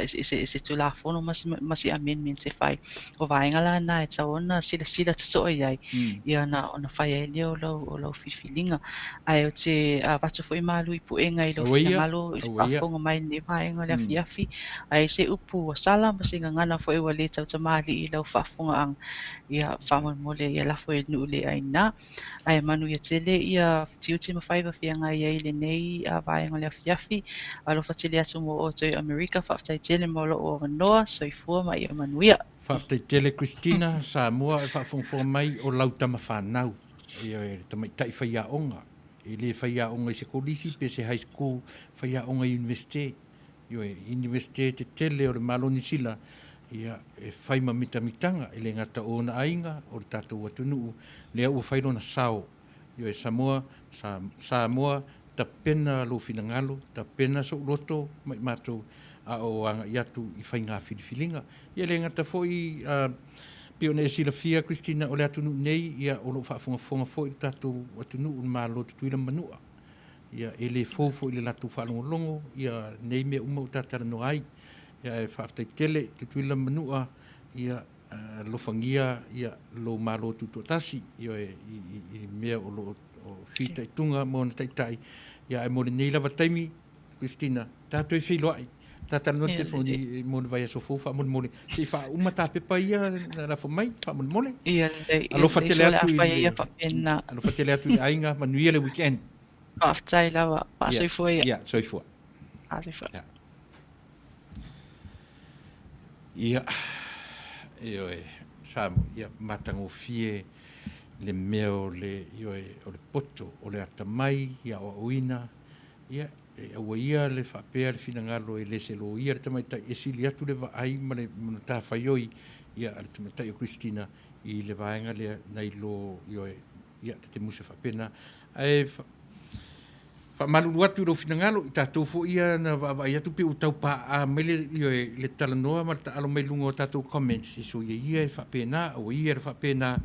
se, se Tulafono ma se, ma se amendment e fai. O vaega la na e tatau ona silasila totoa i ai, ia ona, ona fai ai lea o lau, o lau filifiliga. Ae ou te avatu foi malu i puega i lou finagalo i le faafofoga mai i lenei vaega o le afiafi, a i ai se upu ua sala ma se gagana foi ua le tautamalii i lau faafofogaaga, ia faamolemole ia lafo i le nuu le aina. Ae manuia tele ia tiute ma faiva feagai ai i lenei vaega o le afiafi. Alofa tele atu mo outou i Amerika. Faafetai tele mo lou avanoa. Soifua ma ia manuia. Faafetai tele Christina, Samoa e faafogafoga mai o lau tama fanau, ioe, le tamaitai faiaoga, e le faiaoga i se kolisi pe se high school, faiaoga i Universite. Ioe, Universite tetele o le Malo o Niu Sila, ia, e fai ma mitamitaga, e le gata o ona aiga, o le tatou atunuu, lea ua fai lona sao. Ioe, Samoa, Sa, Samoa, tapena lou finagalo, tapena sou loto ma i matou, a o agai atu i faiga filifiliga. Ia, e le gata foi, a, pei ona e silafia, Christina, o le atunuu nei, ia, o lo o faafogafoga foi le tatou atunuu i le Malo o Tutuila ma Manua. Ia, e le fou foi i le latou faalogologo ia nei mea uma ua ta talanoa ai. Ia, ae faafetai tele Tutuila ma Manua, ia, alofagia ia lou Malo Tutoatasi, ioe, i, i, i mea o lo o fitaituga ma ona taitai. Ia, ae mo lenei lava taimi, Christina, ta toe feiloai. Ta talanoa i le telefoni mo le vaiaso fou faamolemole. Se i faauma ta pepa ia na lafo mai faamolemole. Ia lelei, ia Alofa lelei, tele so o le a atu i fai ai le ia faapena. alofa tele atu i le aiga, manuia le weekend. Faafetai lava, Ia, faasoifua ia. ia, soifua. Faasoifua. Ia. Ia, ioe, Samoa, ia matagofie le mea o le, ioe, o le poto, o le atamai, i aoaoina, Ia, e aua ia le faapea le finagalo e le se loia le tamaitai e sili atu le vaai ma le matafaioi ia, a le tamaitai o Christina i le vaega lea nai lo, ioe, ia, ta te musa faapena. Ae faamalulu atu i lou finagalo, i tatou foi ia na vaavaai atu pei ua tau paaa mai le, ioe, le talanoa ma le taalo mai luga o tatou comments, e soia ia e faapena, aua ia le faapena,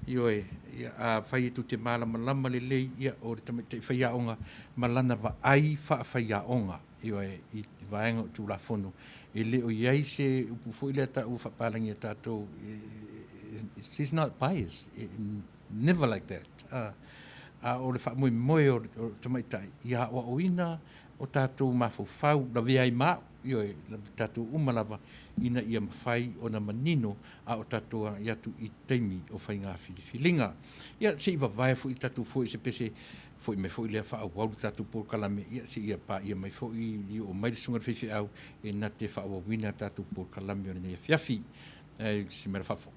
ioe, ia, afai e tou te malamalama lelei, ia, o le tamaitai faiaoga ma lana vaai faafaiaoga, ioe, i vaega o Tulafono, e le o i ai se upu foi lea taua faapalagi a tatou, she's not biased, never like that. A o le faamoemoe o le tamaitai ia aoaoina o tatou mafaufau lavea ai ma au, ioe, tatou uma lava, ina ia mafai ona manino a o tatou agai atu i taimi o faiga filifiliga. Ia, se i vavae foi tatou foi se pese foi mai foi lea faaauau le tatou polokalame, ia, se ia paia mai foi i oo mai le susuga i le faifeau e na te faaauauina tatou polokalame o lenei afiafi. Ae si mea faafo.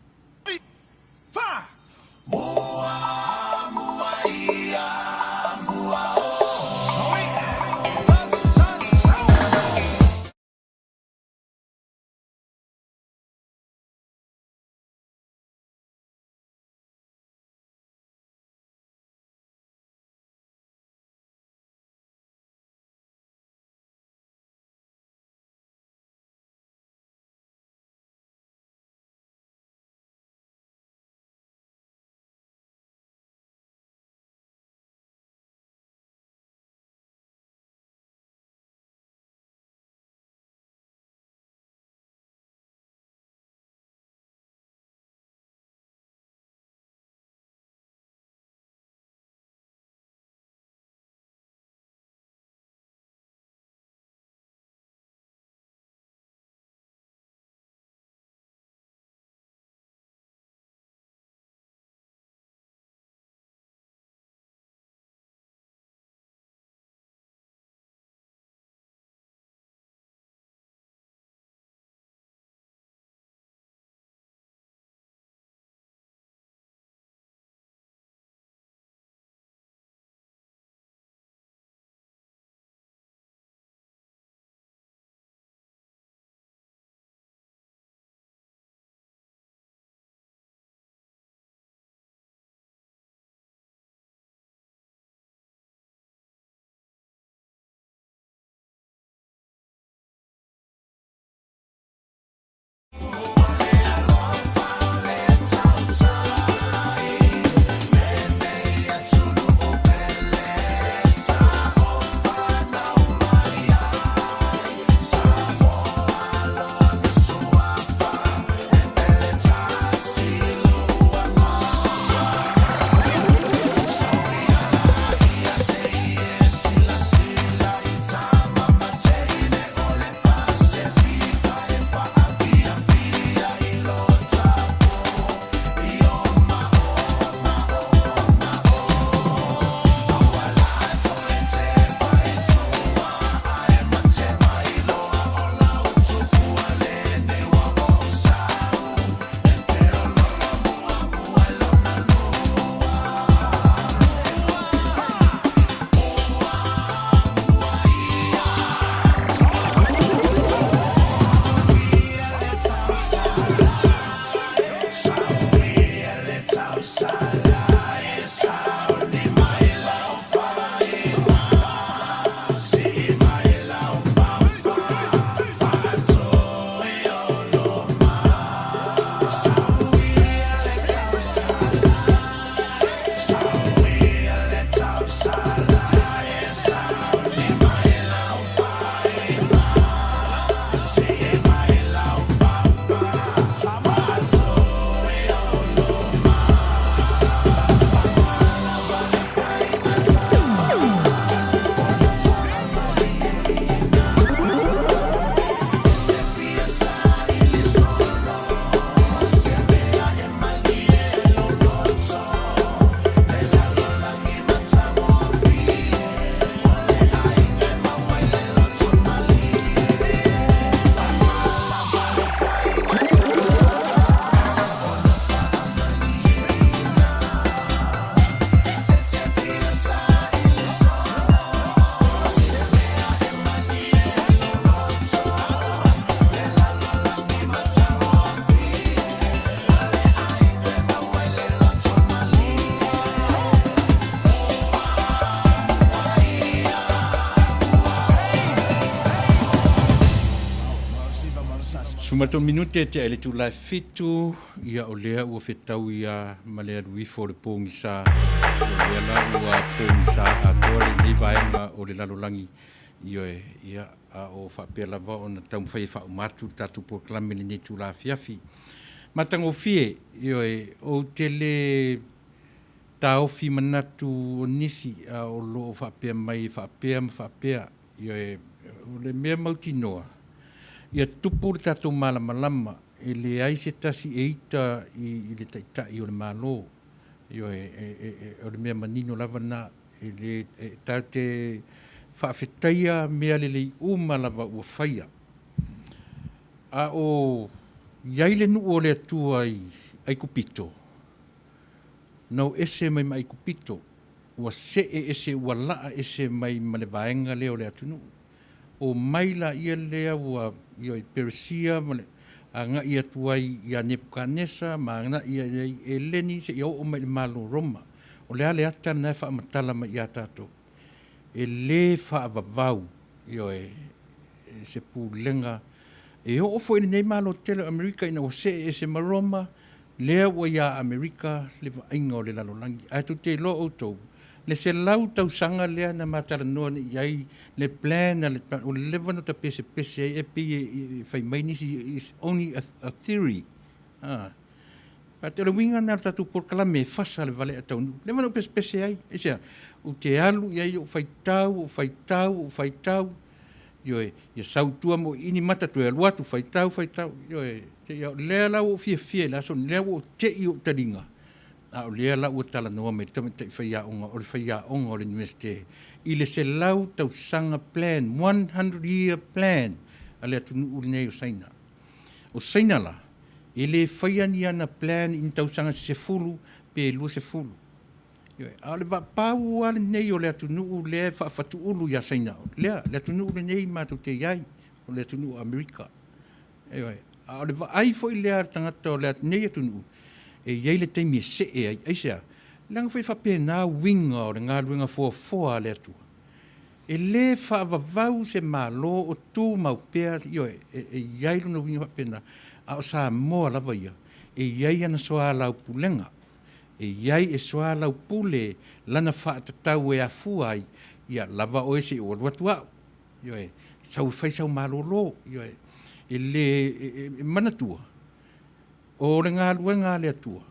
Ma le minute e tea i le itula e 7, ia o lea ua fetaui a ma le alu ifo o le pogisa, o lea la ua pogisa atoa lenei vaega o le lalolagi. Ioe, ia, a o faapea lava ona taumafai e faauma atu le tatou polokalame i lenei itula afiafi. Matagofie, ioe, ou te le taofi manatu o nisi a o lo o faapea mai e faapea ma faapea. Ioe, o le mea mautinoa, ia tupu le tatou malamalama, e leai se tasi e ita i le Taitai o le Malo. Ioe, o le mea manino lava lena. E le, e tatou te faafetaia mea lelei uma lava ua faia. A o i ai le nuu o le Atua i Aikupito, na o ese mai ma Aikupito, ua see ese, ua laa ese mai ma le vaega lea o le atunuu. Omai laia lea ua, ioe, Peresia ma le agai atu ai ia Nepukanesa ma agai ai Eleni seia oo mai i le Malo o Roma. O le a le ata lena e faamatala mai ia tatou? E le faavavau, ioe, se pulega e oo foi i lenei Malo tele o Amerika ina ua see ese ma Roma, lea ua ia Amerika le vaaiga o le lalolagi. Ae tou te iloa outou, le 100 tausaga lea na ma talanoa nei i ai, le plan a le, ua leva ona ta pesepese ai, e pei e fai mai nisi, is only a theory. But o le uiga lena o le tatou polokalame e fasa le valea taunuu. Leva ona ou pesepese ai, aisea? Ou te alu i ai ou faitau, ou faitau, ou faitau, ioe, ia sau i tua ma ou iini mata toe alu atu, faitau, faitau, ioe, seia, o lea la ua ou fiafia i le aso lenei, lea ua ou te i ou taliga, a o lea la ua talanoa mai le tamaitai faiaoga, o le faiaoga o le Iunivesite, i le 100 tausaga plan, 100 year plan a le atunuu lenei o Saina. O Saina la, e le faia ni ana plan i ni tausaga se 10 pe 20. Ioe, a o le vaapau lava lenei o le atunuu lea e faafatuulu ia Saina, lea, le atunuu lenei matou te i ai, o le atunuu o Amerika. Ioe, a o le vaai foi lea a le tagata o lenei atunuu, e i ai le taimi e see ai. Aisea? Leaga foi e faapena uiga o le galuega foafoa a le Atua. E le faavavau se Malo o tumau pea, ioe, e i ai lona uiga faapena, a o Samoa lava ia, e i ai ana soalaupulega, e i ai e soalaupule lana faatatau e afua ai, ia lava oe se i ou alu atu au, ioe, sau e fai sau malolo, ioe, e le, e manatua, o le galuega a le Atua,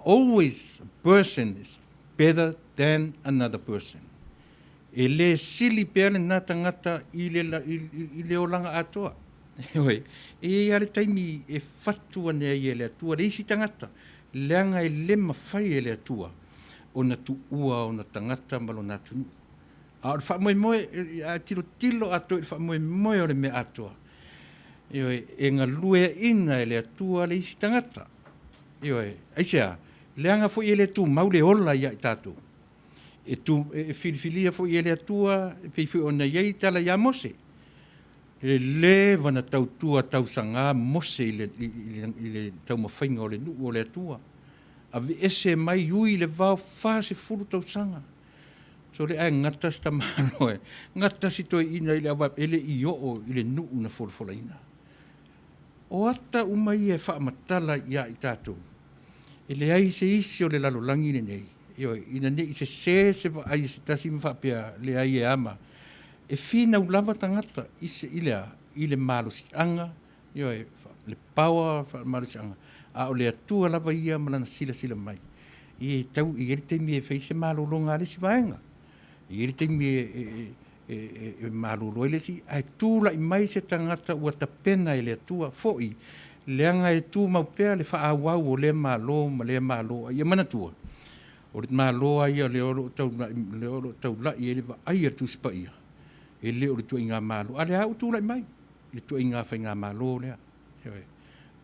always a person is better than another person. E le sili pea lena tagata i le, i, i le olaga atoa. Heoi, e i ai lava le taimi e fatu ane ai e le Atua le isi tagata, leaga e le mafai e le Atua ona tuua ona tagata ma lona atunuu. A o le faamoemoe, a tilotilo atoa i le faamoemoe o le mea atoa, ioe, e galueaina e le Atua le isi tagata. Ioe, aisea? Leaga foi e le tumau le ola ia i tatou. E, tu, e filifilia foi e le Atua, e pei foi ona i ai tala ia Mose. E leva na tautua tausaga Mose i le, i, i, i le taumafaiga o le nuu o le Atua. Aveese mai ui le vao 40 tausaga. Sole ae gata si tamaloa e gata si toeaina i le auvae e le i oo i le nuu na folafolaina. O ata uma ia e faamatala ia i tatou, e leai se isi o le lalolagi lenei, ioe, ina ne i sesē se vaai a se tasi ma faapea, leai e ama. E finau lava tagata i se, i le a? I le malosiaga, ioe, le power faamalosiaga, a o le Atua lava ia ma Lana silasila mai. E tau, e i ai le taimi e fai se malologa a le isi vaega. E i ai le taimi e, e, e, e, e malolo ai le isi, ae tulai mai se tagata ua tapena e le Atua foi, leaga e tumau pea le faaauau o lea Malo ma lea Malo. A ia manatua, o le Malo lava ia lea o lo o taulai, lea o lo o taulai ai le vaai a le Tusi Paia, e le o le ituaiga Malo. A lea ua tulai mai le ituaiga faigamalo lea. Ioe.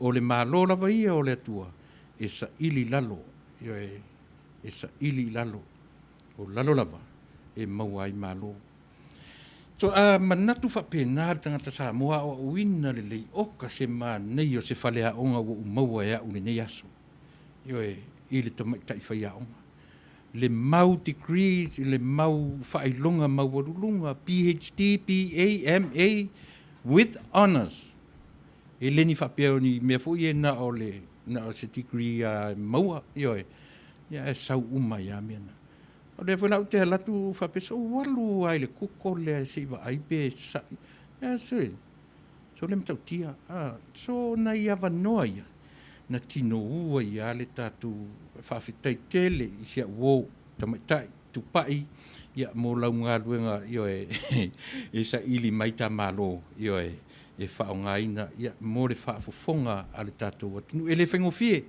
O le Malo lava ia o le Atua e saili i lalo, ioe, e saili i lalo. O lalo lava e maua ai malo. So, a manatu faapena le tagata Samoa aoaoina lelei, oka se manaia o se faleaoga ua ou maua e au i lenei aso. Ioe, i le tamaitai faiaoga. Le mau degrees, le mau faailoga maualuluga, PhD, BA, MA, with honors. E le ni faapea o ni mea foi ia na o le na o se degree lava e maua, ioe, ia ae sau uma ai lava mea na. O lea foi la ou te alu atu faapea, se i ou alu lava i le Google lea se i vaai pe sa'i. Ia se, so le matautia, a, so nai avanoa ia na tinou ai lava le tatou faafetai tele i si au uo tamaitai Tupai ia mo lau galuega ioe e saili mai ta malo ioe e faaaogaina ia mo le faafofoga a le tatou atunuu. E le faigofie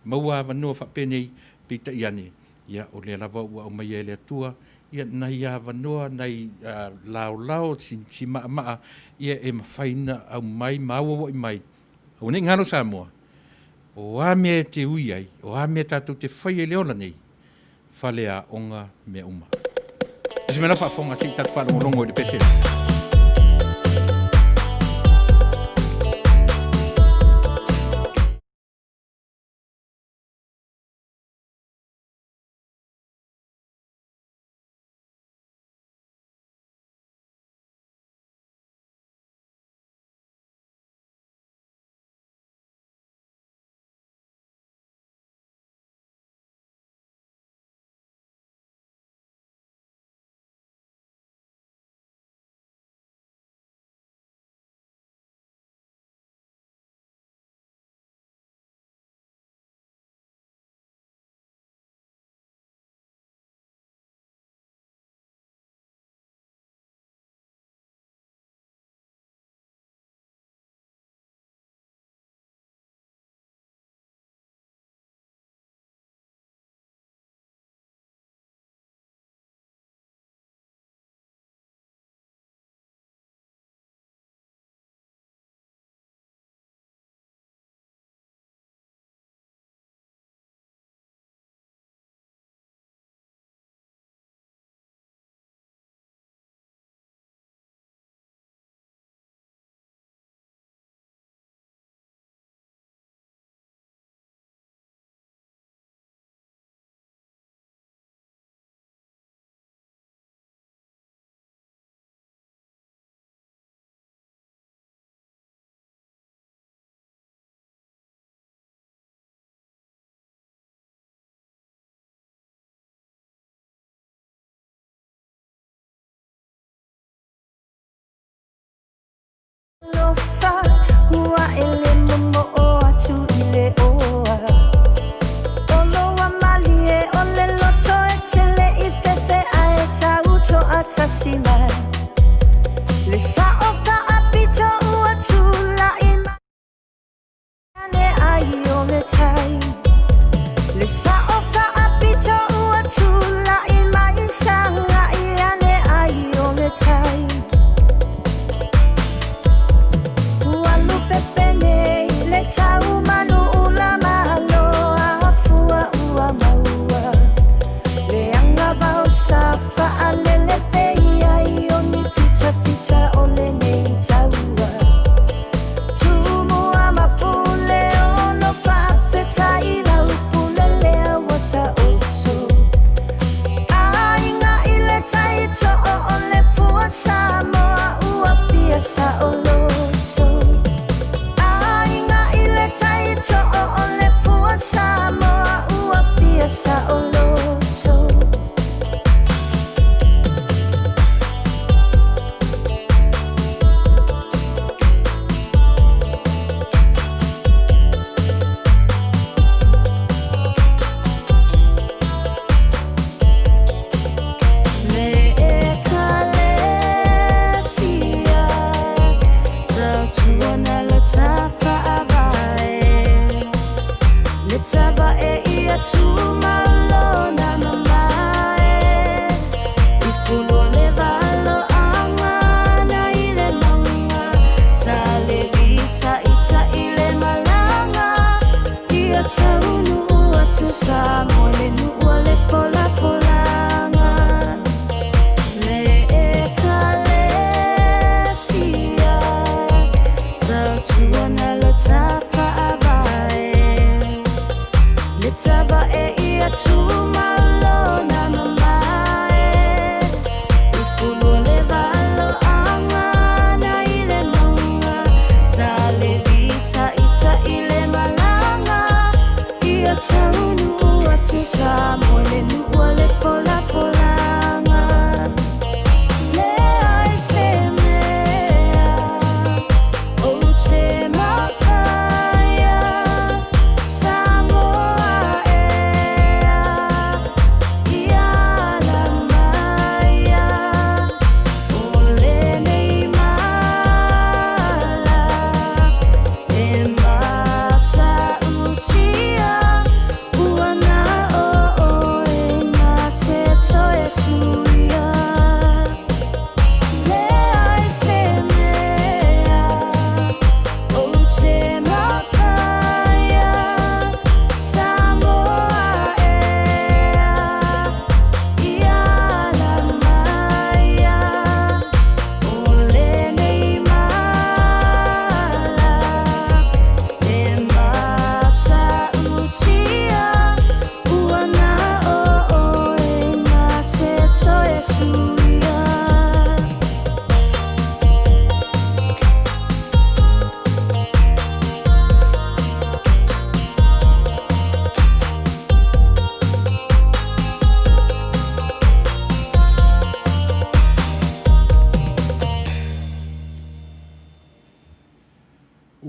maua avanoa faapenei, peitai ane ia o lea lava ua aumaia e le Atua ia nai avanoa, nai laolao, si maamaa ia e mafai ona aumai ma auauai mai, aua ne i galo Samoa, o a mea e te ui ai, o a mea tatou te faia i le ola nei, faleaoga mea uma. Se mea la faafofoga se i tatou faalogologo i le pese lea. Ua e le momoo atu i le oa O loa malie o le loto e tele i fefe ae tau toatasi mai Le sao faapito ua tulai mai ane ai o le tai Le sao faapito ua tulai mai sagai ane ai o le tai Ua lupe pene le tau manu ula malo afua ua maua Le agavao sa faalele pei ai o ni fitafita o le.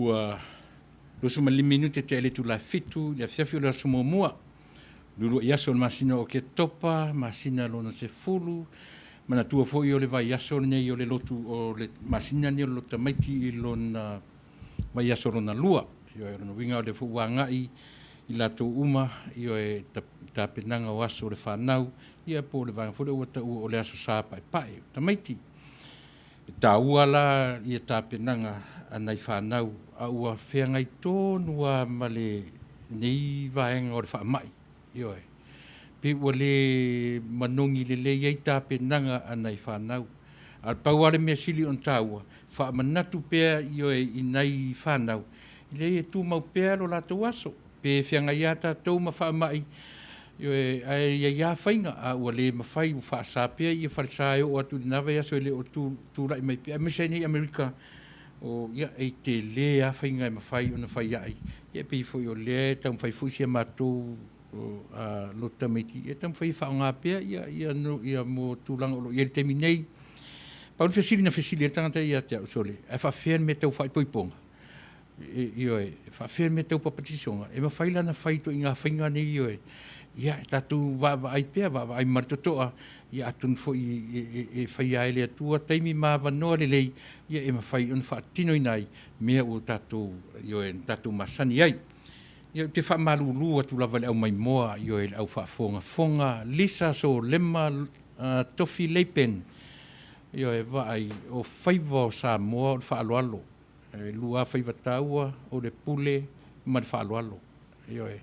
Ua 25 minute tea i le itula e 7 i le afiafi o le aso muamua, luulua'i aso o le masina o Oketopa, masina lona 10. Manatua foi o le vaiaso lenei o le lotu o le masina lenei o le lotu tamaiti i lona vaiaso lona lua. Ioe, o lona uiga o lea foi ua agai i latou uma, ioe, tapenaga o aso o le fanau, ia po o le vaega foi lea ua taua o le Aso Sa Paepae o tamaiti. E taua la ia tapenaga a nai fanau a ua feagai tonu lava ma lenei vaega o le faamai. Ioe. Pei ua le manogi lelei ai tapenaga a nai fanau. A o le pau lava le mea sili ona taua, faamanatu pea, ioe, i nai fanau, leai e tumau pea lo latou aso. Pe feagai lava tatou ma faamai, ioe, ae i ai lava faiga, a ua le mafai ua faasa pea ia falesa e oo atu i lena vaiaso e le o tulai mai pea, aemaise ai nei Amerika, o, ia, e tele lava faiga e mafai ona fai ai. Ia e pei foi o lea e taumafai foi si a matou lotu tamaiti e taumafai e faaaoga pea ia, ia, ia mo tulaga o lo o i ai i le taimi nei. Pau le fesili na fesili ai le tagata ia te au, sole, ae faapefea le mea tau faaipoipoga? Ioe, e faapefea le mea tau papatisoga? E mafai la ona fai ituaiga faiga nei, ioe, ia tatou vaavaai pea, vaavaai ma le totoa, ia atonu foi e faia ai e le Atua taimi ma avanoa lelei, ia e mafai ona faatinoina ai mea ua tatou, ioe, na tatou masani ai. Ia ou te faamalulu atu lava i le au maimoa, ioe, i le au faafogafoga, Lisa Solema Tofi Leipen, ioe, vaai, o faiva o Samoa o le faaaloalo. E lua lava faiva taua, o le pule ma le faaaloalo. Ioe.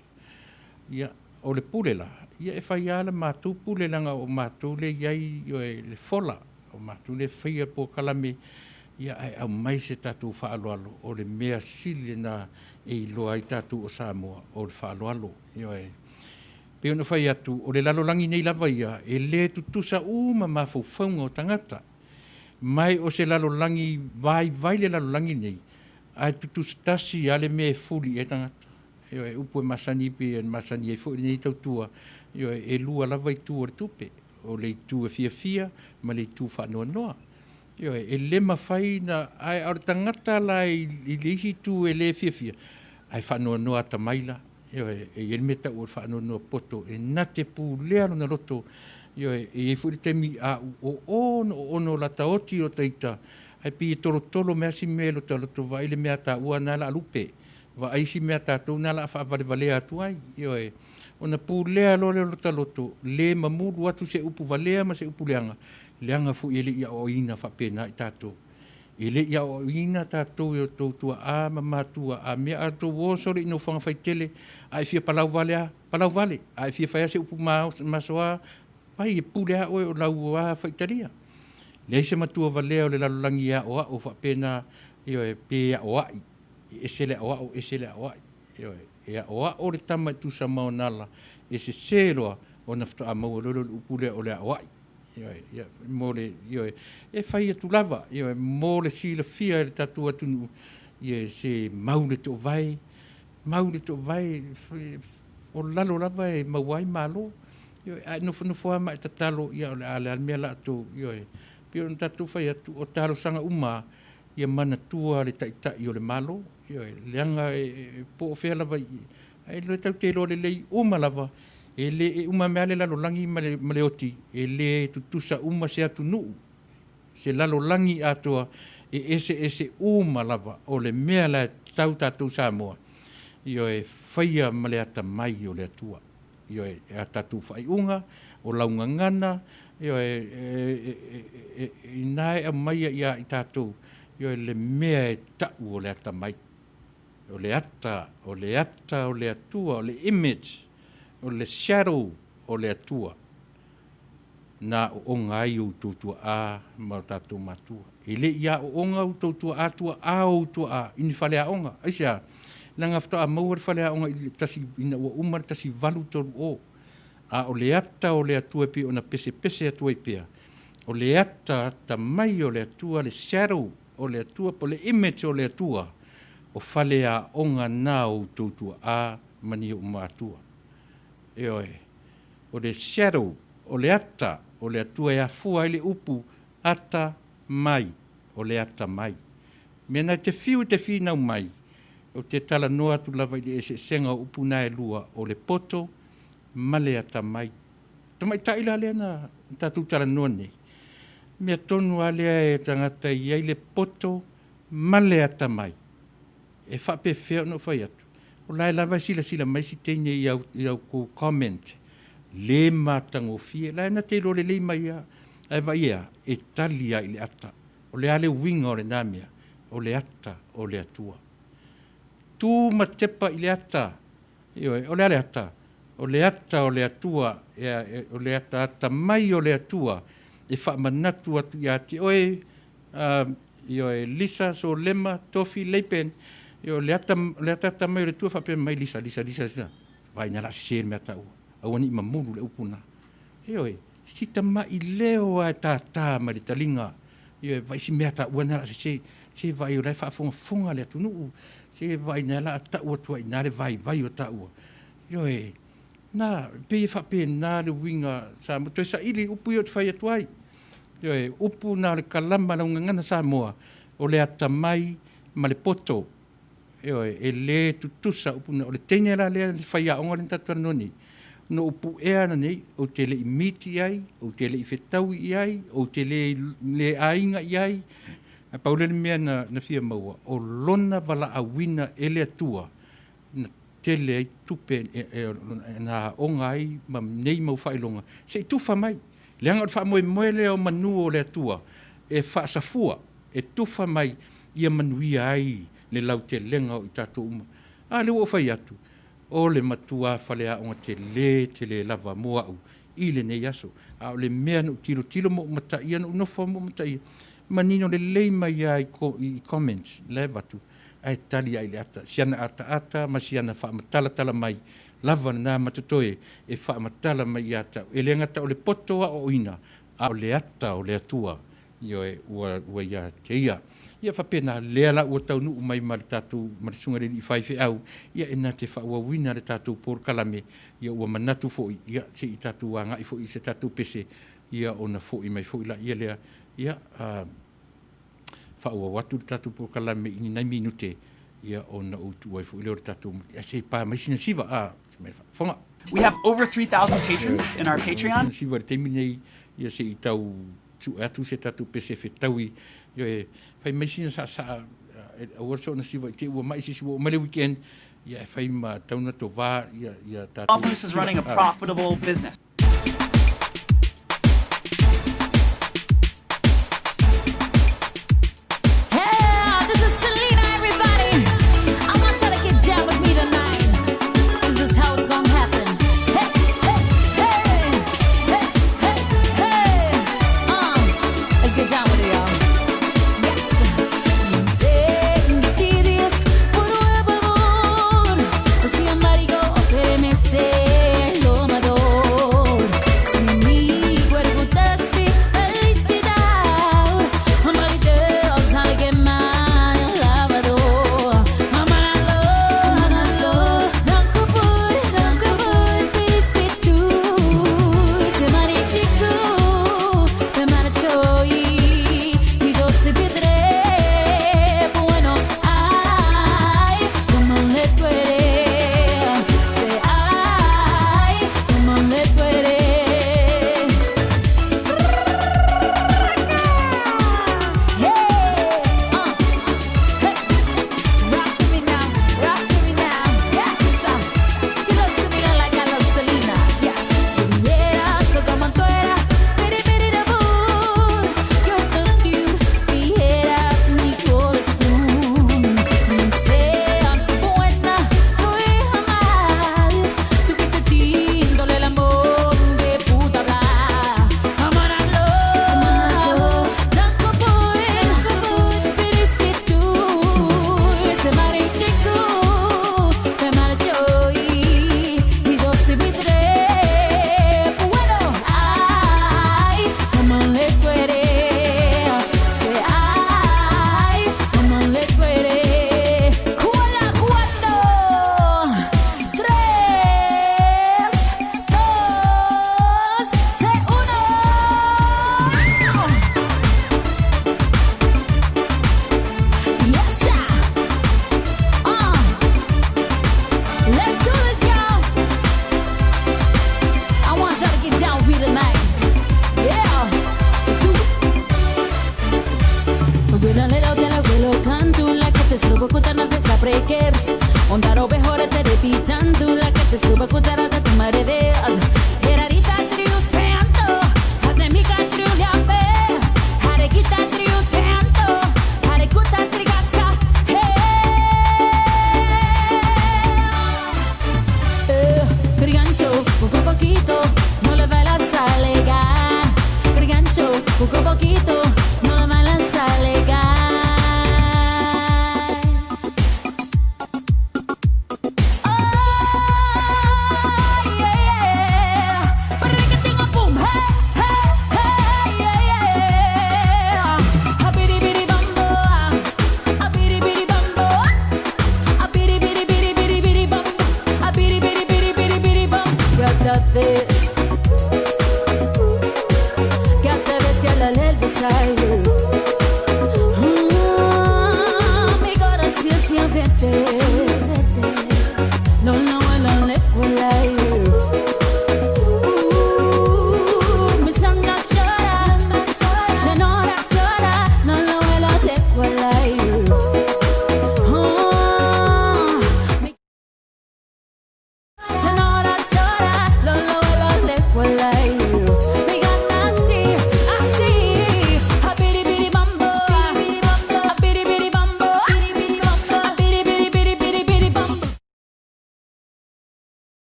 Ia, o le pule la, ia e fai lava la matou pule leaga o matou lea e i ai, ioe, le fola, o matou lea e faia le polokalame, ia ae aumai se tatou faaaloalo, o le mea sili lena e iloa ai tatou o Samoa, o le faaaloalo. Ioe. E pei ona fai atu, o le lalolagi nei lava ia, e le tutusa uma mafaufauga o tagata. Ma o se lalolagi vaivai le lalolagi nei, ae tutusa tasi lava le mea e fuli i ai tagata. Ioe, upu e masani pei ona masani ai foi lenei tautua, ioe, e lua lava itu o le tupe, o le itu e fiafia ma le itu faanoanoa. Ioe, e le mafai na, ae o le tagata la i le isi itu e le fiafia, ae faanoanoa atamai la. Ioe, e i ai le mea tau o le faanoanoa poto, e na te pulea lona loto. Ioe, e i ai foi le taimi a u o ono o lata oti o taita, ae pei e tolotolo mai lava si mea i lota loto, vaai le mea a taua na la lupe, vaai si mea a tatou na la faavalevalea atu ai. Ioe, ona pulea loa lea o lota loto, le mamulu atu se upu valea ma se upu leaga, leaga foi e le i aoaoina faapena i tatou. E le i aoaoina tatou e outou tuaa ma matua, a mea a outou oso le i nofoaga faitele, a e fia palau vale a, palau vale, a e fia fai a se upu masoa, fai, e pule a oe o lau a faitalia. Leai se matua valea o le lalolagi e aoao faapena, ioe, pe aoai, e ese le aoao, ese le aoai. Ioe, e aoao le tama e tusa ma ona ala, e sese loa ona faatoa maua loa lea o le upu lea o le aoai. Ioe, ia, mo le, ioe, e fai atu lava, ioe, mo le silafia e le tatou atunuu, ia se mau le toovae, mau le toovae, o lalo lava e maua ai malo. Ioe, a e nofonofo lava ma e tatalo, ia o le a le a le mea la outou, ioe, pei ona tatou fai atu, o talosaga uma lava, ia manatua le Taitai o le Malo, ioe, leaga e po o fea lava, ae le tatou te iloa lelei uma lava, e le e uma mai lava le lalolagi ma le, ma le oti, e le tutusa uma se atunuu, se lalolagi atoa, e eseese uma lava. O le mea la e tatau tatou Samoa, ioe, faia ma le atamai o le Atua. Ioe, a tatou faaiuga, o lau gagana, ioe, ina e aumaia ia i tatou, ioe, le mea e tau o le atamai. O le ata, o le ata o le Atua, o le image, o le shadow o le Atua, na aooga ai outou tuaa ma o tatou matua. E le i aooga outou tuaa, tuaa o ou tuaa i ni faleaoga. Aisea? Leaga faatoa maua le faleaoga i le tasi, ina ua uma le 1830. A o le ata o le Atua e pei ona pesepese atu ai pea, o le ata atamai o le Atua, le shadow o le Atua, po o le image o le Atua, o faleaoga na o outou tuaa ma ni ou matua. Ioe, o le shadow, o le ata o le Atua e afua ai le upu ata mai, o le ata mai. Mea na e te fiu e te finau mai, Ou te talanoa atu lava i le eseesega o upu na e lua, o le poto ma le atamai. Tamaitai la lea na tatou talanoa nei, mea tonu lava lea e tagata e i ai le poto ma le atamai. E faapefea ona ou fai atu? O la e lava e silasila mai si teine i au, i au kou comment le matagofie. La e na te iloa lelei mai lava. Ae vaai e a? E tali lava i le ata. O le a le uiga o lena mea? O le ata o le Atua. Tu ma tepa i le ata. Ioe, o le a le ata? O le ata o le Atua, o le ataata mai o le Atua e faamanatu atu ia te oe, ioe, Lisa, Solema, Tofi, Leipen, ioe, o le ata, o le ataata mai o le Atua faapea mai, Lisa, Lisa, Lisa, Lisa, vaai ina o le a sese le mea taua, aua ne i mamulu le upu lena. Ioe, si tama'i leo lava e tātā mai le taliga, ioe, vaai si mea taua lena o le a sese, se vaai o la e faafogafoga le atunuu, se vaai ina o le a tau atu ai i ina le vaivai o taua. Ioe, na, pei e faapena le uiga sa toe saili i upu ia ou te fai atu ai. Ioe, upu na o le kalama a lau gagana Samoa, o le atamai ma le poto. Ioe, e le tutusa upu na. O le teine la lea le faiaoga lea na tatou talanoa nei, na ou puea ana nei, ou te le i miti i ai, ou te le i fetaui i ai, ou te le, le aiga i ai. Ae pau lea le mea na, na fia maua, o lona valaauina e le Atua, na tele ai tupe e, e, na aoga ai ma nei mau faailoga, se i tufa mai. Leaga o le faamoemoe lea o manu o le Atua e faasafua, e tufa mai ia manuia ai le lautelega o i tatou uma. A lea ua ou fai atu, o le matua faleaoga tele tele lava mo au i lenei aso. A o le mea na ou tilotilo ma ou mataia, na ou nofo ma ou mataia, manino lelei mai lava i comments la e avatu, ae tali lava i le ata, si ana ataata ma si ana faamatalatala mai lava lena ma totoe e faamatala mai ia te au. E le gata o le poto aoaoina, a o le ata o le Atua, ioe, ua, ua ia te ia. Ia faapena, lea la ua taunuu mai ma le tatou, ma le Susuga i le Alii Faifeau, ia e na te faaauauina le tatou polokalame, ia ua manatu foi, ia se i tatou agai foi i se tatou pese, ia ona foi mai foi laia lea, ia, faaauau atu le tatou polokalame i ni nai minute, ia ona ou tuu ai foi lea o le tatou, ae se i pa mai sina siva, a, fofoga. We have over 3,000 patrons in our Patreon. Sina siva i le taimi nei, ia se i tau sue atu se tatou pese fetaui, ioe, fai mai sina saasaa, aua le soona siva i te i ua mai se isi ua oo mai le weekend, ia e fai ma tau na tovā ia, ia tatou. Moose is running a profitable business. Hey, this is Selena, everybody. I want y'all to get down with me tonight. This is how it's gonna happen. Hey, hey, hey, hey, hey, hey. Let's get down with it, y'all. Yes.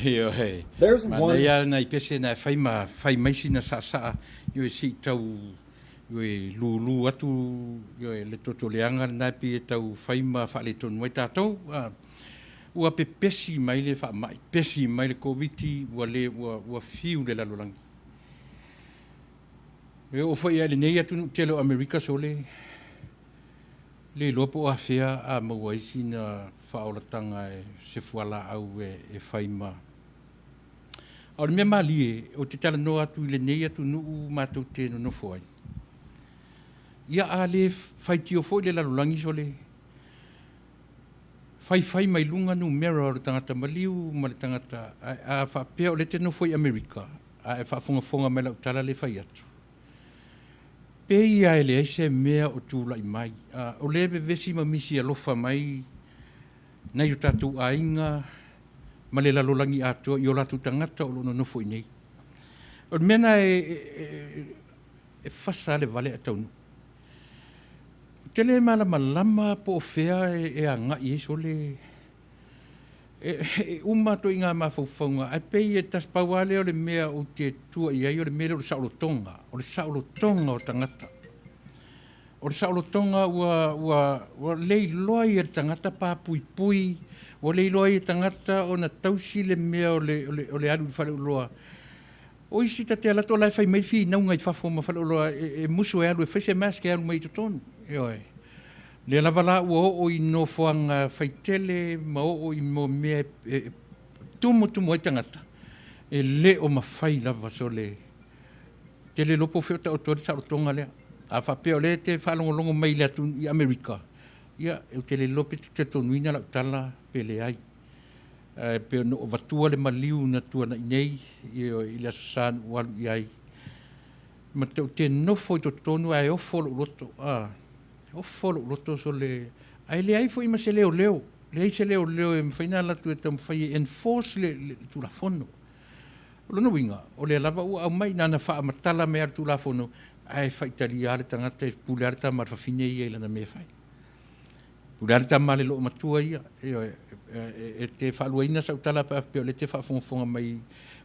Ioe. There's one Manaia nai pese na e fai ma fai mai sina saasaa, ioe, se i tau, ioe, lulu atu, ioe, le toto leaga lena e pei e tau fai ma faaletonu ai tatou. A, ua pepesi mai le faamai, pesi mai le Koviti, ua le, ua, ua fiu le lalolagi. E oo foi i lenei atunuu tele o Amerika sole, le iloa po o afea a maua ai sina faaolataga e se fualaau e, e fai ma. A o le mea malie, ou te talanoa atu i lenei atunuu matou te nonofo ai. Ia a le faitio foi le lalolagi sole, faifai mai luga numera o le tagata maliu ma le tagata, a, a faapea o lea e te nofo i Amerika, a e faafogafoga mai lau tala le fai atu. Pei lava e leai se mea o tulai mai. O lea e vevesi ma misi alofa mai nai o tatou aiga ma le lalolagi atoa i o latou tagata o lo o nonofo i inei. O le mea lena e, e, e fasa le vale ae taunuu. Ou te le malamalama po o fea e, e agai ai sole E uma atu i ngā mafaufauga, ae pei e tasi pau lava lea o le mea ou te tua i ai, o le mea lea o le saolotoga, o le saolotoga o tagata. O le saolotoga ua, ua, ua le iloa ai e le tagata papuipui, ua le iloa ai e tagata ona tausi le mea o le, o le, o le alu i le faleoloa. O isi ta te alu atu o la e fai mai finauga i fafo ma faleoloa e, e musu e alu e fai se mask e alu mai i totonu. Ioe. Lea lava la ua oo i nofoaga faitele ma oo i mea e tumutumu ai tagata, e le o mafai lava sole tele iloa po o fea o taoto ai le saolotoga lea. A faapea o lea e te faalogologo mai i le atu i Amerika, ia, ou te le iloa pe te talitonuina lau tala pe leai. Ae pei ona ou avatua le maliu na tuanai nei i le Aso Sa na ou alu i ai, ma te ou te nofo i totonu ae ofo lou loto, a, ofo lou loto sole, ae leai foi ma se leoleo, leai se leoleo e mafai ona alu atu e taumafai e enforce le, le, le Tulafono. O lona uiga, o lea lava ua aumai, na ona faamatala mai lava le Tulafono, ae faitalia lava le tagata e pule lava le tama a le fafine ia i lana mea e fai. O le a le tama a le loomatua ia, ioe, e te faaluaina sau tala pe a faapea o lea e te faafogafoga mai,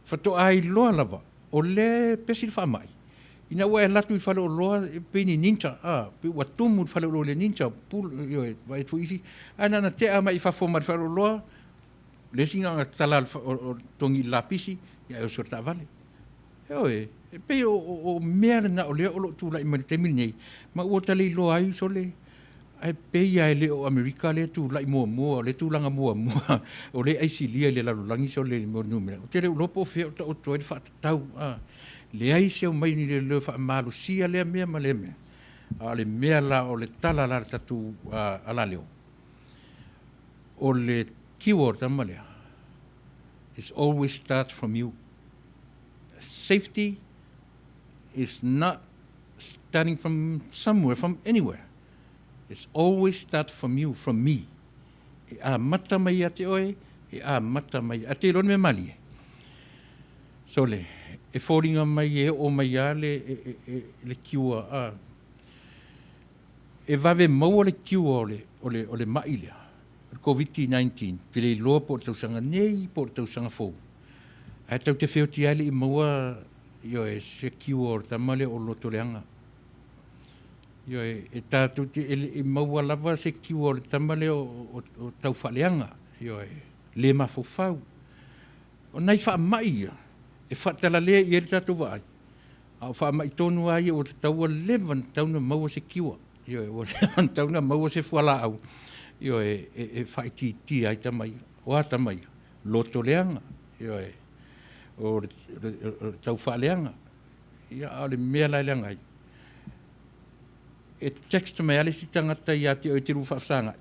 faatoa iloa lava o lea e pesi le faamai, ina ua e alu atu i faleoloa e pei ni ninja, a, pei ua tumu le faleoloa i le ninja, pul, ioe, vaai atu foi isi, ae na ona tea mai i fafo mai le faleoloa, le isi na ona tala o le togi i le lapisi, ia e oso i le taavale. Ioe, e pei o mea lena o lea o lo o tulai mai i le taimi lenei, ma ua ta le iloa ai sole, ae pei lava e le o Amerika lea e tulai muamua, o lea e tulaga muamua, o lea e aisilia i le lalolagi sole i le mea o le numera. Ou te le iloa po o fea o taoto ai le faatatau, a. Leai se aumai o ni leoleo e faamalosia lea mea ma lea mea. A o le mea la, o le tala la a le tatou alaleo, o le cure o le tama lea, is always start from you. Safety is not starting from somewhere, from anywhere. It's always start from you, from me. E amata mai ia te oe, e amata mai. A te iloa le mea malie? Sole, e foliga mai e oo mai lava le, e, e, le cure. A, e vave maua le cure o le, o le, o le mai lea, o le Covid-19, pe le iloa po o le tausaga nei po o le tausaga fou. Ae tatou te feoti lava e le i maua, ioe, se cure o le tama lea o loto leaga. Ioe, e tatou te e le i maua lava se cure o le tama lea o, o, o taufaaleaga, ioe, le mafaufau. O nai faamai ia e faatalalea i ai le tatou vaai, a o faamai tonu lava ia ua tatau ua leva ona tatau ona maua se cure. Ioe, ua leva ona tatau ona maua se fualaau, ioe, e, e faaitiitia ai tama ia. O a tama ia? Loto leaga, ioe, o le, o le, o le taufaaleaga. Ia, a o le mea la e leaga ai, e text mai lava le isi tagata ia te oe e te lua faafesagai,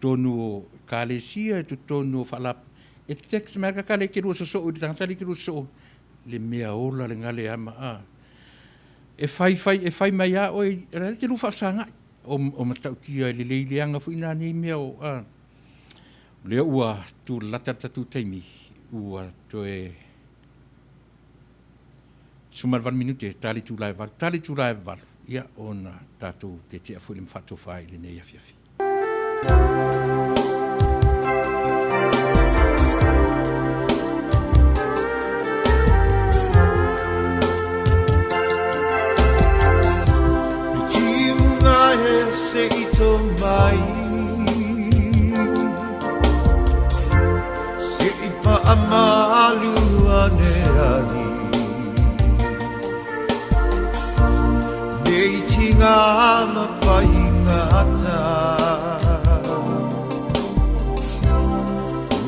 totonu o ekalesia, i totonu o faalap, e text mai lava le kaka lea e te lua sosoo i le tagata lea e te lua sosoo, le mea ola lena le ama, a. E fai fai, e fai mai lava oe, o la e te lua faafesagai. O, o matautia e lelei leaga foi nā nei mea o, a. O lea ua tulalata le tatou taimi, ua toe 18 minute, ta le itula e 8, ta le itula e 8, ia, ona tatou tetea foi le ma faatofa ai i lenei afiafi. Se i tō mai Se i whaamalu ane ai Nei tinga ma whai ngata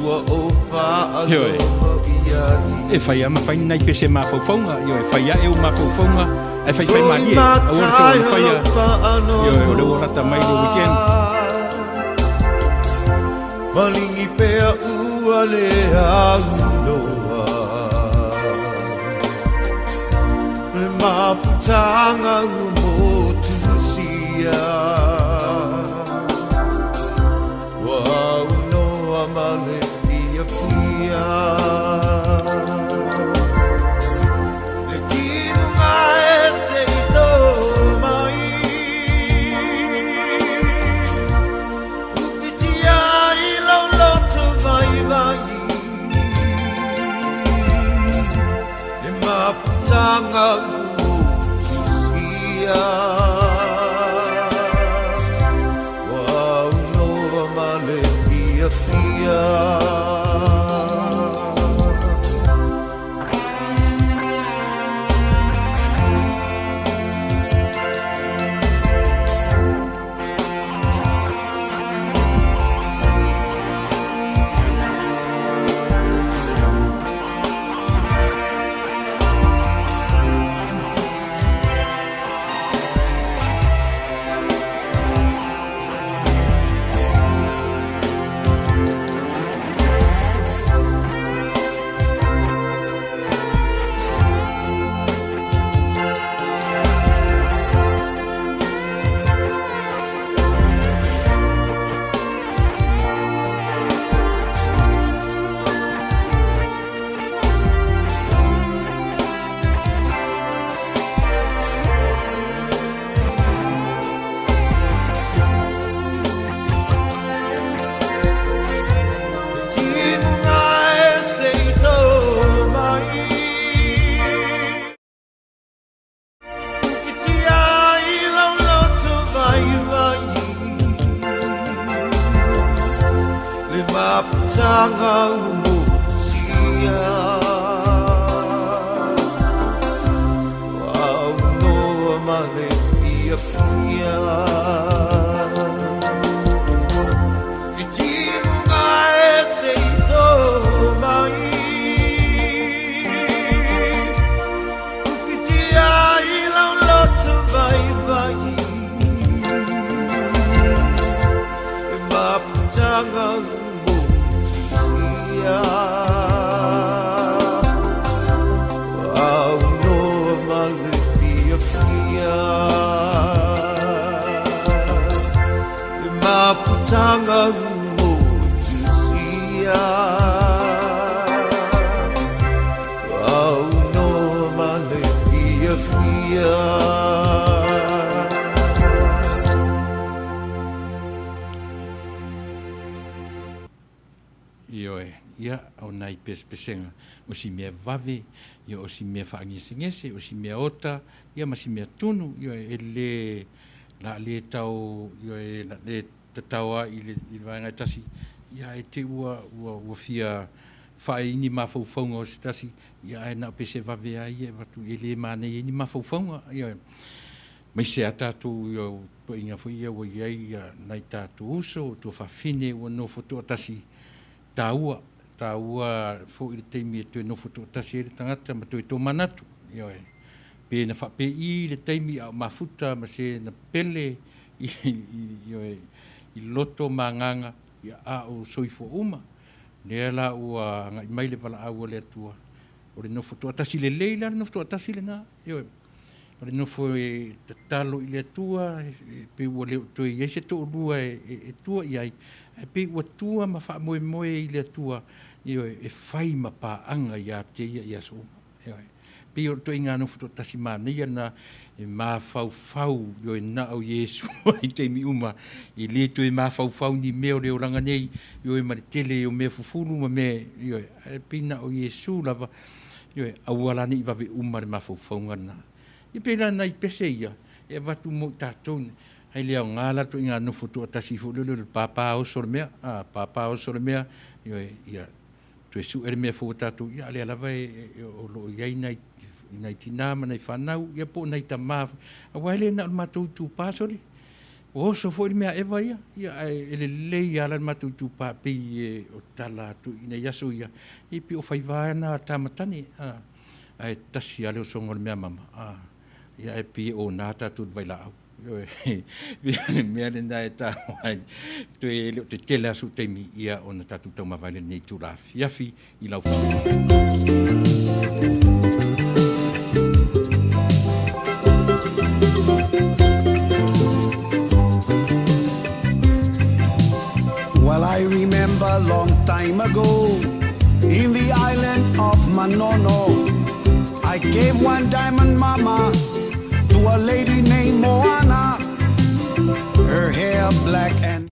Ua o whaaloho i ai E whai ama whai nei pese mafaufauga, ioe, whai ae o mafaufauga, ae whai whai malie, aua le soona whaia, ioe, o le ua rata mai le weekend. Malingi pea ua le aunoa Le mafutanga ua motusia Ua aunoa ma le fiafia Le timuga e se i tō mai Uwhitia i lau loto vaivai Le mafutanga ua motusia Ua aunoa ma le fiafia. fiafia Aunoa ma le fiafia I timuga e se i tō mai Ufitia i lau loto vaivai E maputaga motusia Aunoa ma le fiafia E maputaga motusia Aunoa ma le fiafia Ioe, ia, o nai pesepesega, o si mea vave, ia o si mea faagesegese, o si mea ota, ia ma si mea tunu, ioe, e le, la le tau, ioe, la le tatao lava i le, i le vaega e tasi, ia ae te i ua, ua, ua fia faae i ni mafaufauga o se tasi, ia ae na o pese vave lava ia e avatu e le manaia ai ni mafaufauga, ioe. Aemaise lava tatou i tuuaiga foi ia ua i ai nai tatou uso, tuafafine ua nofo toatasi, taua, taua foi le taimi e toe nofo toatasi ai le tagata ma toe tomanatu, ioe. Pe na faapei le taimi a o mafuta ma se na pele i, ioe, i loto ma agaga, ia, a o soifua uma. Lea la ua agai mai le valaau a le Atua, o le nofo toatasi lelei la le nofo toatasi lena, ioe. O le nofo e tatalo i le Atua, pe ua le o toe i ai se toalua e tua i ai, ae pei ua tua ma faamoemoe i le Atua, ioe, e fai ma paaga ia te ia i aso uma. Ioe. Pei o le ituaiga nofo toatasi manaia lena e mafaufau, ioe, na o Iesu i taimi uma, e le toe mafaufau ni mea o le olaga nei, ioe, ma le tele o mea fufulu ma mea, ioe, ae pei na o Iesu lava, ioe, aua la ne i vave uma le mafaufauga lena. Ia pei la nai pese ia e avatu mo i tatou, ai le aoga la le ituaiga nofo toatasi foi lele o le pāpā oso le mea, a, pāpā oso le mea, ioe, ia toe sue le mea fou a tatou, ia a lea lava e, e, o lo o i ai nai, nai tinā ma nai fanau, ia po o nai tamā, aua e le na o le matou itupa sole, ua oso foi le mea eva ia, ia ae e lelei lava la le matou itupa pei e o tala atu i nai aso ia, e pei o faiva na a tama tane, a, ae tasi lava le osoga o le mea mama, a, ia ae pei e ona tatou i le vailaau. Ioe, le mea lena e taua ai, toe le o te tele aso taimi ia ona tatou taumavae lenei itula afiafi i lau Well, I remember long time ago in the island of Manono, I gave one diamond mama to a lady named Moana. Her hair black and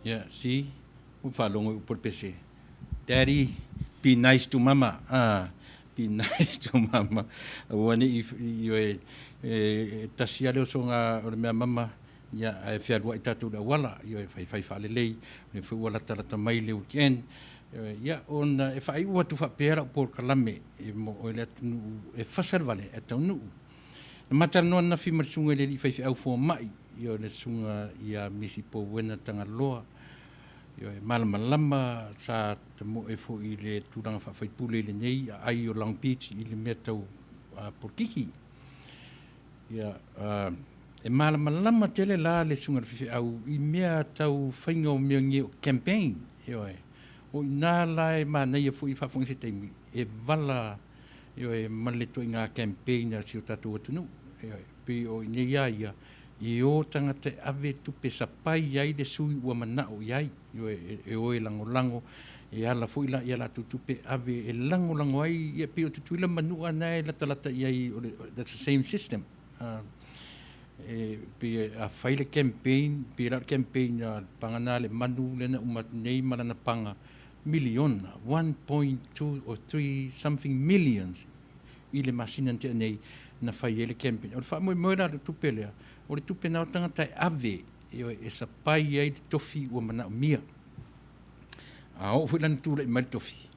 Yeah, see, ua faalogo i upu o le pese. Daddy, be nice to mama. Ah, be nice to mama. Aua ne i, i, e, tasi lava le osoga o le mea mama, ia, ae fealuai tatou i le auala, ioe, faifai faalelei, o lea foi ua latalata mai le weekend. Ia, ona e faaiu atu faapea lau polokalame e mo oe le atunuu e fasa le vale ae taunuu. Na ma talanoa ananafi ma le susuga i le alii faifeau fomai, ioe, le susuga ia Misi Powena Tagaloa, ioe, malamalama sa tamoe foi i le tulaga faafaipule i lenei aai o Long Beach i le mea tau polokiki. Ia, e malamalama tele la le susuga i le faifeau i mea tau faiga o mea nei o campaign, ioe. O i ina la e manaia foi faafofoga i se taimi e vala, ioe, ma le ituaiga campaign a si o tatou atunuu. Ioe, pei o i inei lava ia, e o tagata e ave tupe sapai ai le sui ua manao i ai. Ioe, e o e lagolago, e ala foi la i a latou tupe e ave e lagolago ai, ia pei o Tutuila ma Manua na e latalata i ai, o le, that's the same system. E pei a fai le campaign, pei la o le campaign a le paga na le manu lea na uma atu nei ma lana paga miliona, 1.2 or 3 something millions i le masina na tea nei na fai ai le campaign. O le faamoemoe la o le tupe lea, o le tupe na o tagata e ave ioe, e sapai ai le tofi ua manaomia. A oo foi la na tulai mai le tofi,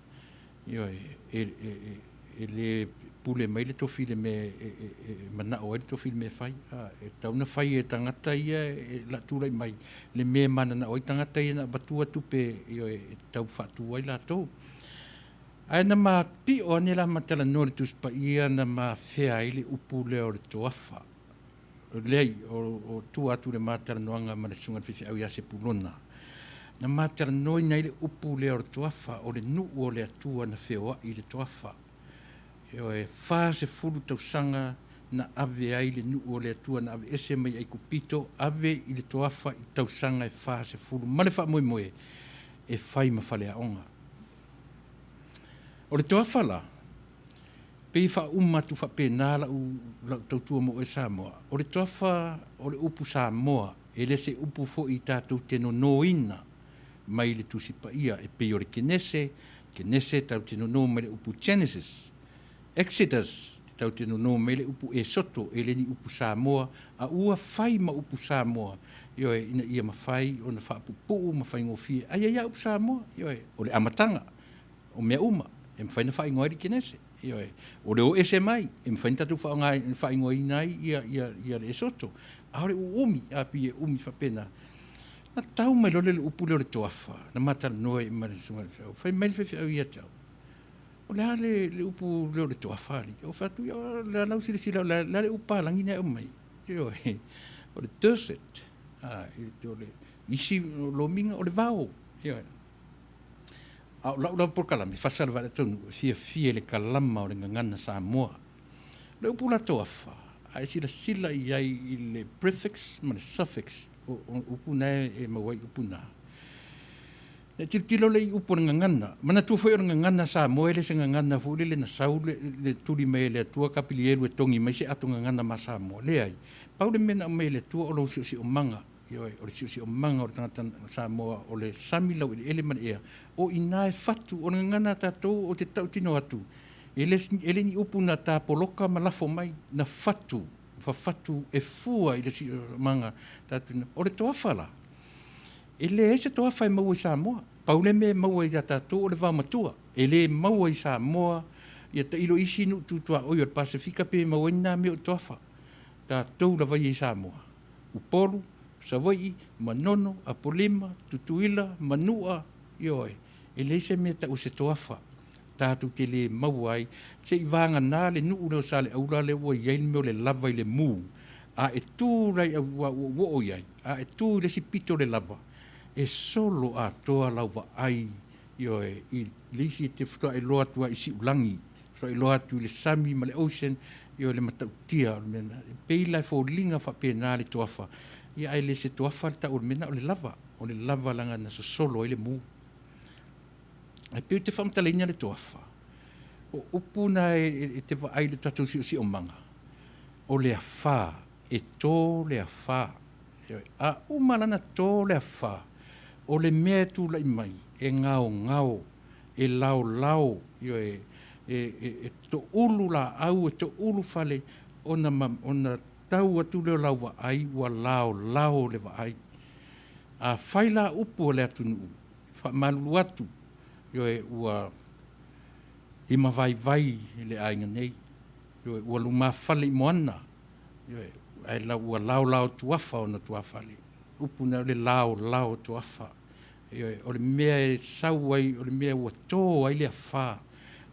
ioe, e, e, e, e le pule mai le tofi i le mea e, e, e manao ai le tofi i le mea e fai. A, e tatau ona fai e tagata ia e la tulai mai le mea e mananao ai tagata ia na avatua tupe, ioe, e tau faatu ai latou. Ae na ma pio ane la ma talanoa i le Tusi Paia na ma fea ai le upu lea o le toafa. Leai, o tua atu i le ma talanoaga ma le Susuga i le Faifeau ia Sepulona, na ma talanoaina ai le upu lea o le toafa, o le nuu o le Atua na feoai i le toafa. Ioe, 40 tausaga na ave ai le nuu o le Atua na aveese mai Aikupito, ave i le toafa i tausaga e 40 ma le faamoemoe e fai ma faleaoga. O le toafa la, Pei e faauma atu faapena lau, lau tautua mo oe Samoa. O le toafa o le upu Samoa, e le se upu foi tatou te nonoina mai le Tusi Paia e pei o le Kenese, Kenese tatou te nono mai le upu Genesis, Exodus tatou te nono mai le upu Esoto, e le ni upu Samoa, a ua fai ma upu Samoa, ioe, ina ia mafai ona faapuupuu ma faigofie. Ai ai lava upu Samoa, ioe, o le amataga. o mea uma e mafai ona faaigoa ai le Kenese. Ioe. O le o ese mai, e mafai ona tatou faaaoga, faaigoaina ai ia, ia, ia le Esoto. A o le uumi, a pei e umi faapena. Na tau mai loa le upu lea o le toafa, na ma talanoa ai ma le susuga i le faifeau. Fai mai le faifeau ia te au, o le a le, le upu lea o le toafa alii? Ou fai atu, ia, o le a lau silasila, o le a le upu palagi lea e aumai? Ioe, o le desert, a, o le isi lomiga o le vao. Ioe. A o lau lava polokalame, fasa le vaai taunuu e fiafia i le kalama o le gagana Samoa. O le upu la toafa, a e silasila i ai i le prefix ma le suffix, o, o upu na e maua ai upu na. E tilotilo le i upu o le gagana. Manatua foi o le gagana Samoa e le se gagana foi lele na sau le, le tuli mai e le Atua Kapilielu e togi mai se ato gagana ma Samoa. Leai. Pau le mea na aumai e le Atua o lou siosiomaga. Ioe, o le siosiomaga o le tagata Samoa, o le sami laueleele ma le ea, o i ina e fatu, o le gagana a tatou o te tautino atu, e le, e le ni upu na tapoloka ma lafo mai, na fatu, fafatu e fua i le siosiomaga tatou. O le toafa la, e leai se toafa e maua i Samoa. Pau le mea e maua ia tatou o le vaomatua. E le maua i Samoa, ia tailo isi nuu tu tuaoi o le Pasefika pe maua ai ni na mea o toafa. Tatou lava ia i Samoa. Upolu, Savaii, Manono, Apolima, Tutuila, Manua, ioe, e leai se mea e tau o se toafa tatou te le maua ai, se i vagana le nuu lea o Saleaula lea ua i ai le mea o le lava i le mu, a e tu la i aua ua ou oo i ai, a e tu i le isi pito o le lava, e solo atoa lau vaai, ioe, i le isi e te faatoa iloa atu ai i Siulagi, faatoa iloa atu i le sami ma le ocean, ioe, le matautia o le mea lena. E pei la e foliga faapena le toafa, ia ae le se toafa le tau o le mea lena, o le lava, o le lava leaga na sosolo ai le mu. Ae pei ou te faamatalaina le toafa, o upu na e te vaai i le tatou siosiomaga, o le afa, e to le afa. A uma lana to le afa, O le mea e tulai mai, e gaogao, e laolao, ioe, e, e, e toulu laau, e toulu fale, ona, ma, ona tau atu lea o lau vaai ua laolao le vaai. A fai la upu a le atunuu, faamalulu atu, ioe, ua limavaivai le aiga nei, ioe, ua lumafale i moana, ioe, ae la, ua laolao tuafa ona tuafale. Upu na o le laolao tuafa. Ioe, o le mea e sau ai, o le mea ua tō ai le afā.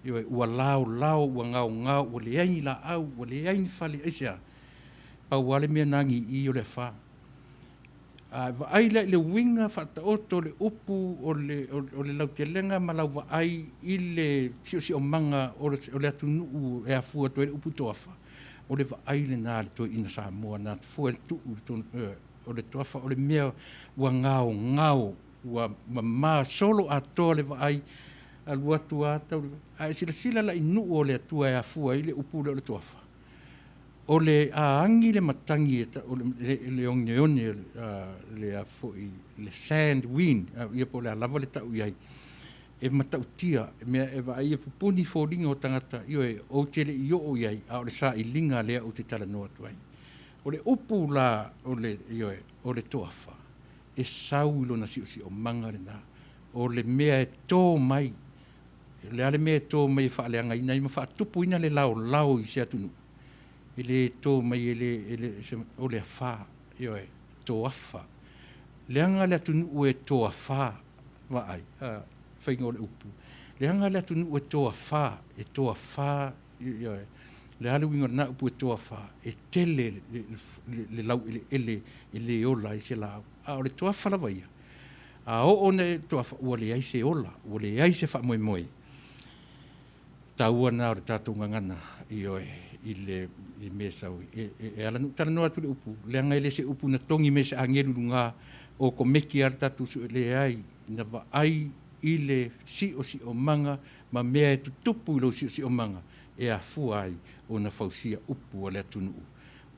Ioe, ua laolao, ua gaogao, ua leai ni laau, ua leai ni fale, aisea? Pau lava le mea na agiii o le afā. A vaai la i le uiga faataoto o le upu o le, o le lautelega ma lau vaai i le siosiomaga o le, o le atunuu e afua atu ai le upu toafa, o le vaai lena a le toeaina Samoa na fua e tuu i totonu, o le toafa o le mea ua gaogao, ua mama solo atoa le vaai, alu atu lava tau le... A e silasila la i nuu o le Atua e afua ai le upu lea o le toafa, o le aagi le matagi e o le, le oneone, le a foi, le sand wind, ia po o le a lava le tau i ai, e matautia, mea e vaai e pupuni foliga o tagata, ioe, ou te le i oo i ai, a o le sailiga lea ou te talanoa atu ai. O le upu la o le, ioe, o le toafa, e sau i lona siosiomaga lena, o le mea e tō mai, o le a le mea e tō mai e faaleagaina ai ma faatupuina le laolao i se atunuu, e le tō mai e le, e le, se, o le afā, ioe, toafa. Leaga le atunuu e toafā, vaai, a, faiga o le upu. Leaga le atunuu e toafā, e toafā, ioe, le a le uiga o lena upu e toafā, e tele le, le, le, le laueleele e le ola ai se laau. A o le toafa lava ia, a oo ina e toafa, ua leai se ola, ua leai se faamoemoe. Taua lena o le tatou gagana, ioe, i le i mea sau. E, e, e ala ona ou talanoa atu i le upu, leaga e le se upu na togi mai e se agelu i luga o komeki a le tatou sue, leai, na vaai i le siosiomaga ma mea e tutupu i lou siosiomaga e afua ai ona fausia upu a le atunuu.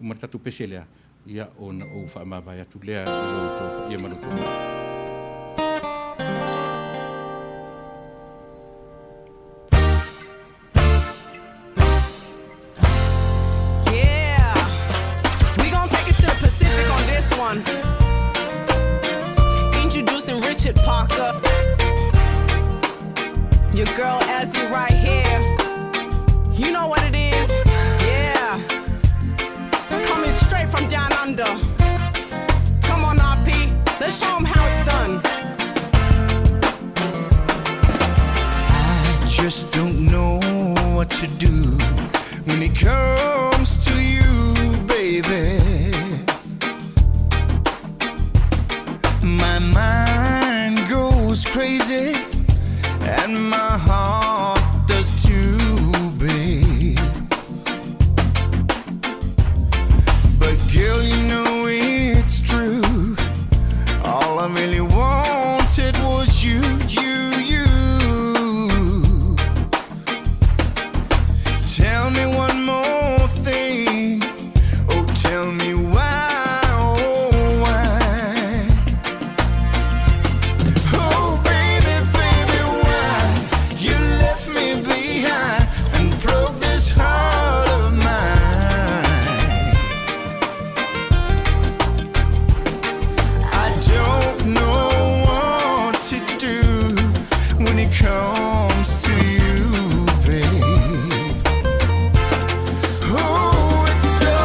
Uma le tatou pese lea, ia ona ou faamavae atu lea i lo outou paia ma lo outou mamalu. Yeah, we gon' take it to the Pacific on this one. Introducing Richard Parker. Your girl Azzy right here. You know what it is? Yeah. Coming straight from down under. Come on, RP. Let's show 'em how it's done. I just don't know what to do when it comes to you, baby. My mind goes crazy and my heart does too, babe. But girl, you know it's true. All I really wanted was you, you, you. Tell me one more thing. Oh, tell me why, oh, why? Oh, baby, baby, why you left me behind and broke this heart of mine? I don't know what to do when it comes to you, babe. Oh, it's so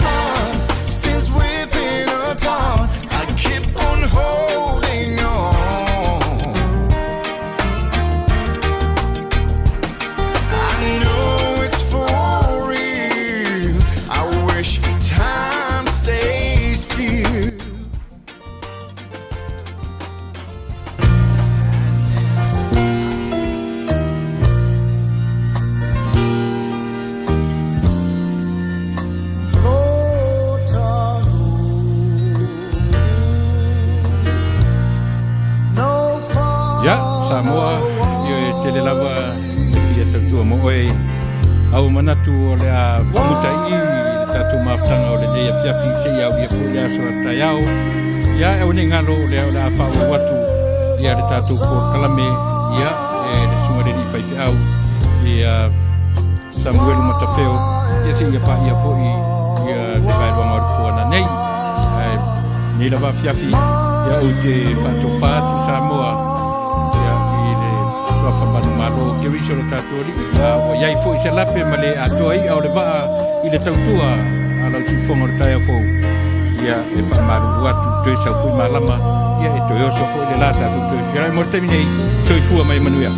hard since we've been apart. I keep on holding on. I know it's for real. I wish time stays still. Ia, Samoa, ioe e tele lava le fia tautua mo oe. A ua manatu o le a faamuta i i le tatou mafutaga o lenei afiafi seia aulia foi le aso a taeao. Ia, e aua ne i galo o lea o le a faaauau atu ia le tatou polokalame ia e le Susuga i le Alii Faifeau ia Samuelu Matafeo ia seia paia foi ia le vaeluaga o le puana nei. Ae nei lava afiafi ia ou te faatofa atu Samoa ia i le suafa manumalo o Keriso lo tatou Alii. A ua i ai foi se lape ma le atoa i'a o le vaa i le tautua a lau siufofoga o le taeao fou, ia e faamalulu atu toe sau foi malama, ia e toe oso foi le la tatou toe feoai mo le taimi nei. Soifua ma ia manuia.